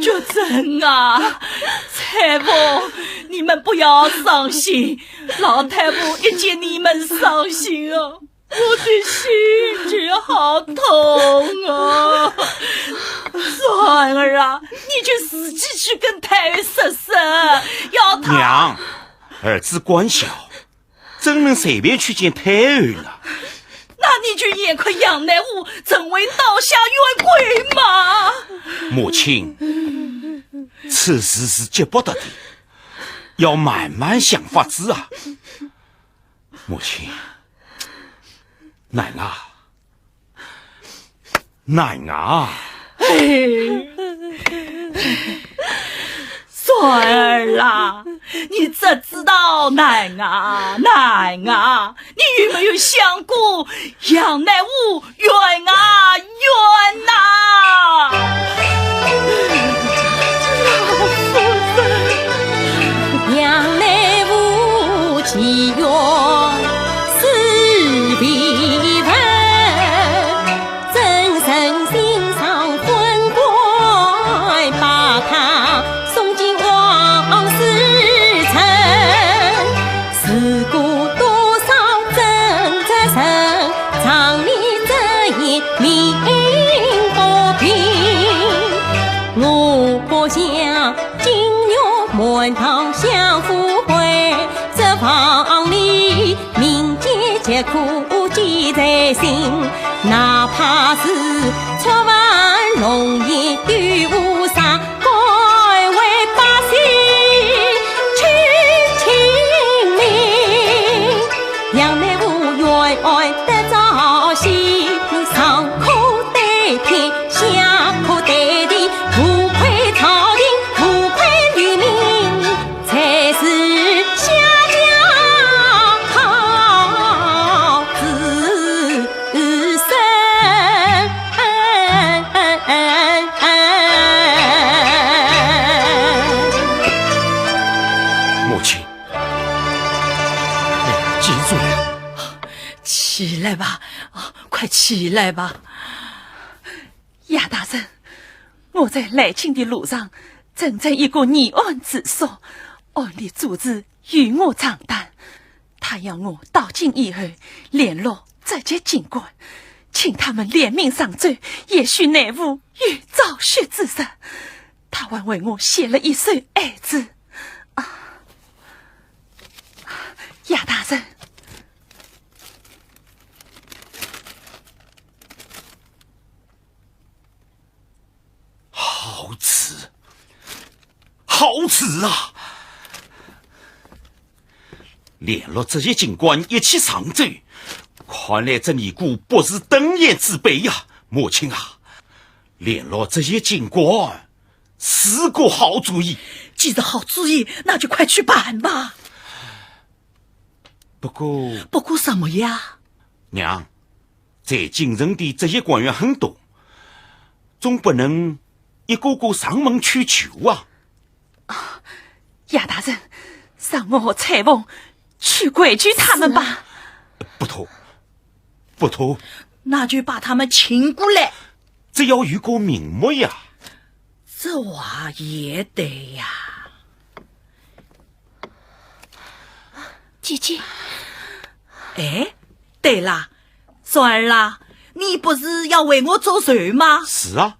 觉珍啊，太婆，你们不要伤心，老太婆一见你们伤心哦，我的心就好痛啊。双儿啊，你就自己去跟太后说说，要她……娘，儿子官小， 怎能随便去见太后呢？那你就严控杨乃武成为刀下冤鬼嘛！母亲，此事是急不得的，要慢慢想法子啊。母亲，难啊， 难啊！哎，双儿啊，你只知道难啊，难啊！你有没有想过，杨乃武冤啊，冤呐！老夫人。杨乃武其冤是非分， 真诚心肠昏官，把他送进王死城。如果多少正直人，仗你这一命不平。我不想金玉满堂相富贵，这房里 铭记皆苦记在心，哪怕是触犯龙颜丢乌纱，敢为百姓去清明。杨乃武冤案得昭雪，上可对天，下可对地，无愧朝廷，无起来吧，啊，快起来吧。 杨大人，我在来京的路上，整整一个疑案之所，案的主事与我长谈。他要我到京以后，联络浙籍京官，请他们联名上奏，也许内务有昭雪之日。他还为我写了一首爱字。啊，杨大人。 好词，好词啊！联络这些京官一起上奏，看来这尼姑不是登言之辈呀，母亲啊！联络这些京官是个好主意。既是好主意，那就快去办吧。不过，不过什么呀？娘， 在京城的这些官员很多，总不能一个个上门去求啊。杨大人，让我和彩凤去跪求他们吧。是啊。不妥，不妥。那就把他们请过来。这要有个名目呀。这话也对呀。 姐姐。哎，对了，双儿啊，你不是要为我做寿吗？是啊。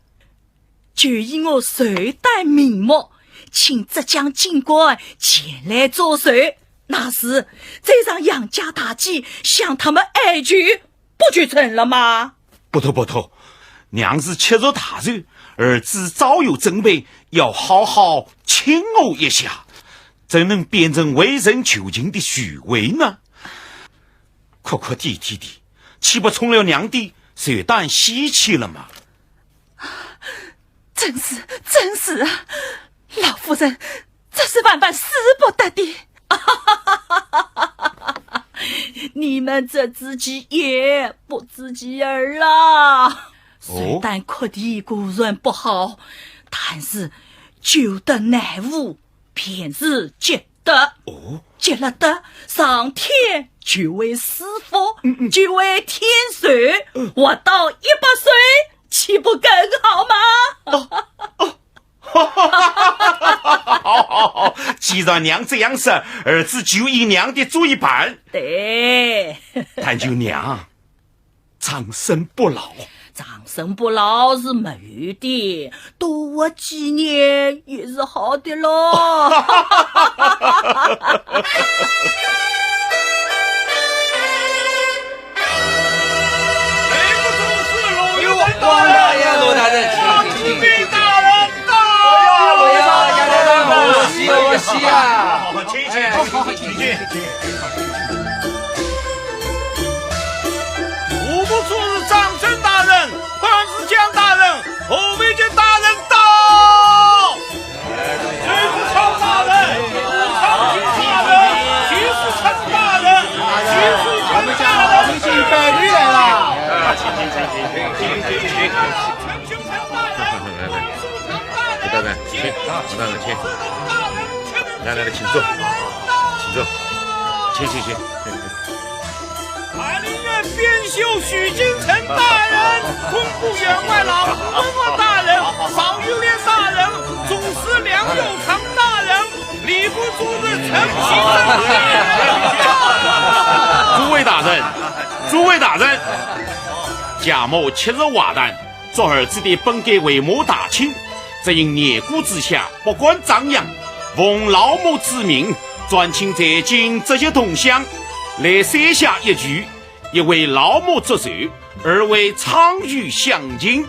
就以我寿诞名目，请浙江京官前来做寿，那时再上杨家大祭，向他们哀求，不就成了吗？ 不妥不妥，娘是吃着大寿，儿子早有准备，要好好庆贺一下，怎能变成为人求情的虚伪呢？哭哭啼啼的，岂不冲了娘的寿诞喜气了吗？真是，真是啊，老夫人，这是万万使不得的。 你们只知其一，不知其二啦。哦？寿诞哭啼固然不好，但是求得奈何，便是积德。哦？积了德，上天就会赐福，嗯，嗯。就会添寿，嗯。活到一百岁，岂不更好吗？哦，哦。好，好，好，既然娘这样说，儿子就依娘的主意办。对。但求娘长生不老。长生不老是没有的，多活几年也是好的咯。 哎呦，王大爷、罗大人，请，请，请。大人到！哎呦，老爷子，老爷子，恭喜，恭喜啊！请，请，请，请，请，请。户部主事张真大人、管事江大人、侯维金大人到！ 周部超大人、部超金大人、徐世成大人、徐世成大人，已经排队来了。啊，请，请，请。陈秀成大人、陈秀成大人，请，陈秀成大人，请。来，来，来，请坐，请坐，请，请，请。 翰林院编修许金城大人、工部员外郎吴文华大人、邵玉莲大人、总司梁友昌大人、礼部主事陈其正大人。诸位大人，诸位大人，家母七十华诞，做儿子的本该回母大庆，只因年过之下，不敢张扬，奉老母之命，专请在京这些同乡，来三下一聚， 一为老母祝寿，二为昌裕相庆。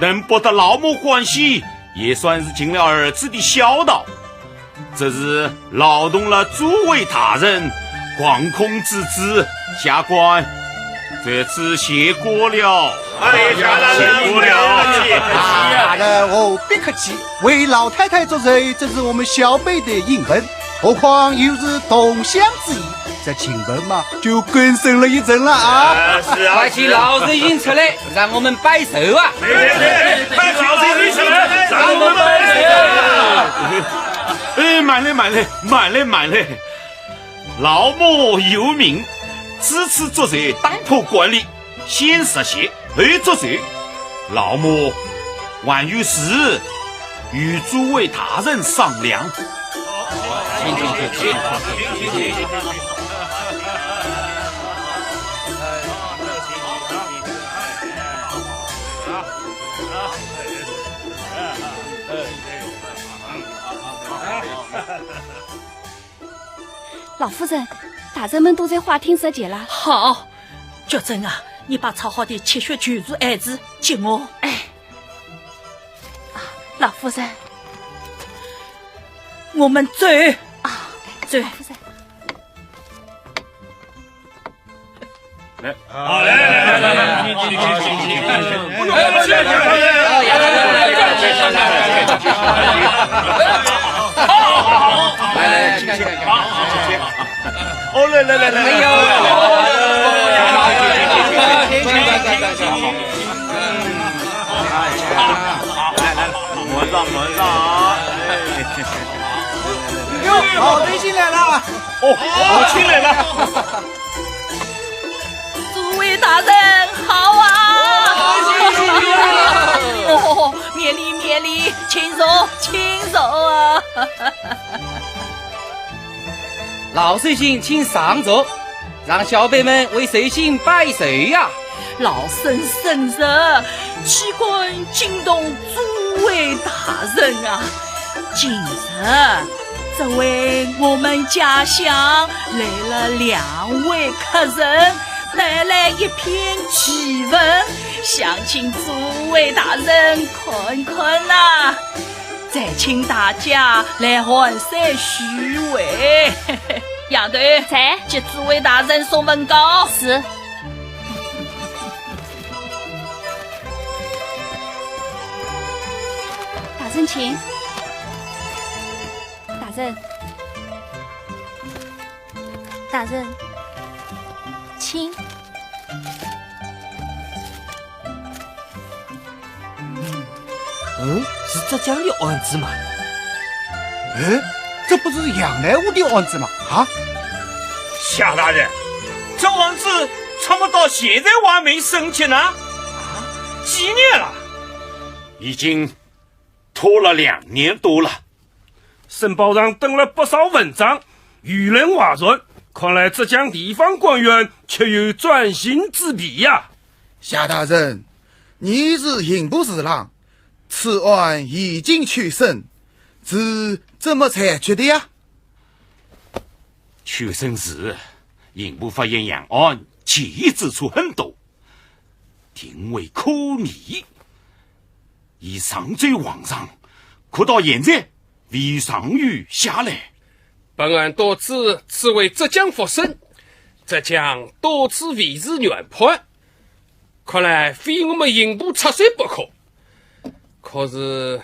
能博得老母欢喜，也算是尽了儿子的孝道。只是劳动了诸位大人，光空之资，下官在此谢过了。哎呀，谢过了。啊，大人何必客气，为老太太祝寿，这是我们小辈的应份，何况又是同乡之谊， 这情分嘛，就更深了一层了啊！啊，是啊，快请老寿星出来，让我们拜寿啊！对，对，对，快请老寿星出来，让我们拜寿啊！哎，慢来，慢来，慢来，慢来！老母有命，此次祝寿，打破惯例，先食席，后祝寿。老母还有事与诸位大人商量。老夫人，大人们都在花厅食席了。好，菊珍啊，你把炒好的七穴全素艾子给我。哎，啊，老夫人。我们走。啊，走。老夫人。 来，好，来，来，来，来，来，请，请，请，请，请，请。好，好，好，好，来，来，请，请，请。好，好，好，好，好，来，来，来，来，哎呦。请，请，请，请，请。来，来，来，慢上，慢上啊。哟，好，微信来了。 哦，母亲来了。诸位大人好啊！哦，免礼免礼，请坐，请坐啊！老寿星请上座，让小辈们为寿星拜寿呀。老身圣旨，岂敢惊动诸位大人啊！今日 这回我们家乡来了两位客人，带来一篇祭文，想请诸位大人看看呐，再请大家来寒山叙会。丫头，在。给诸位大人送文告。是。大人请。 大人，大人，请。嗯，是浙江的案子吗？哎，这不是杨乃武的案子吗？啊？夏大人，这案子怎么到现在还没审结呢？啊，几年了？已经 拖了两年多了。申报上登了不少文章，舆论哗然，看来浙江地方官员确有转型之备呀。夏大人，你是刑部侍郎，此案已经确审，是怎么裁决的呀？确审时，刑部发现杨案，其意之处很多，定为可疑。 以上奏皇上，可到现在未曾有下来。本案到此，此为浙江复审，浙江到此为时原判，看来非我们刑部插手不可。可是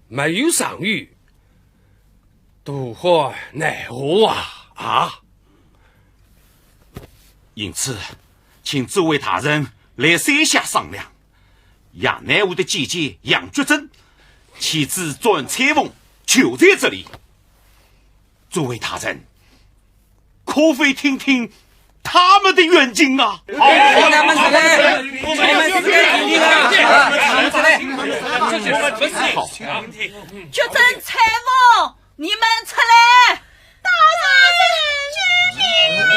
没有上谕， 大患难何啊！啊！因此，请诸位大人来三下商量。杨乃武的姐姐杨菊珍，妻子转翠凤就在这里。诸位大人，可否听听 他们的愿景啊！好，我们是该，我们是该听听啊！好，菊珍、翠凤，你们出来！大人，救命啊！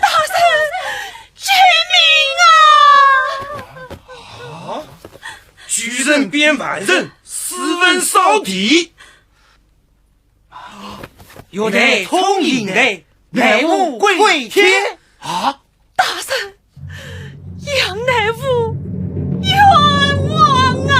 大人，救命啊！啊！举人变犯人，斯文扫地。 玉带通银带，乃武归天。啊！大人，杨乃武冤枉啊！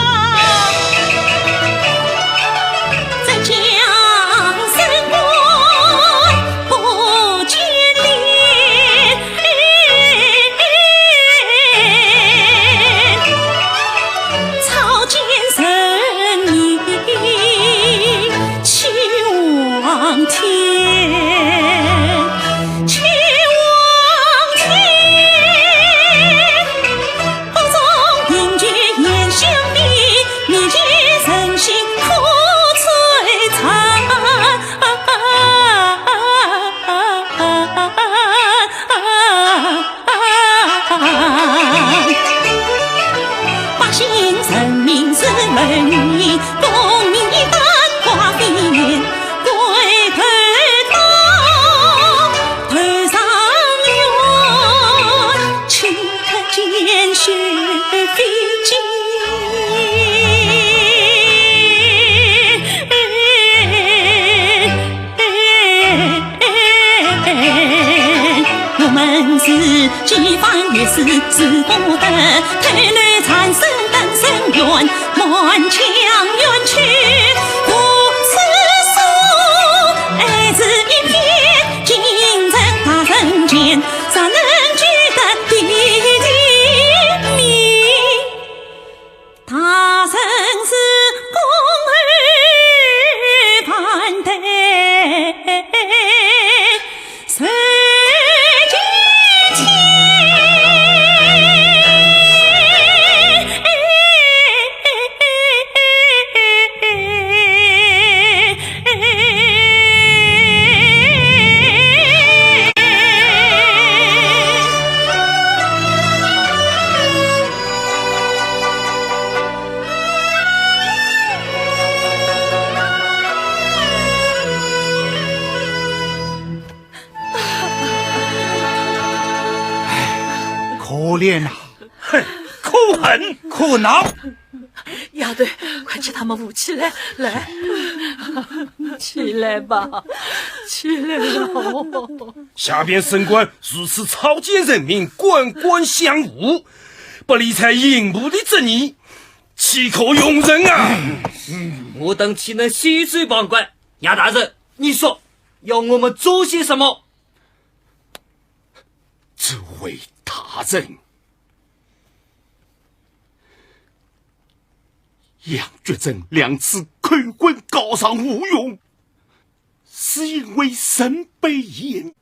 我们是几番月是死不得，头脑缠身等深渊，满腔冤屈无处诉，爱是一片情深大人间，谁能救得地地面？ 大人是公侯万代，受尽牵。可怜呐！哼，可恨！可恼！丫头，快替他们扶起来，来，起来吧，起来吧。下边神官如此草菅人命，官官相护，不理睬刑部的正义，岂可容忍啊？我等岂能袖手旁观？杨大人，你说，要我们做些什么？诸位大人，杨觉正两次叩昏告上无用，是因为人被骗。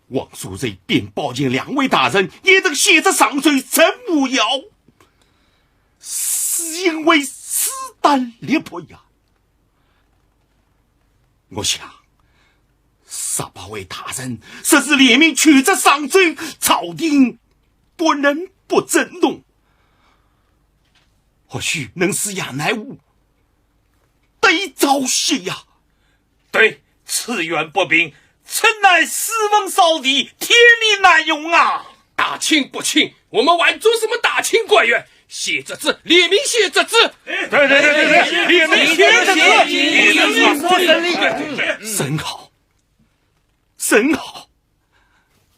王素瑞、卞宝琴两位大人也曾写着上奏，曾无效，是因为势单力薄呀。 我想，十八位大人若是联名求着上奏，朝廷不能不震动。或许能使杨乃武得以昭雪呀。对，此言不平，臣乃斯文扫地，天理难容啊！大清不清，我们还做什么大清官员？ 写折子，联名写折子。对对对对对，联名写折子，联名写折子。甚好，甚好。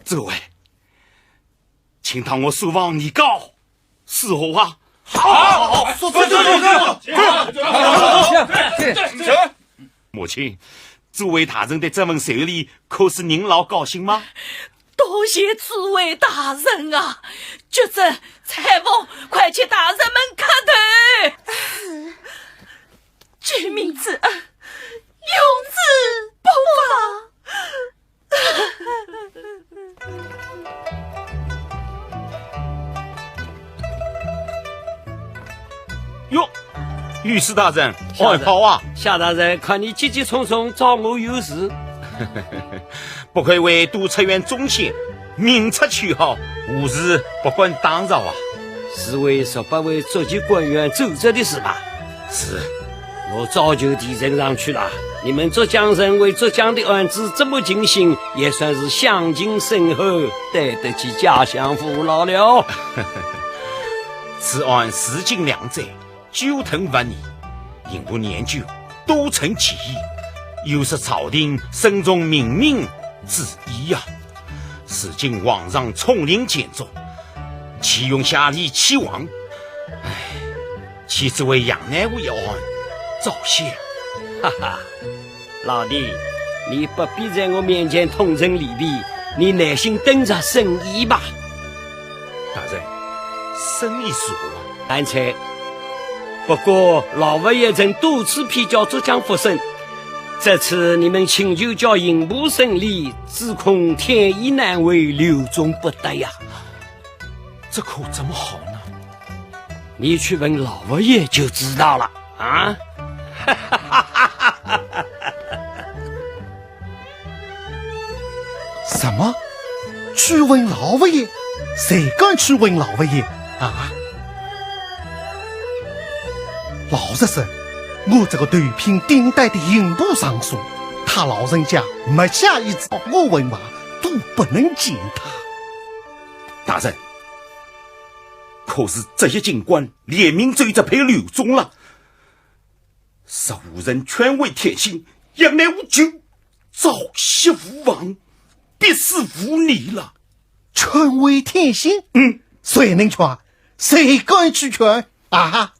诸位，请到我书房议告，如何啊？好，坐坐坐坐坐。母亲，诸位大人的这份寿礼，可使您老高兴吗？ 多谢诸位大人啊！觉正、采萍，快替大人们磕头！是。救命之恩，永志不忘。哟，御史大人，下人，外跑啊？夏大人，看你急急匆匆，找我有事？ 不愧为都察院中选，名察秋毫，何事不敢打扰啊？是为十八位浙籍官员奏折的事吧？是。我早就提呈上去了，你们浙江人为浙江的案子这么尽心，也算是乡情深厚，对得起家乡父老了。此案事经两载， 久藤万年，刑部研究，都成其意，又是朝廷慎重明明之意呀。如今皇上宠灵简作，岂容下礼欺王？唉，岂只为杨乃武一案昭雪？哈哈， 老弟，你不必在我面前痛陈利弊，你耐心等着审议吧。大人，审议如何啊？难猜。不过老佛爷曾多次批教浙江复审，这次你们请求叫刑部审理，只恐天意难违，留中不得呀。这可怎么好呢？你去问老佛爷就知道了啊。 什么？去问老佛爷？谁敢去问老佛爷啊？老实说，我这个头品顶戴的刑部尚书，他老人家没下一次我文华都不能见他。大人，可是这一进关，联名奏折被刘宗了。若无人劝慰天心，杨乃武就早息无望，必死无疑了。劝慰天心？嗯。谁能劝？谁敢去劝？啊？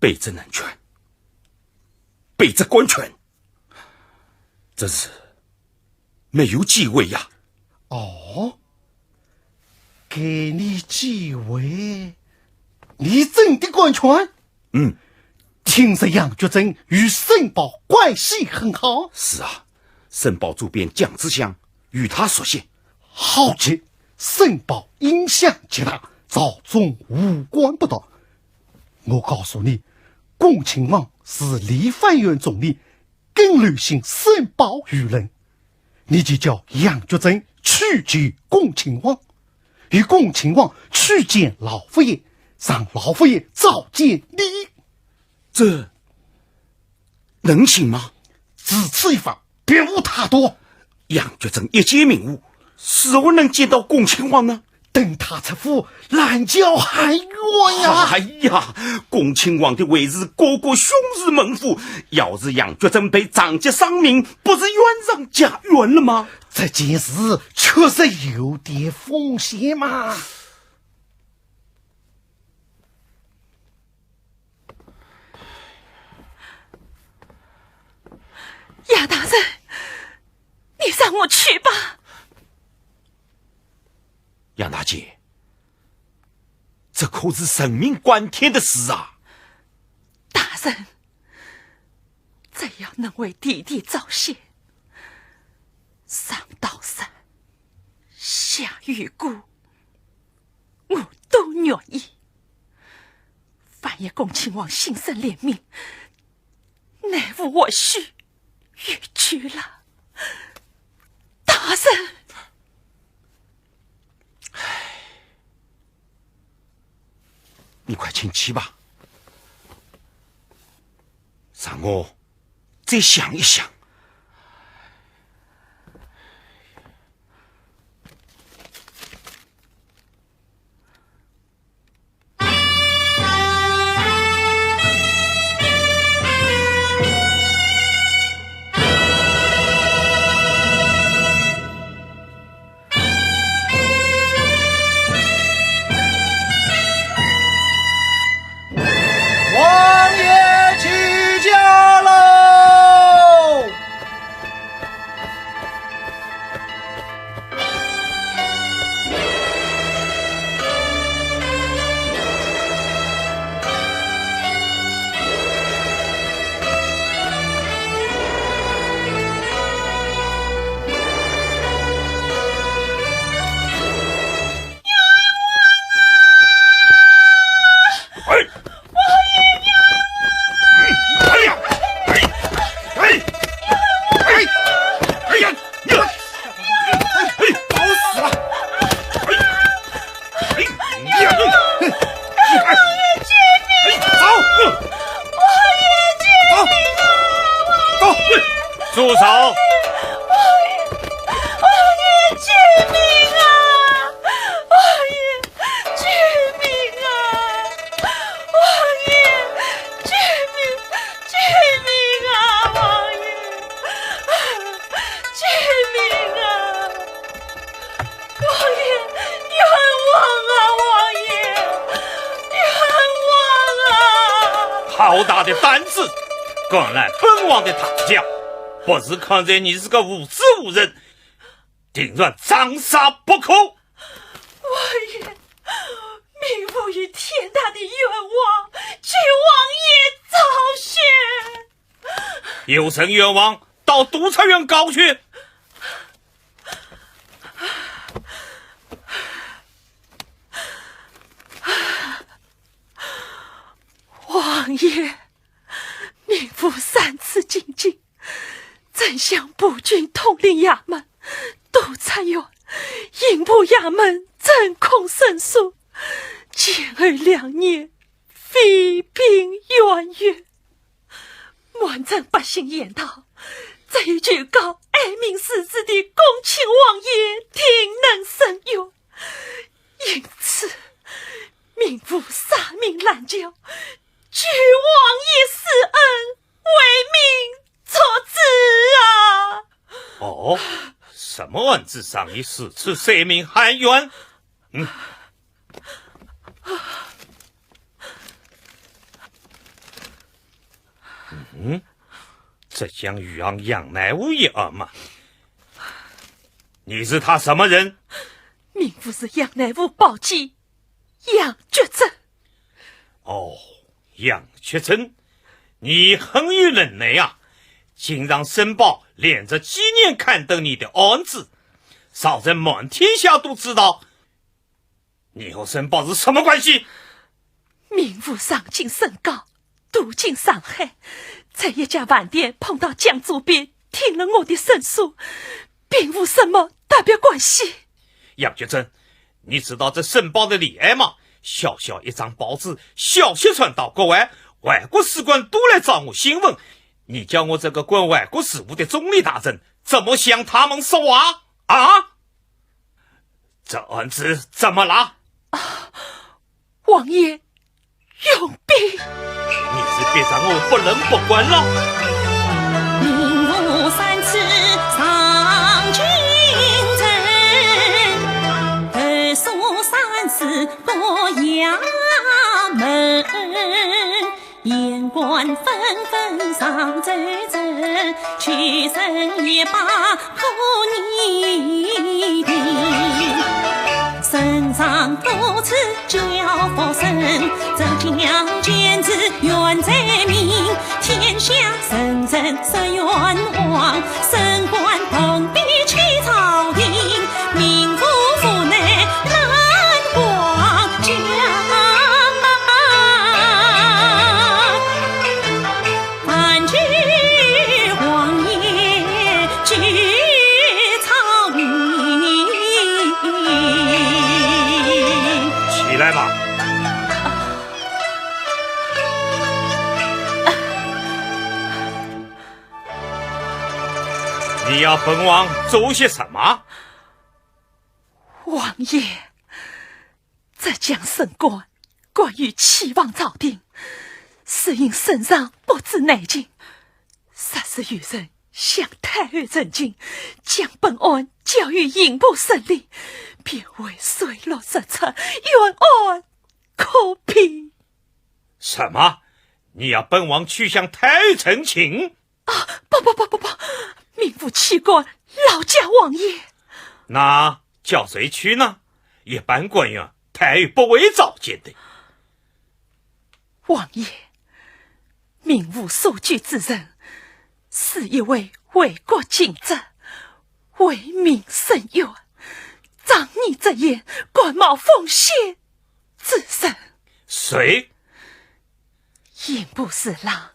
卑职能劝，卑职敢劝，只是没有机会呀。哦，给你机会，你真的敢劝？嗯。听说杨觉珍与沈宝关系很好。是啊，沈宝主编蒋志祥与他熟悉。好极，沈宝影响极大，朝中无官不到。我告诉你，恭亲王是李藩院总理，更留心沈宝于人。你就叫杨觉珍去见恭亲王，由恭亲王去见老佛爷，让老佛爷召见你。这能行吗？只此一法，别无他途。杨觉珍一介民户，如何能见到恭亲王呢？等他出府，拦轿还远呀！哎呀，恭亲王的位置高过兄弟门户，要是杨觉珍被杖击伤命，不是冤上加冤了吗？这件事确实有点风险嘛。杨大人，你让我去吧。杨大姐，这可是人命关天的事啊！大人，只要能为弟弟着想，上刀山，下油锅，我都愿意。万一恭亲王心生怜悯，奈何我须与君了。大人！你快请起吧，让我再想一想。王爷起驾喽！哎！哎呀！哎！哎！哎！哎呀！哎！哎！搞死了！哎！哎！哎！哎！哎！走！王爷救命啊！走！住手！王爷，王爷救命啊！王爷！ 救命啊！王爷，救命！救命啊！王爷，救命啊！王爷，冤枉啊！王爷，冤枉啊！好大的胆子，敢拦本王的大轿，不是看在你是个无知无能，定然斩杀不可。 王爷，民妇有天大的冤枉，求王爷昭雪。有甚冤枉，到督察院告去。王爷，民妇三次进京， 呈上步军统领衙门、督察院、刑部衙门真空申诉，前后两年，非兵远游，满城百姓言道，只有求告爱民如子的恭亲王爷定能伸冤。因此，民妇舍命拦轿，求王爷施恩，为民作主啊！哦，什么案子让你如此舍命喊冤？嗯。 嗯，浙江余杭杨乃武一案嘛。你是他什么人？民妇是杨乃武胞姐，杨觉珍。哦，杨觉珍，你很有能耐呀，竟让申报连着几年刊登你的案子，闹得满天下都知道。 你和申报是什么关系？民妇上京申告，途经上海，在一家饭店碰到江主笔，听了我的申诉，并无什么特别关系。杨觉珍，你知道这申报的厉害吗？小小一张报纸，消息传到国外，外国使馆都来找我新闻。你叫我这个管外国事务的总理大人，怎么向他们说话啊？ 这案子怎么了？王爷用兵。你是逼着我不能不管了。民妇三次上京城，投诉三次各衙门。 言官纷纷上奏折，求神也罢可逆的。圣上多次教复圣，浙江全是冤罪名，天下圣人伸冤枉，圣官同兵起朝廷，民妇无奈难还家。 万岁王爷救曹营。起来吧。你要本王做些什么？王爷， 浙江省官关羽欺罔朝廷，是因圣上不知内情，若是有人向太后陈情，将本案交与刑部审理，便会水落石出，冤案可平。什么？你要本王去向太后陈情？ 啊，不不不不不，民妇岂敢劳驾王爷。那叫谁去呢？一般官员太后不会召见的。王爷，民妇所求之人，是一位为国尽责、为民伸冤、仗义执言、敢冒风险之人。谁？刑部侍郎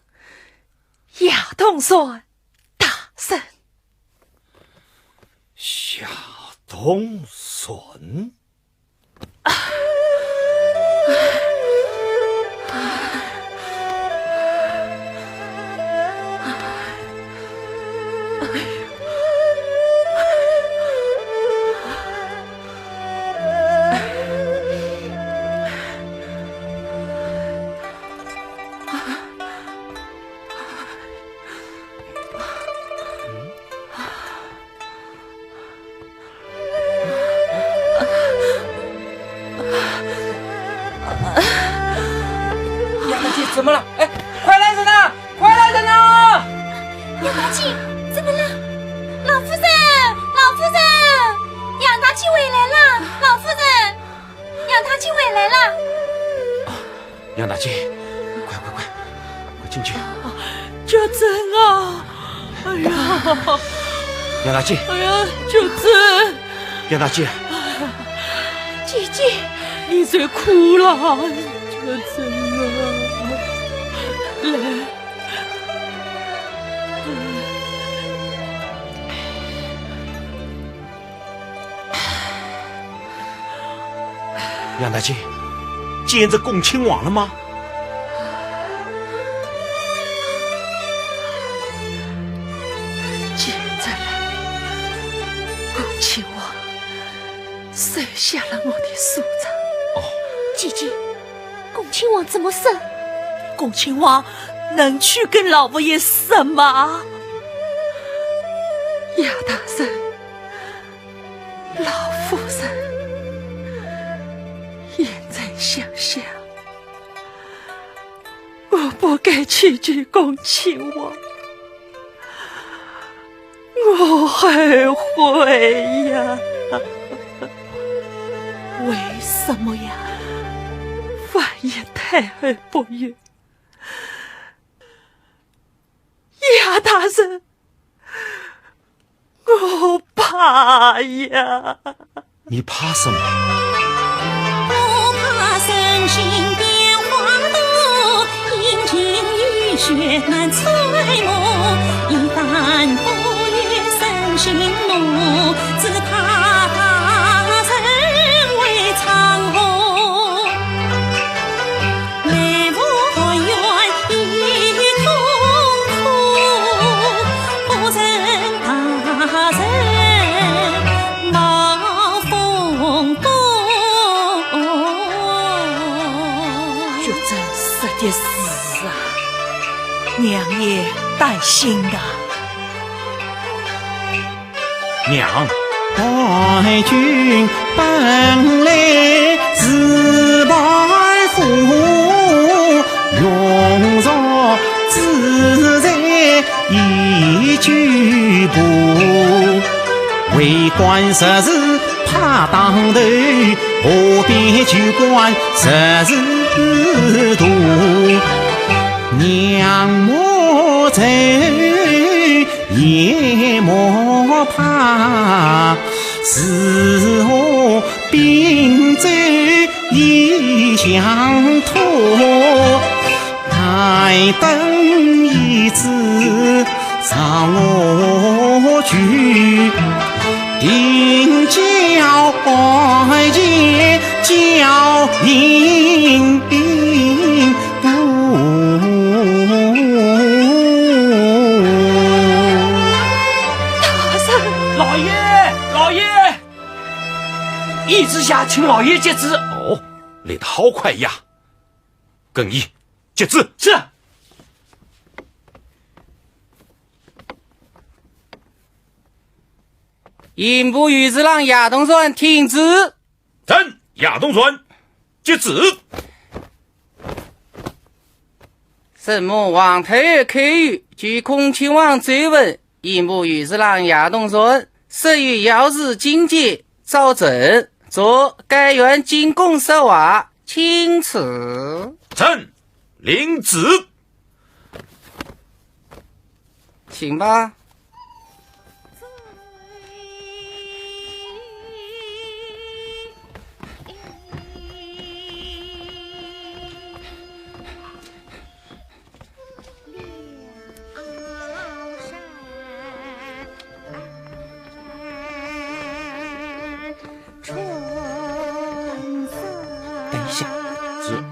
夏同传大人。夏同传？杨大姐，怎么了？哎，快来人呐！快来人呐！杨大姐，怎么了？老夫人，老夫人，杨大姐回来了，老夫人，杨大姐回来了。 杨大姐，快快快，快进去。觉珍啊，哎呀，杨大姐，哎呀，觉珍，杨大姐，姐姐，你别哭了，觉珍啊，来。 杨大姐，见着恭亲王了吗？见着了，恭亲王收下了我的书状。哦。姐姐，恭亲王怎么说？恭亲王能去跟老佛爷说吗？杨大人，老夫人，现在想想，我不该去求恭亲王，我后悔呀。为什么呀？万一太后不允，杨大人，我怕呀。你怕什么？不怕人心变化多，阴晴雨雪难揣摩。一旦不与人心谋，只怕他人为唱和。 觉珍说的是啊，娘也担心啊。 娘。太君本来是败父，荣辱自在一举步。为官实事怕当头，何必求官实事图。娘莫愁， 也莫怕，是我并肩一相托。待等一子召我去，定叫爱妾叫应。 大人，老爷，老爷，一直下请老爷接旨。哦，来得好快呀！更衣，接旨。是。刑部御史郎杨东传听旨。 臣杨东传接旨。承蒙皇太后开谕，据恭亲王奏闻，刑部御史郎杨东传，设有要事进见，召臣，着该院进宫说话，钦此。臣领旨。 请吧。等一下。是。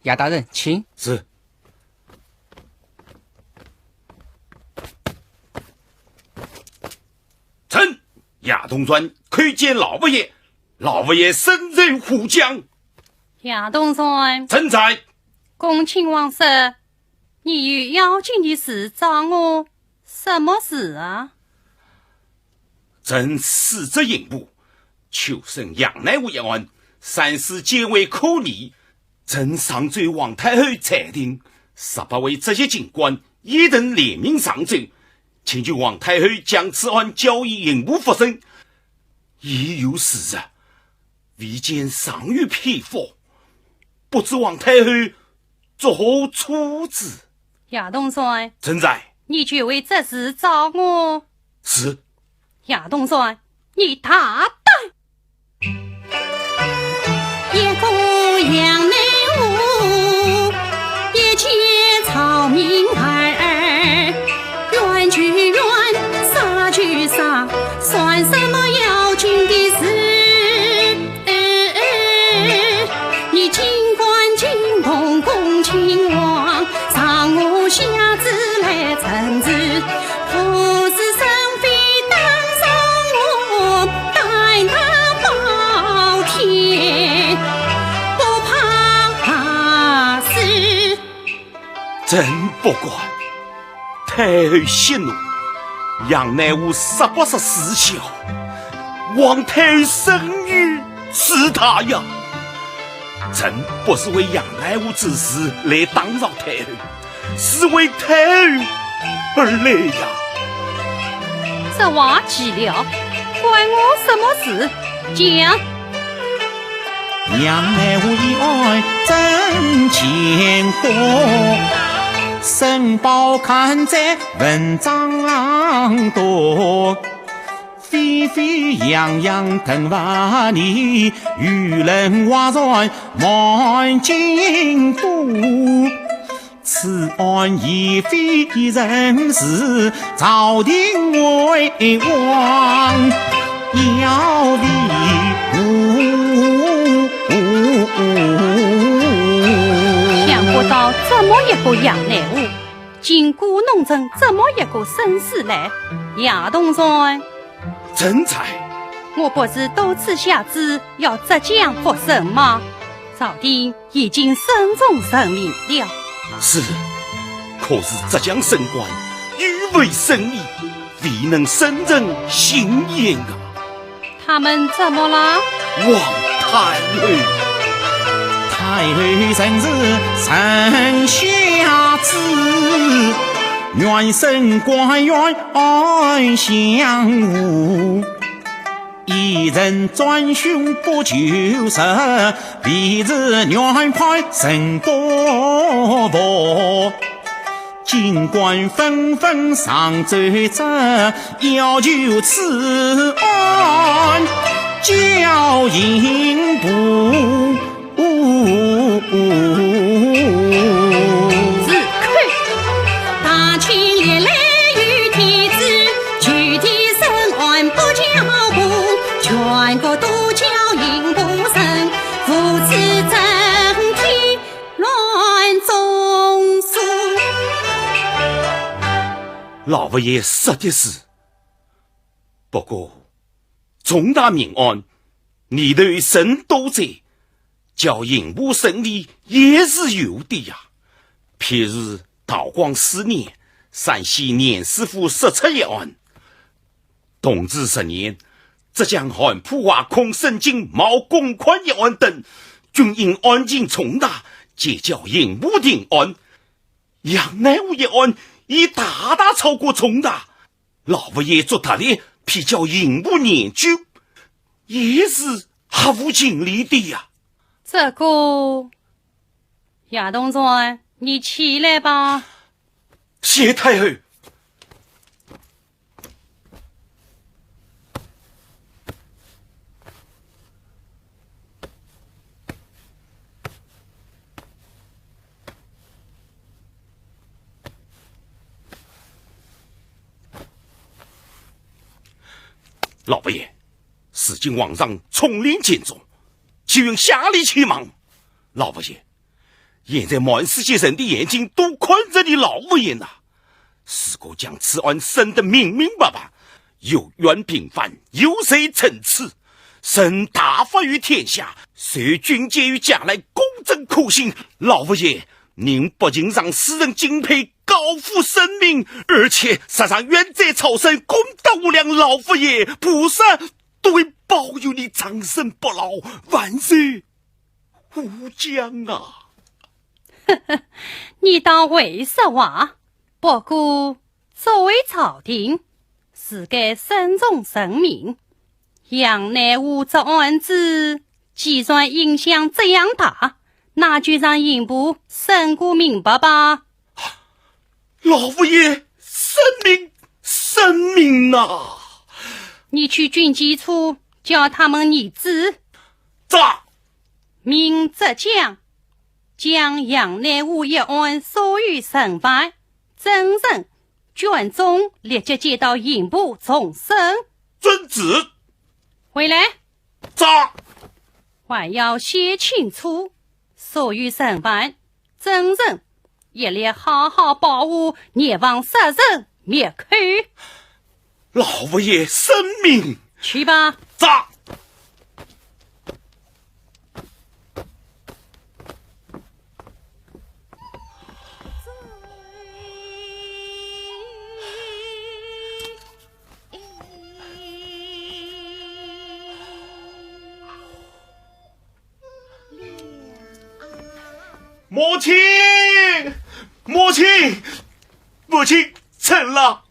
杨大人，请。是。臣杨东传叩见老佛爷，老佛爷圣寿无疆。杨东传。臣在。恭亲王说，你有要紧的事找我，什么事啊？ 臣司职刑部，秋审杨乃武一案，三司皆为可疑。臣上奏皇太后裁定，十八位执业京官一同联名上奏，请求皇太后将此案交与刑部复审。已有事实，未见尚有篇幅，不知皇太后作何处置？叶东山，臣在。你就为这事找我？是。叶东山，你大胆！ 一个杨乃武，一介草民儿，冤就冤，杀就杀，算什么要紧的事？你竟敢惊动恭亲王，上我下旨来惩治，不是生非当着我，胆大包天，不怕死。臣不敢。太后息怒，杨乃武杀不杀事小，皇太后深于此大呀。臣不是为杨乃武之事来打扰太后， 是为太后而来呀。这话奇了，关我什么事？讲。杨乃武一案真乾坤，申报刊载文章多，沸沸扬扬登万里，舆论哗然满京都。 此案已非人事，朝廷为王要立无。想不到这么一个杨乃武，竟故弄成这么一个声势来。叶东山，臣在。我不是多次下旨要浙江复审吗？朝廷 已经审中审明了。是，可是浙江省官有违圣意，未能审成刑案啊。他们怎么了？王太后。太后圣旨圣下旨，原审官员按相护。 一人专凶不求实，未知原判审不服。京官纷纷上奏折，要求此案交刑部。 是。大清历来有天子，就地审案不交部，全国都交刑部审，无此真天乱宗祠。老佛爷说的是，不过 重大命案，里头人多哉，交刑部审理也是有的呀。譬如道光四年，陕西严师傅失车一案，同治十年，浙江韩普挖空沈井冒公款一案等，均因案情重大，皆交刑部定案。 杨乃武一案已大大超过重大，老佛爷做特例批交刑部研究，也是合乎情理的呀。这个，叶东山，你起来吧。谢太后。 老佛爷，如今皇上统领兼总，岂允下例欺瞒？老佛爷，现在满世界人的眼睛都看着你老佛爷呢。如果将此案审得明明白白，有冤平反，有罪惩处， 臣大发于天下，谁均皆有将来公正可信。老佛爷，您不仅让世人敬佩，高呼圣名，而且时常冤罪超生，功德无量。老佛爷，菩萨都会保佑你长生不老，万寿无疆啊！你倒会说话，不过作为朝廷，是该慎重审明。杨乃武这案子，既然影响这样大，那就让刑部审个明白吧。老佛爷，圣明，圣明呐！你去军机处叫他们议旨。在。明则将，将杨乃武一案所有审犯、证人、卷宗立即接到刑部重审。遵旨。回来。在。还要写清楚，所有审犯、证人，一律好好保护，严防杀人灭口。老佛爷圣明。去吧。在。母亲，母亲，母亲，成了，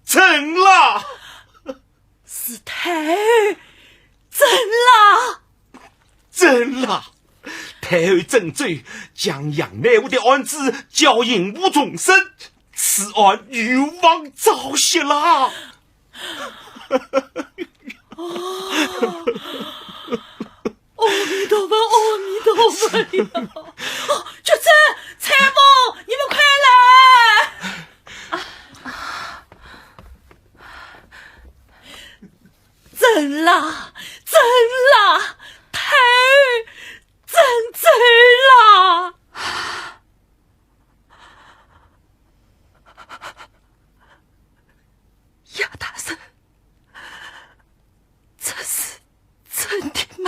成了！是太后，成了，成了！太后准奏，将杨乃武的案子交刑部重审，此案有望昭雪了。阿弥陀佛，阿弥陀佛呀！哦，菊珍、采萍，你们快来！啊，啊，成了，成了，太后准奏了！杨大人，这是真的吗？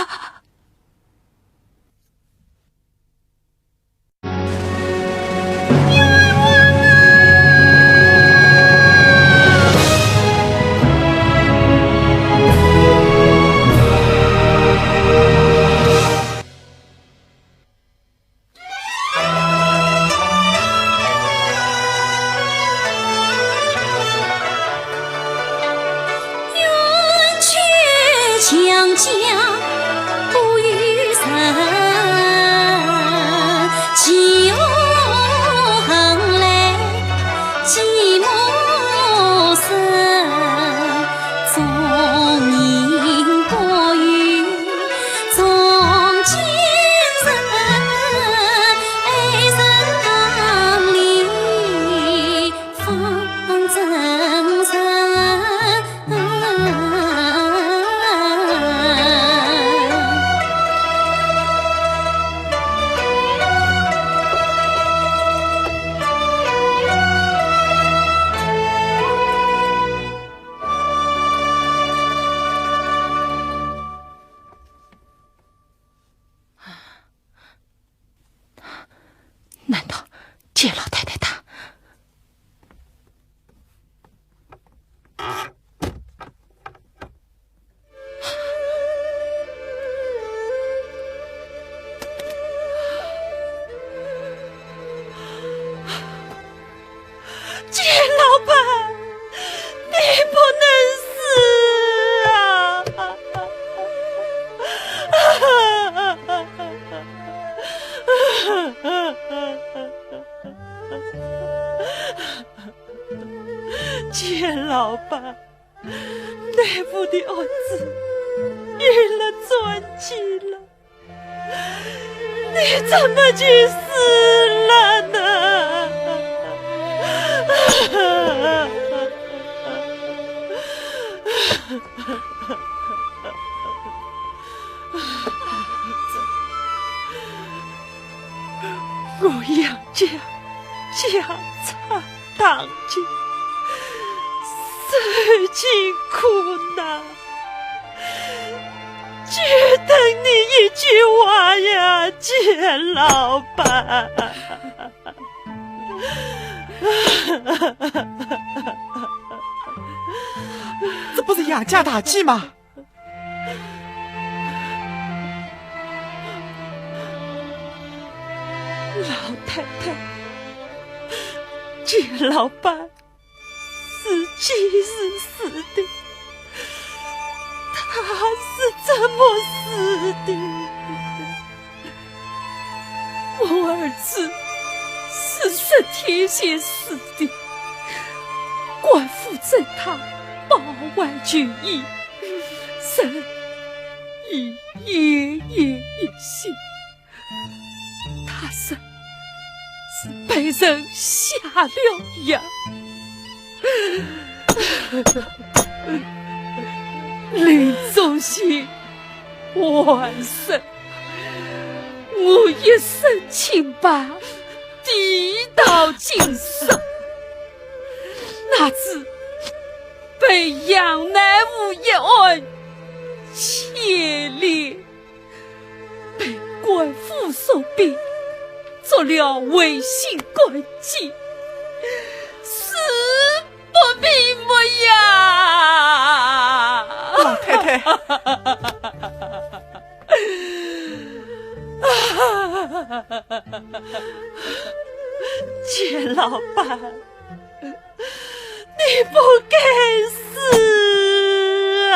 这不是杨家大忌吗？老太太，钱老板，既是死的，他是怎么死的？我儿子是十天前死的，官府准他保外求医，神已奄奄一息。 他说是被人下了药。临终前还说，我一身清白，低到今生，哪知被杨乃武一案牵连， 被官府所逼，做了违心官监，死不瞑目呀！老太太。钱老板，你不该死啊！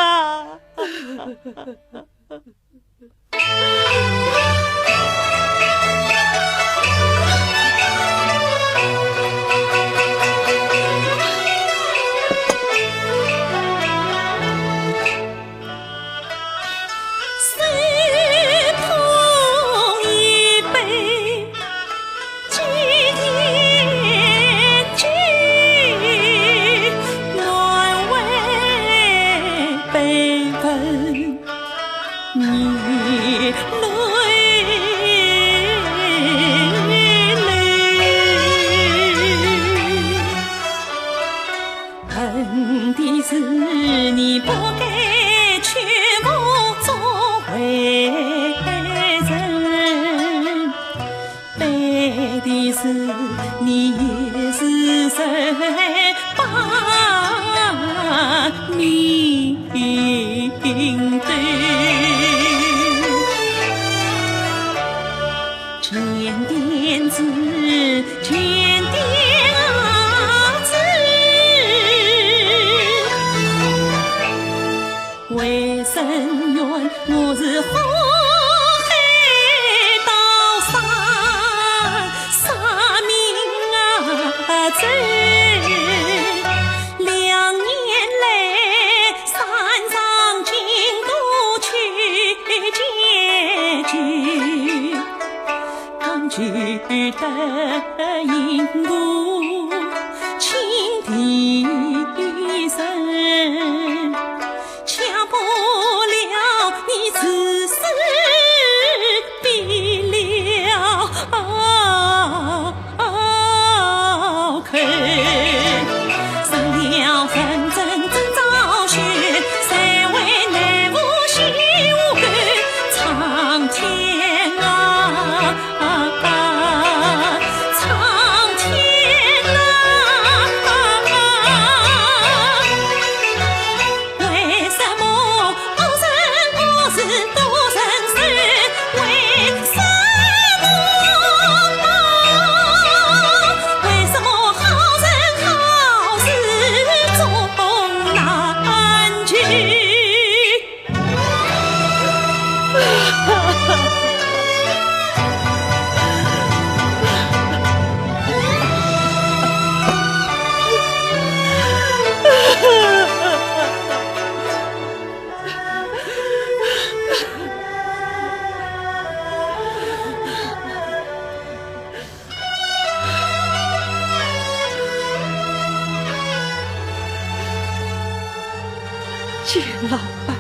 钱老板，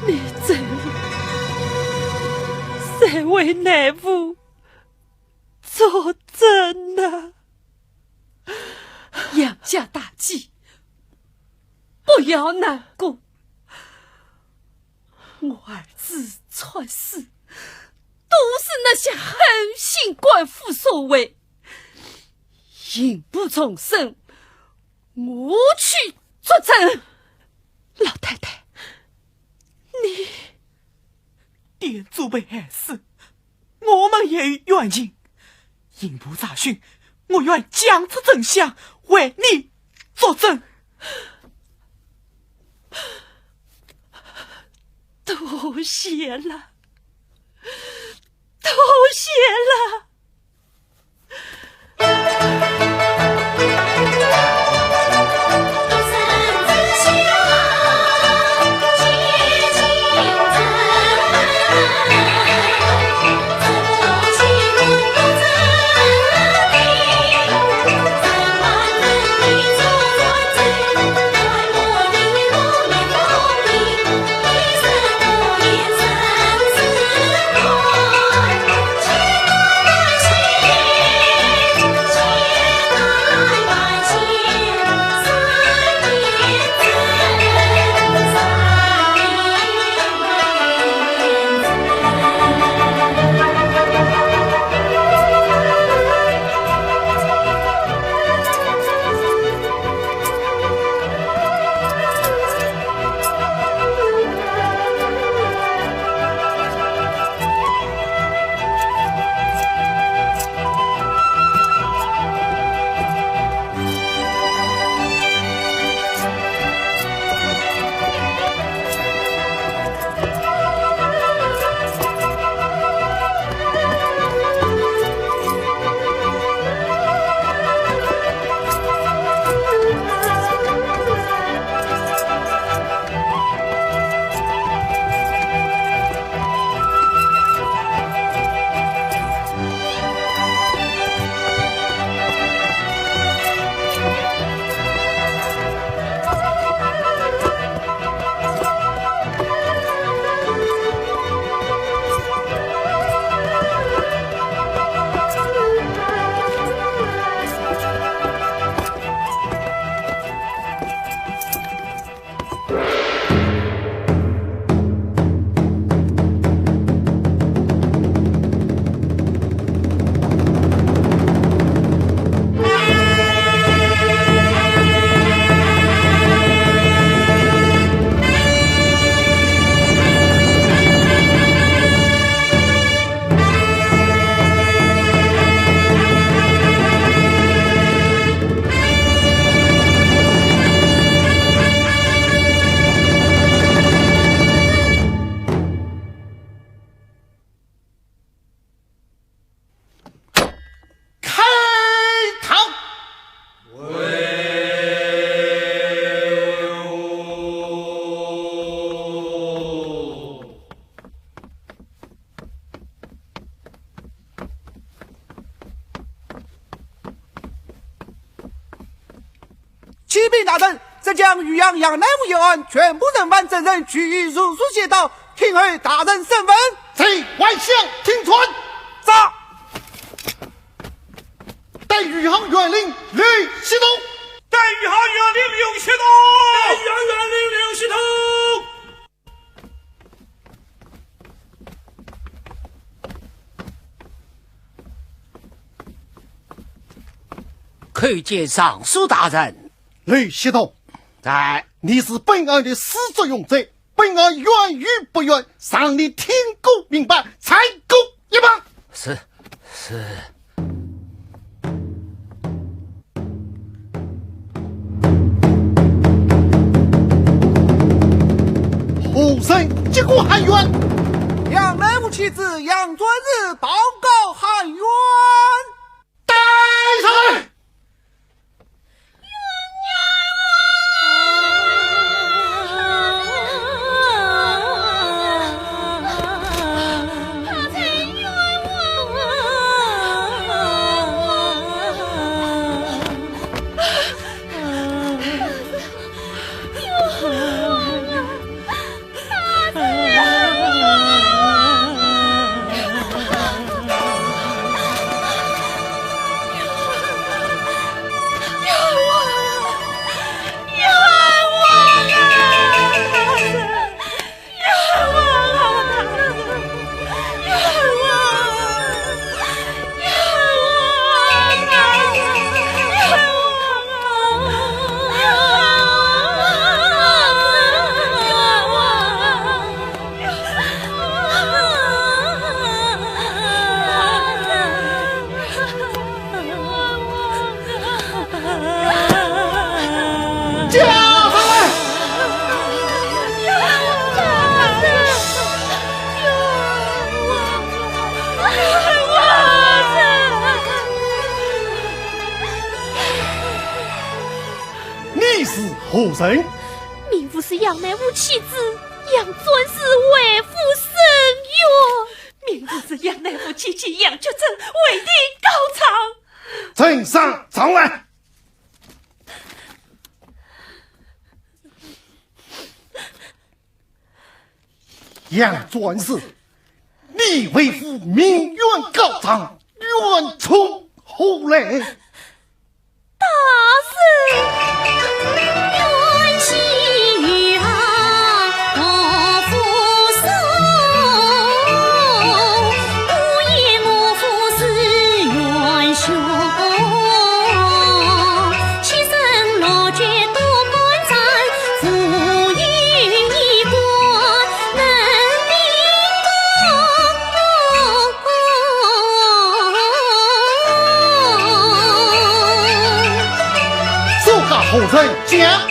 你这里，谁为乃武作证呢？杨家大吉，不要难过。我儿子出事，都是那些狠心官府所为，刑部重审，我去作证。老太太，你……店主被害死，我们也有冤情。刑部查讯，我愿讲出真相，为你作证。多谢了，多谢了。开堂。启禀大人，浙江余杭杨乃武一案，全部人犯证人俱已如数写到，听候大人审问。在，还乡听传。在。带余杭县令刘锡通。带余杭县令刘锡通。带余杭县令刘锡通。 叩见尚书大人。刘锡通。在。你是本案的始作俑者，本案冤与不冤，尚你听过明白，裁过一棒。是，是。 何人击鼓喊冤？杨乃武妻子杨传氏报告喊冤。带上来！何人？民妇是杨乃武妻子杨纂氏，为父伸冤。民妇是杨乃武妻子杨菊珍，为弟告状。呈上状来。 杨纂氏，你为父鸣冤告状，冤从何来？大人。诉告何人讲？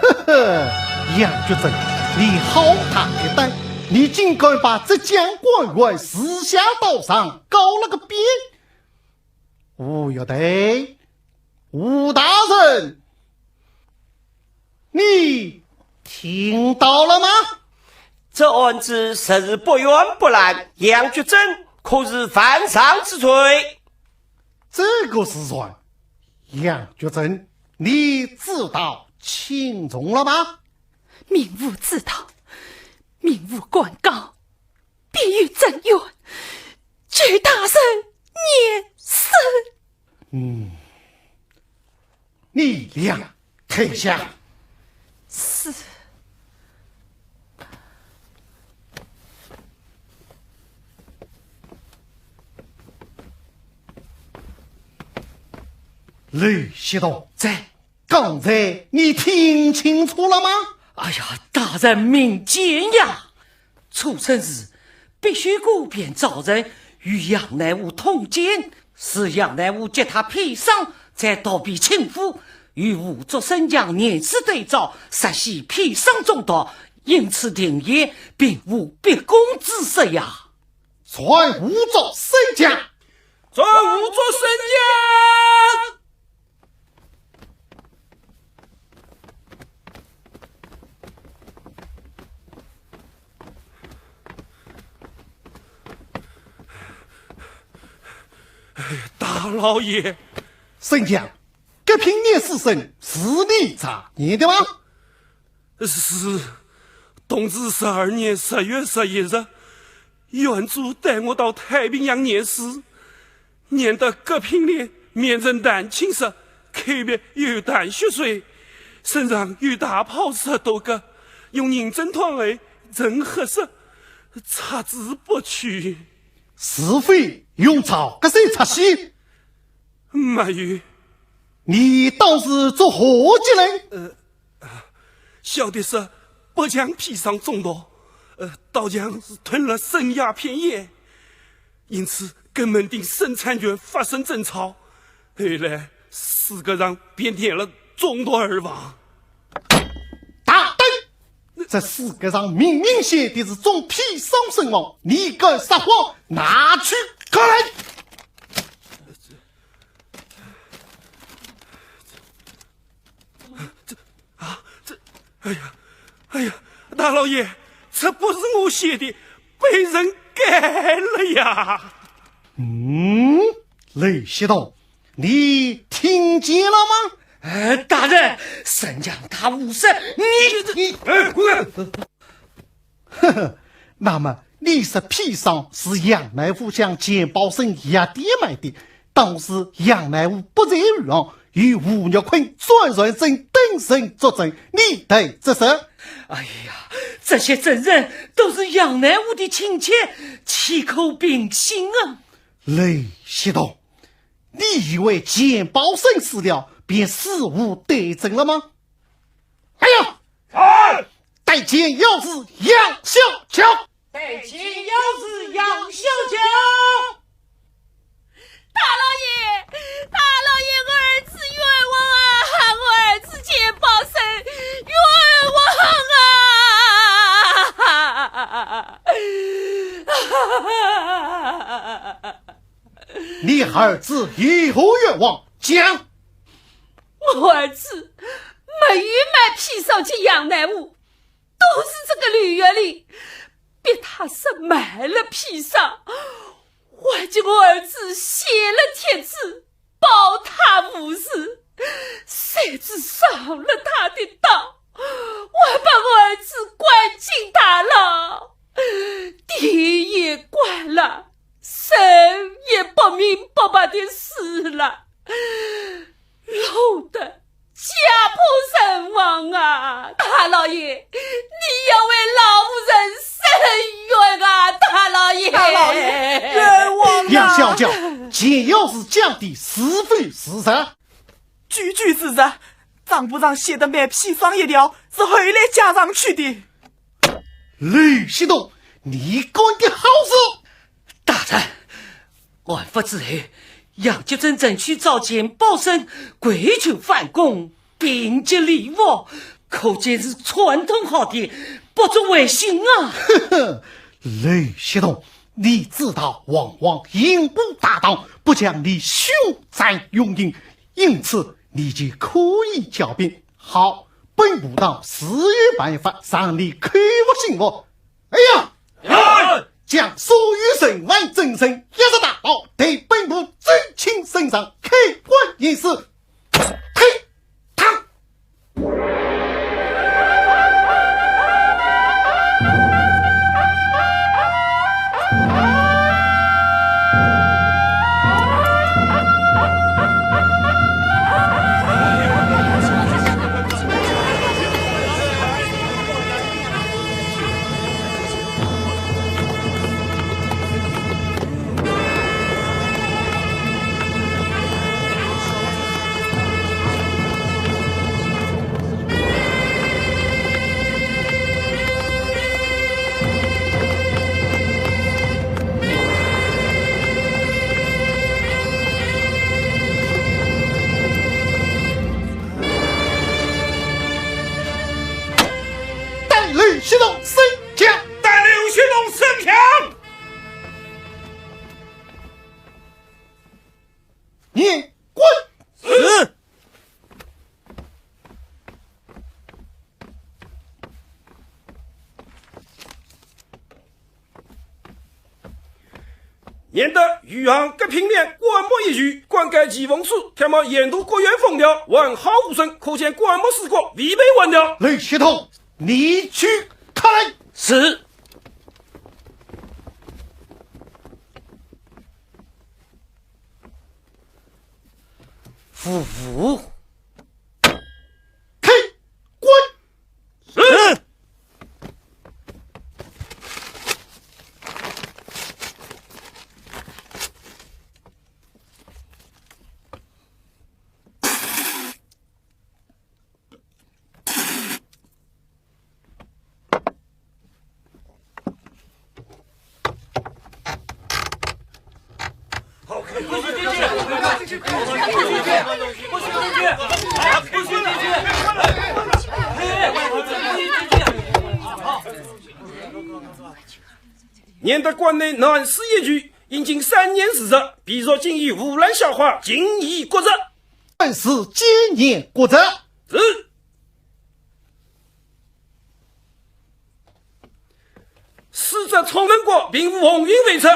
呵呵，杨菊珍，你好大的胆，你竟敢把浙江官员私下到场告了个遍。吴玉台，吴大人，你听到了吗？这案子实是不冤不烂，杨菊珍可是犯上之罪。这个事情，杨菊珍，你知道轻重了吗？民妇知道，民妇敢告，必有伸冤，求大人验尸。嗯，你俩退下。是。刘锡同。在。刚才你听清楚了吗？哎呀，大人明鉴呀！初审时，毕秀姑便招人与杨乃武通奸，是杨乃武给她砒霜，再逃避亲夫，与吴竹生强验尸对照，实系砒霜中毒，因此定谳，并无毕恭之失呀。传吴竹生强。传吴竹生强。 哎呀，大老爷！生强，葛品年死讯是你查验的吗？是，同治十二年十月十一日， 县主带我到太平洋验尸，验得葛品年面呈蛋青色，口鼻有淡血水，身上有大泡十多个，用银针烫后呈黑色，擦之不去。是否用皂搿水擦洗？没有。你当时作何结论？呃， 晓得是不像砒霜中毒，呃，倒像是吞了生鸦片烟，因此跟门町生产权发生争吵，后来世界上便染了中毒而亡。大胆！这世界上明明写的是中砒霜身亡，你敢撒谎？拿去看来！ 这，啊，这，哎呀，哎呀，大老爷，这不是我写的，被人改了呀！嗯，刘锡同，你听见了吗？呃，大人，生强他无实，你，你，呃，呃， 呵呵，那么，你说砒霜是杨乃武向钱宝生药店买的，当时杨乃武不在余杭，由吴玉坤、转船生等人作证，你对这事？哎呀，这些证人都是杨乃武的亲戚，岂可凭信啊？雷锡栋，你以为钱宝生死了，便死无对证了吗？来呀！在！带钱要是杨小姐。 带钱要是杨小姐。大老爷，大老爷，我儿子冤枉啊！我儿子钱宝生冤枉啊！你儿子有何冤枉？讲！我儿子没有买砒霜给杨乃武，都是这个刘月丽逼他说买了砒霜，还给我儿子写了帖子，保他无事，谁知上了他的当，还把我儿子关进大牢，店也关了，人也不明不白的死了，弄得 家破人亡啊！大老爷，你要为老妇人伸冤啊！大老爷，大老爷，冤枉啊！杨小姐，钱要是讲的是非事实？句句事实，账簿上写的买砒霜一条是后来加上去的。雷锡栋，你干的好事！大人，案发之后，杨局长曾去找钱宝生，跪求翻供， 并结礼物，可见是串通好的，不足为信啊。呵呵，雷锡栋，你知道皇王刑部大堂不将你凶斩用刑，因此你就可以狡辩。好，本部堂自有办法让你口服心服。哎呀！ 将所有人犯证人押入大牢，待本部奏请圣上开棺验尸。退堂。带雷锡栋升堂。带雷锡栋升堂。验棺。是。 验得余杭各品面棺木一具，棺盖齐封书，贴满沿途各院封条，完好无损，可见棺木尸骨未被换掉。雷锡栋，你去看来。是。 夫妇。开棺。是。 验得棺内男尸一具，应经三年时日，皮肉均已腐烂消化，尽已骨折。 本是今年骨折。是。死者冲文国，并无红缨为出。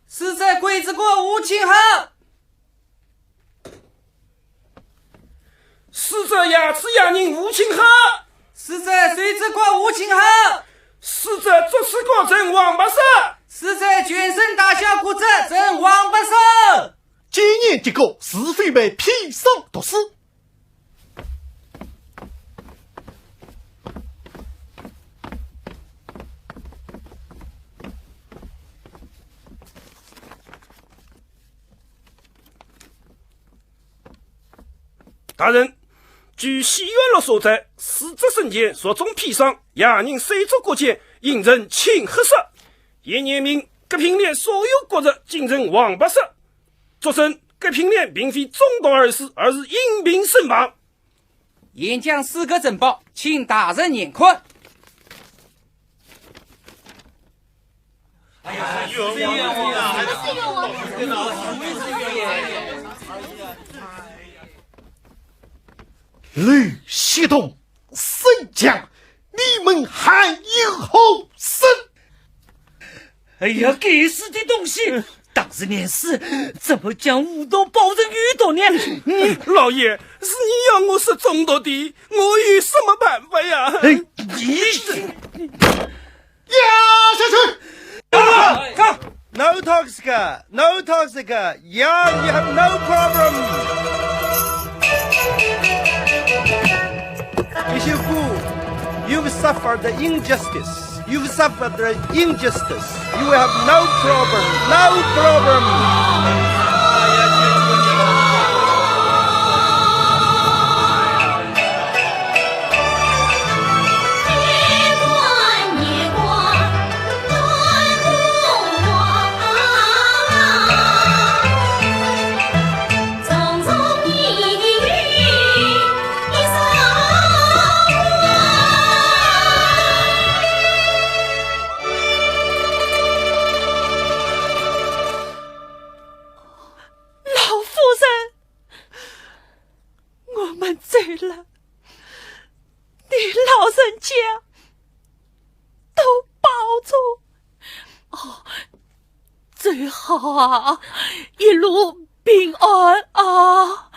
死者桂枝国，无青痕。死者牙齿牙龈，无青痕。死者手指骨无青痕。死者足趾骨呈黄白色。死者全身大小骨折呈黄白色。检验结果，是否被砒霜毒死？ 大人，据西元六所载，死者生前着重砒霜，牙龈、手足骨节印成青黑色。验验明，隔屏链所有骨折均呈黄白色，足证隔屏链并非中毒而死，而是因病身亡。沿江四个城堡，请大人验看。 刘锡通、沈江，你们还有何审？哎呀，该死的东西！当时验尸，怎么将武大包成有毒呢？你……老爷，是你要我说中毒的，我有什么办法呀？哎，你…… 押下去。Come. No toxic, no toxic. Yeah, you have no problem. Ishiku, you've suffered the injustice. You've suffered the injustice. You have no problem, no problem. 老夫人，我们走了，你老人家都保重。哦，走好啊，一路平安啊。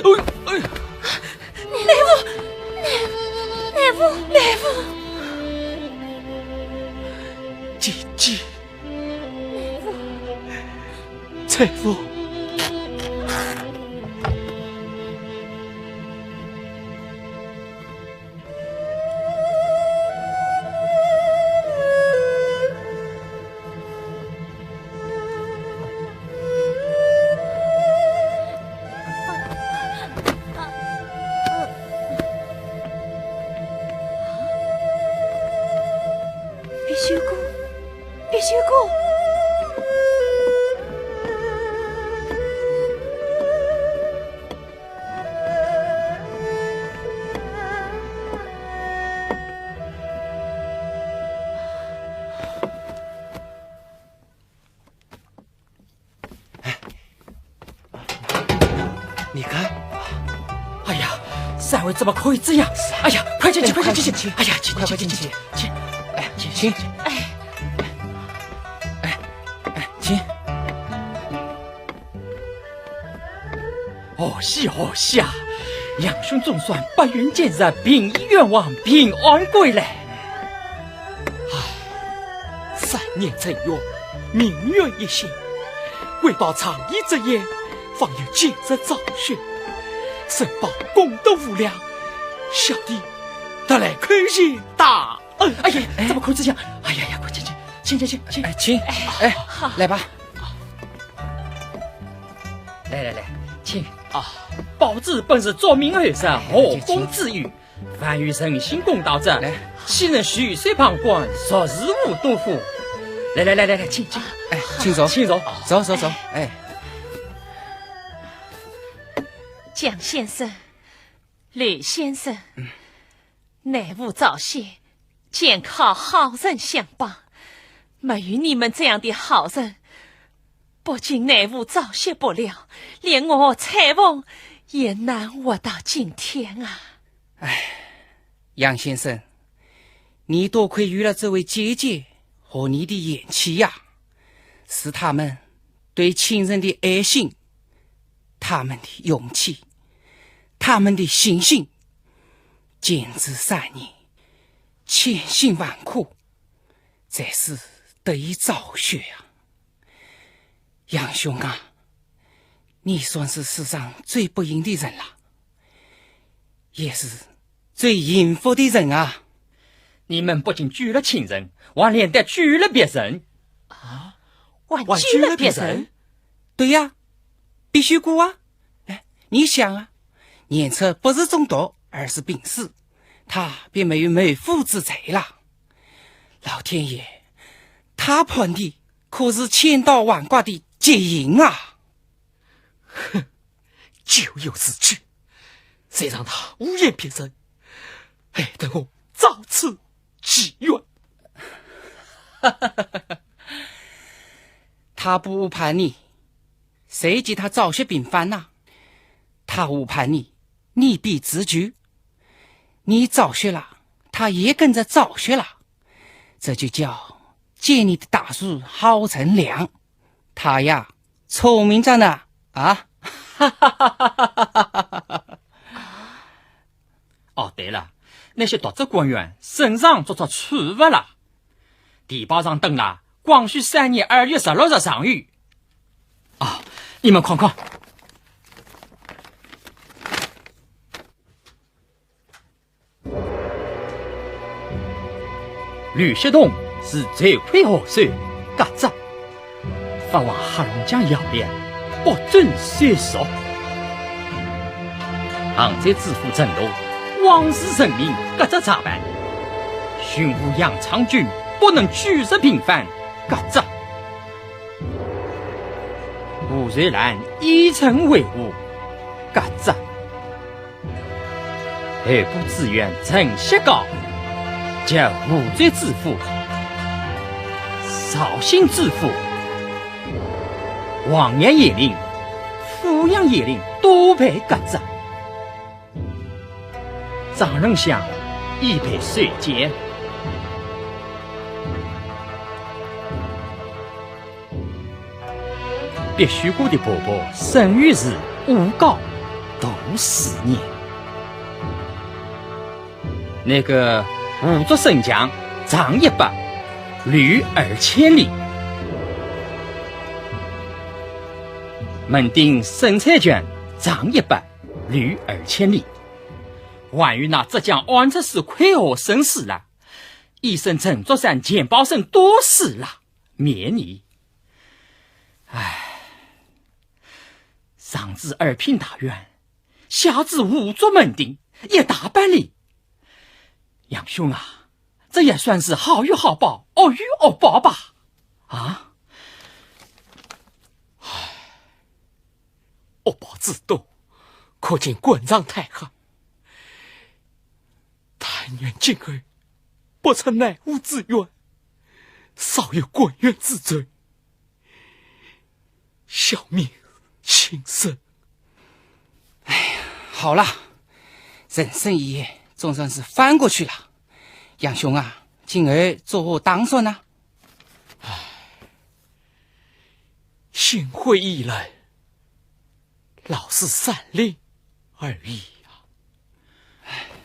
哎，哎。内务，内务，内务，内务。姐姐。内务。 丈夫。 你看。哎呀，三位怎么可以这样？哎呀，快进去，哎，快进去！快进去。哎呀，请，快，请，快进去。请，请，请。哎，请，请。哎，哎，哎，请。 贺喜贺喜啊！杨兄总算拨云见日，平饴冤枉，平安归来。唉，三年沉冤，命运一线，为报仗义之言，方有今日昭雪。申报功德无量，小弟特来叩谢大恩。哎呀，哎。怎么可以这样？哎呀呀，快请，请，请，请，请。哎，请。哎，来吧。 来来来，请。啊，报之本是祝明后日，哎，贺功之语，请。凡有诚心公道者，来。岂能袖手旁观，熟视无睹乎？来来来来来，请，请。哎，请坐。请坐。坐，坐，坐，哎。江先生，吕先生，嗯。 内务昭雪，全靠好人相帮，没有你们这样的好人，不仅内务昭雪不了，连我采凤也难活到今天啊。唉，杨先生，你多亏有了这位姐姐和你的贤妻呀，使他们对亲人的爱心，他们的勇气，他们的信心，坚持三年，千辛万苦，才是得以昭雪啊。杨兄啊，你算是世上最不幸的人了，也是最幸福的人啊。你们不仅救了亲人，还连带救了别人。啊？还救了别人？对呀，必须过啊。哎，你想啊，年初不是中毒，而是病死，他便没有谋夫之罪了。老天爷，他判的可是千刀万剐的极刑啊！哼，咎由自取，谁让他污言骗人，害得我遭此奇冤。他不误判你，谁给他昭雪平反呐？他误判你，你必自救。你昭雪了，他也跟着昭雪了，这就叫借你的大树好乘凉。他呀，聪明着呢，啊！哦，对了，那些渎职官员身上着着错服了，地保上登了光绪三年二月十六日上谕。哦，你们看看。 吕锡栋是罪魁祸首，革职，发往黑龙江要练，不准休息。杭州知府陈独，枉自成名，革职查办。巡抚杨昌俊不能举事平反，革职。吴瑞兰以诚维护，革职。 候补知县陈锡高，叫湖州知府、绍兴知府、黄岩县令、富阳县令都被革职。张仁祥已被收监。 毕须国的婆婆沈御史诬告毒死人。那个吴族沈强，杖一百，流二千里。门丁沈彩娟，杖一百，流二千里。还有那浙江按察使魁和生死了，医生陈竹山、钱宝生都死了，免你。唉，上至二品大员，下至吴族门丁，一大班哩。杨兄啊，这也算是好有好报，恶有恶报吧？啊？唉，恶报之多，可见官场太黑。但愿今后不出奈何之冤，少有官员之罪， 小民庆生。哎呀，好了，人生一夜，总算是翻过去了。杨兄啊，今后作何打算呢？唉，心灰意冷，老死山林而已啊。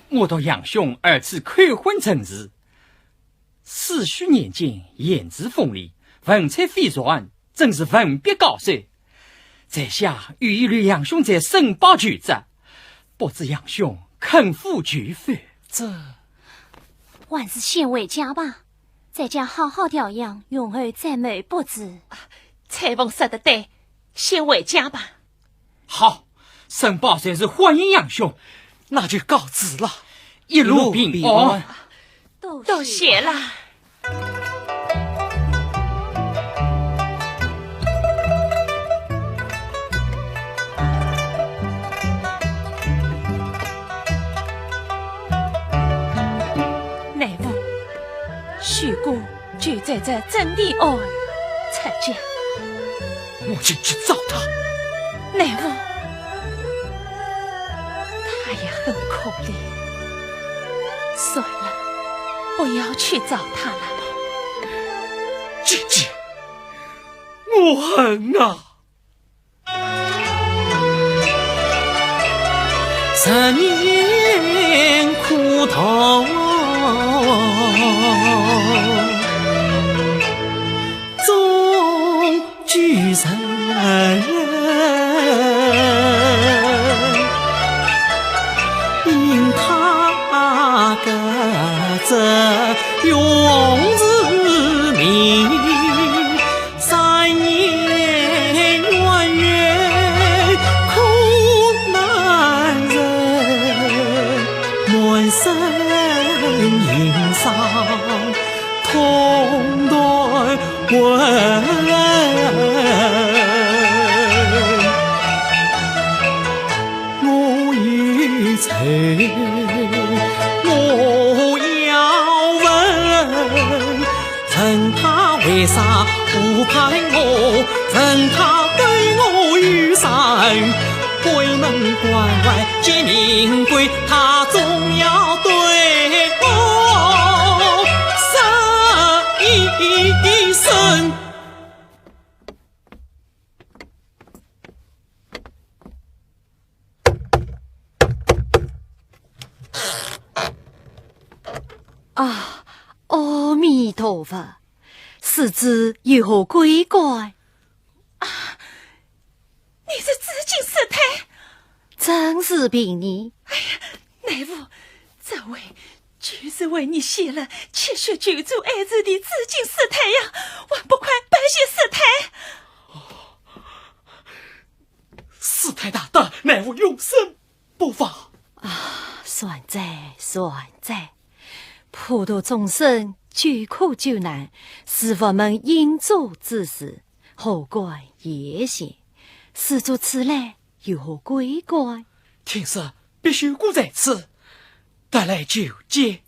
我道杨兄二次口婚陈氏， 四书年间言辞锋利，文采斐然，真是文笔高手。在下有意留杨兄在沈报求职，不知杨兄肯赴求否？这……还是先回家吧，在家好好调养，容后再谋不迟。啊，彩凤说得对，先回家吧。 好，沈报随时欢迎杨兄。那就告辞了。一路平安。一路平安。多谢了。奈何，许官 就在这镇地案出监。我进去找他。奈何，他也很可怜。算了，不要去找他了。姐姐，我恨啊！十年苦痛终 究成，因他各执永是命，三年冤冤苦难忍，满身银伤 痛断魂。我有仇，我要问，问他为啥不怕我？问他对我有啥恩？ 鬼门关外见面归，他总要对我说一声。啊，阿弥陀佛，施主有何贵干？ 你是紫金师太？正是贫尼。哎呀，乃武，这位就是为你写了《七绝九族》二字的紫金师太呀，还不快拜谢师太？师太大德，乃武永生不忘。啊，善哉，善哉。普度众生，救苦救难，是佛门应做之事， 何干言谢？施主此来有何贵干？听说必修阁在此，特来求见。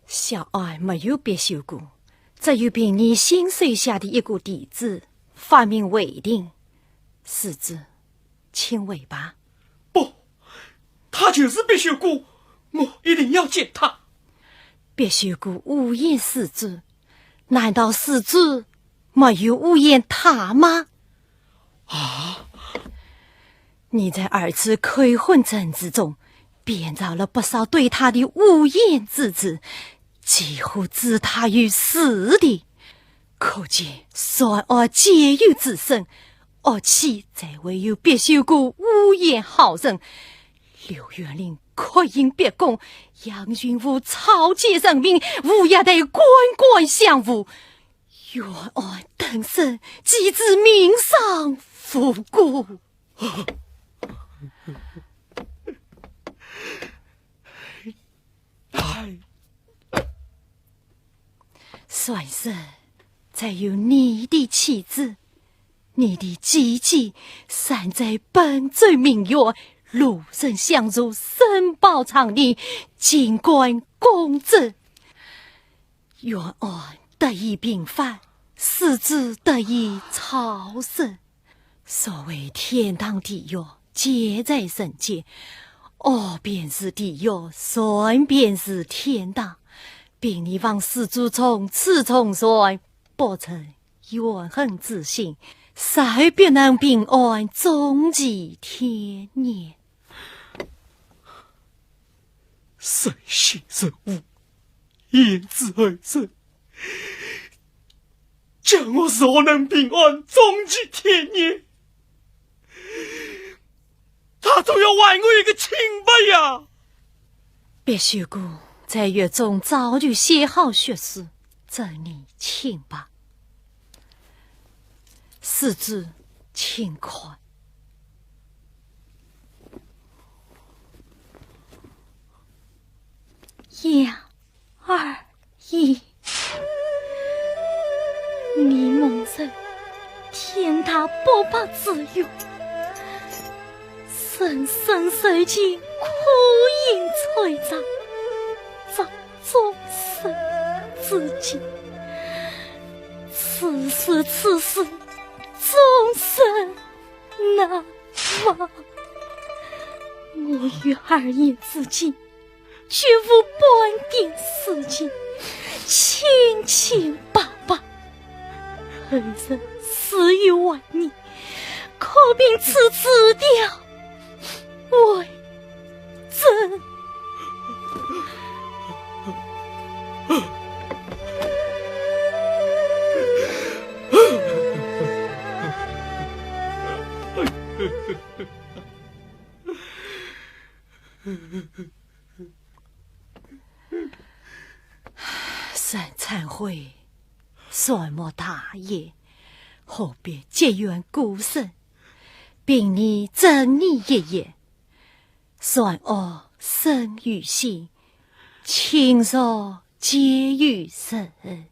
小案没有必修阁，只有贫尼新收下的一个弟子，法名慧庭。施主，请回吧。不，他就是必修阁，我一定要见他。必修阁无言施主， 难道施主没有无言他吗？啊？你在二次扣魂阵之中，编造了不少对他的污言之词，几乎置他于死地。可见善恶皆有自身，恶气才会有必修阁污言好人， 刘元林刻印逼供，杨云武草菅人命，吴业台官官相护，冤案等身，岂知命丧无辜。哎， 算是，再有你的妻子，你的姐姐，善哉本州名媛，路人相助，身报长年，进官公职。冤案得以平反，施主得以超生。 所谓天堂地狱，皆在人间。恶便是地狱，善便是天堂。并你望施主从此从善，不存怨恨之心，才必能平安，终其天年。人心人物，言之后生， 叫我如何能平安，终其天年？他总要还我一个清白呀！必须故在狱中早就写好血书，赠你清白。施主，请看。呀， 二爷，你蒙受天大不白之冤，生生受尽苦刑摧残，遭众生诛尽。此事，此事，终身难忘。我于二爷至今绝无半点私情，清清白白。儿臣死于晚年，可凭此纸条为证。沈昌辉，善莫大焉，何必结怨孤生？凭你正言一言，善恶生于心，情仇结于人。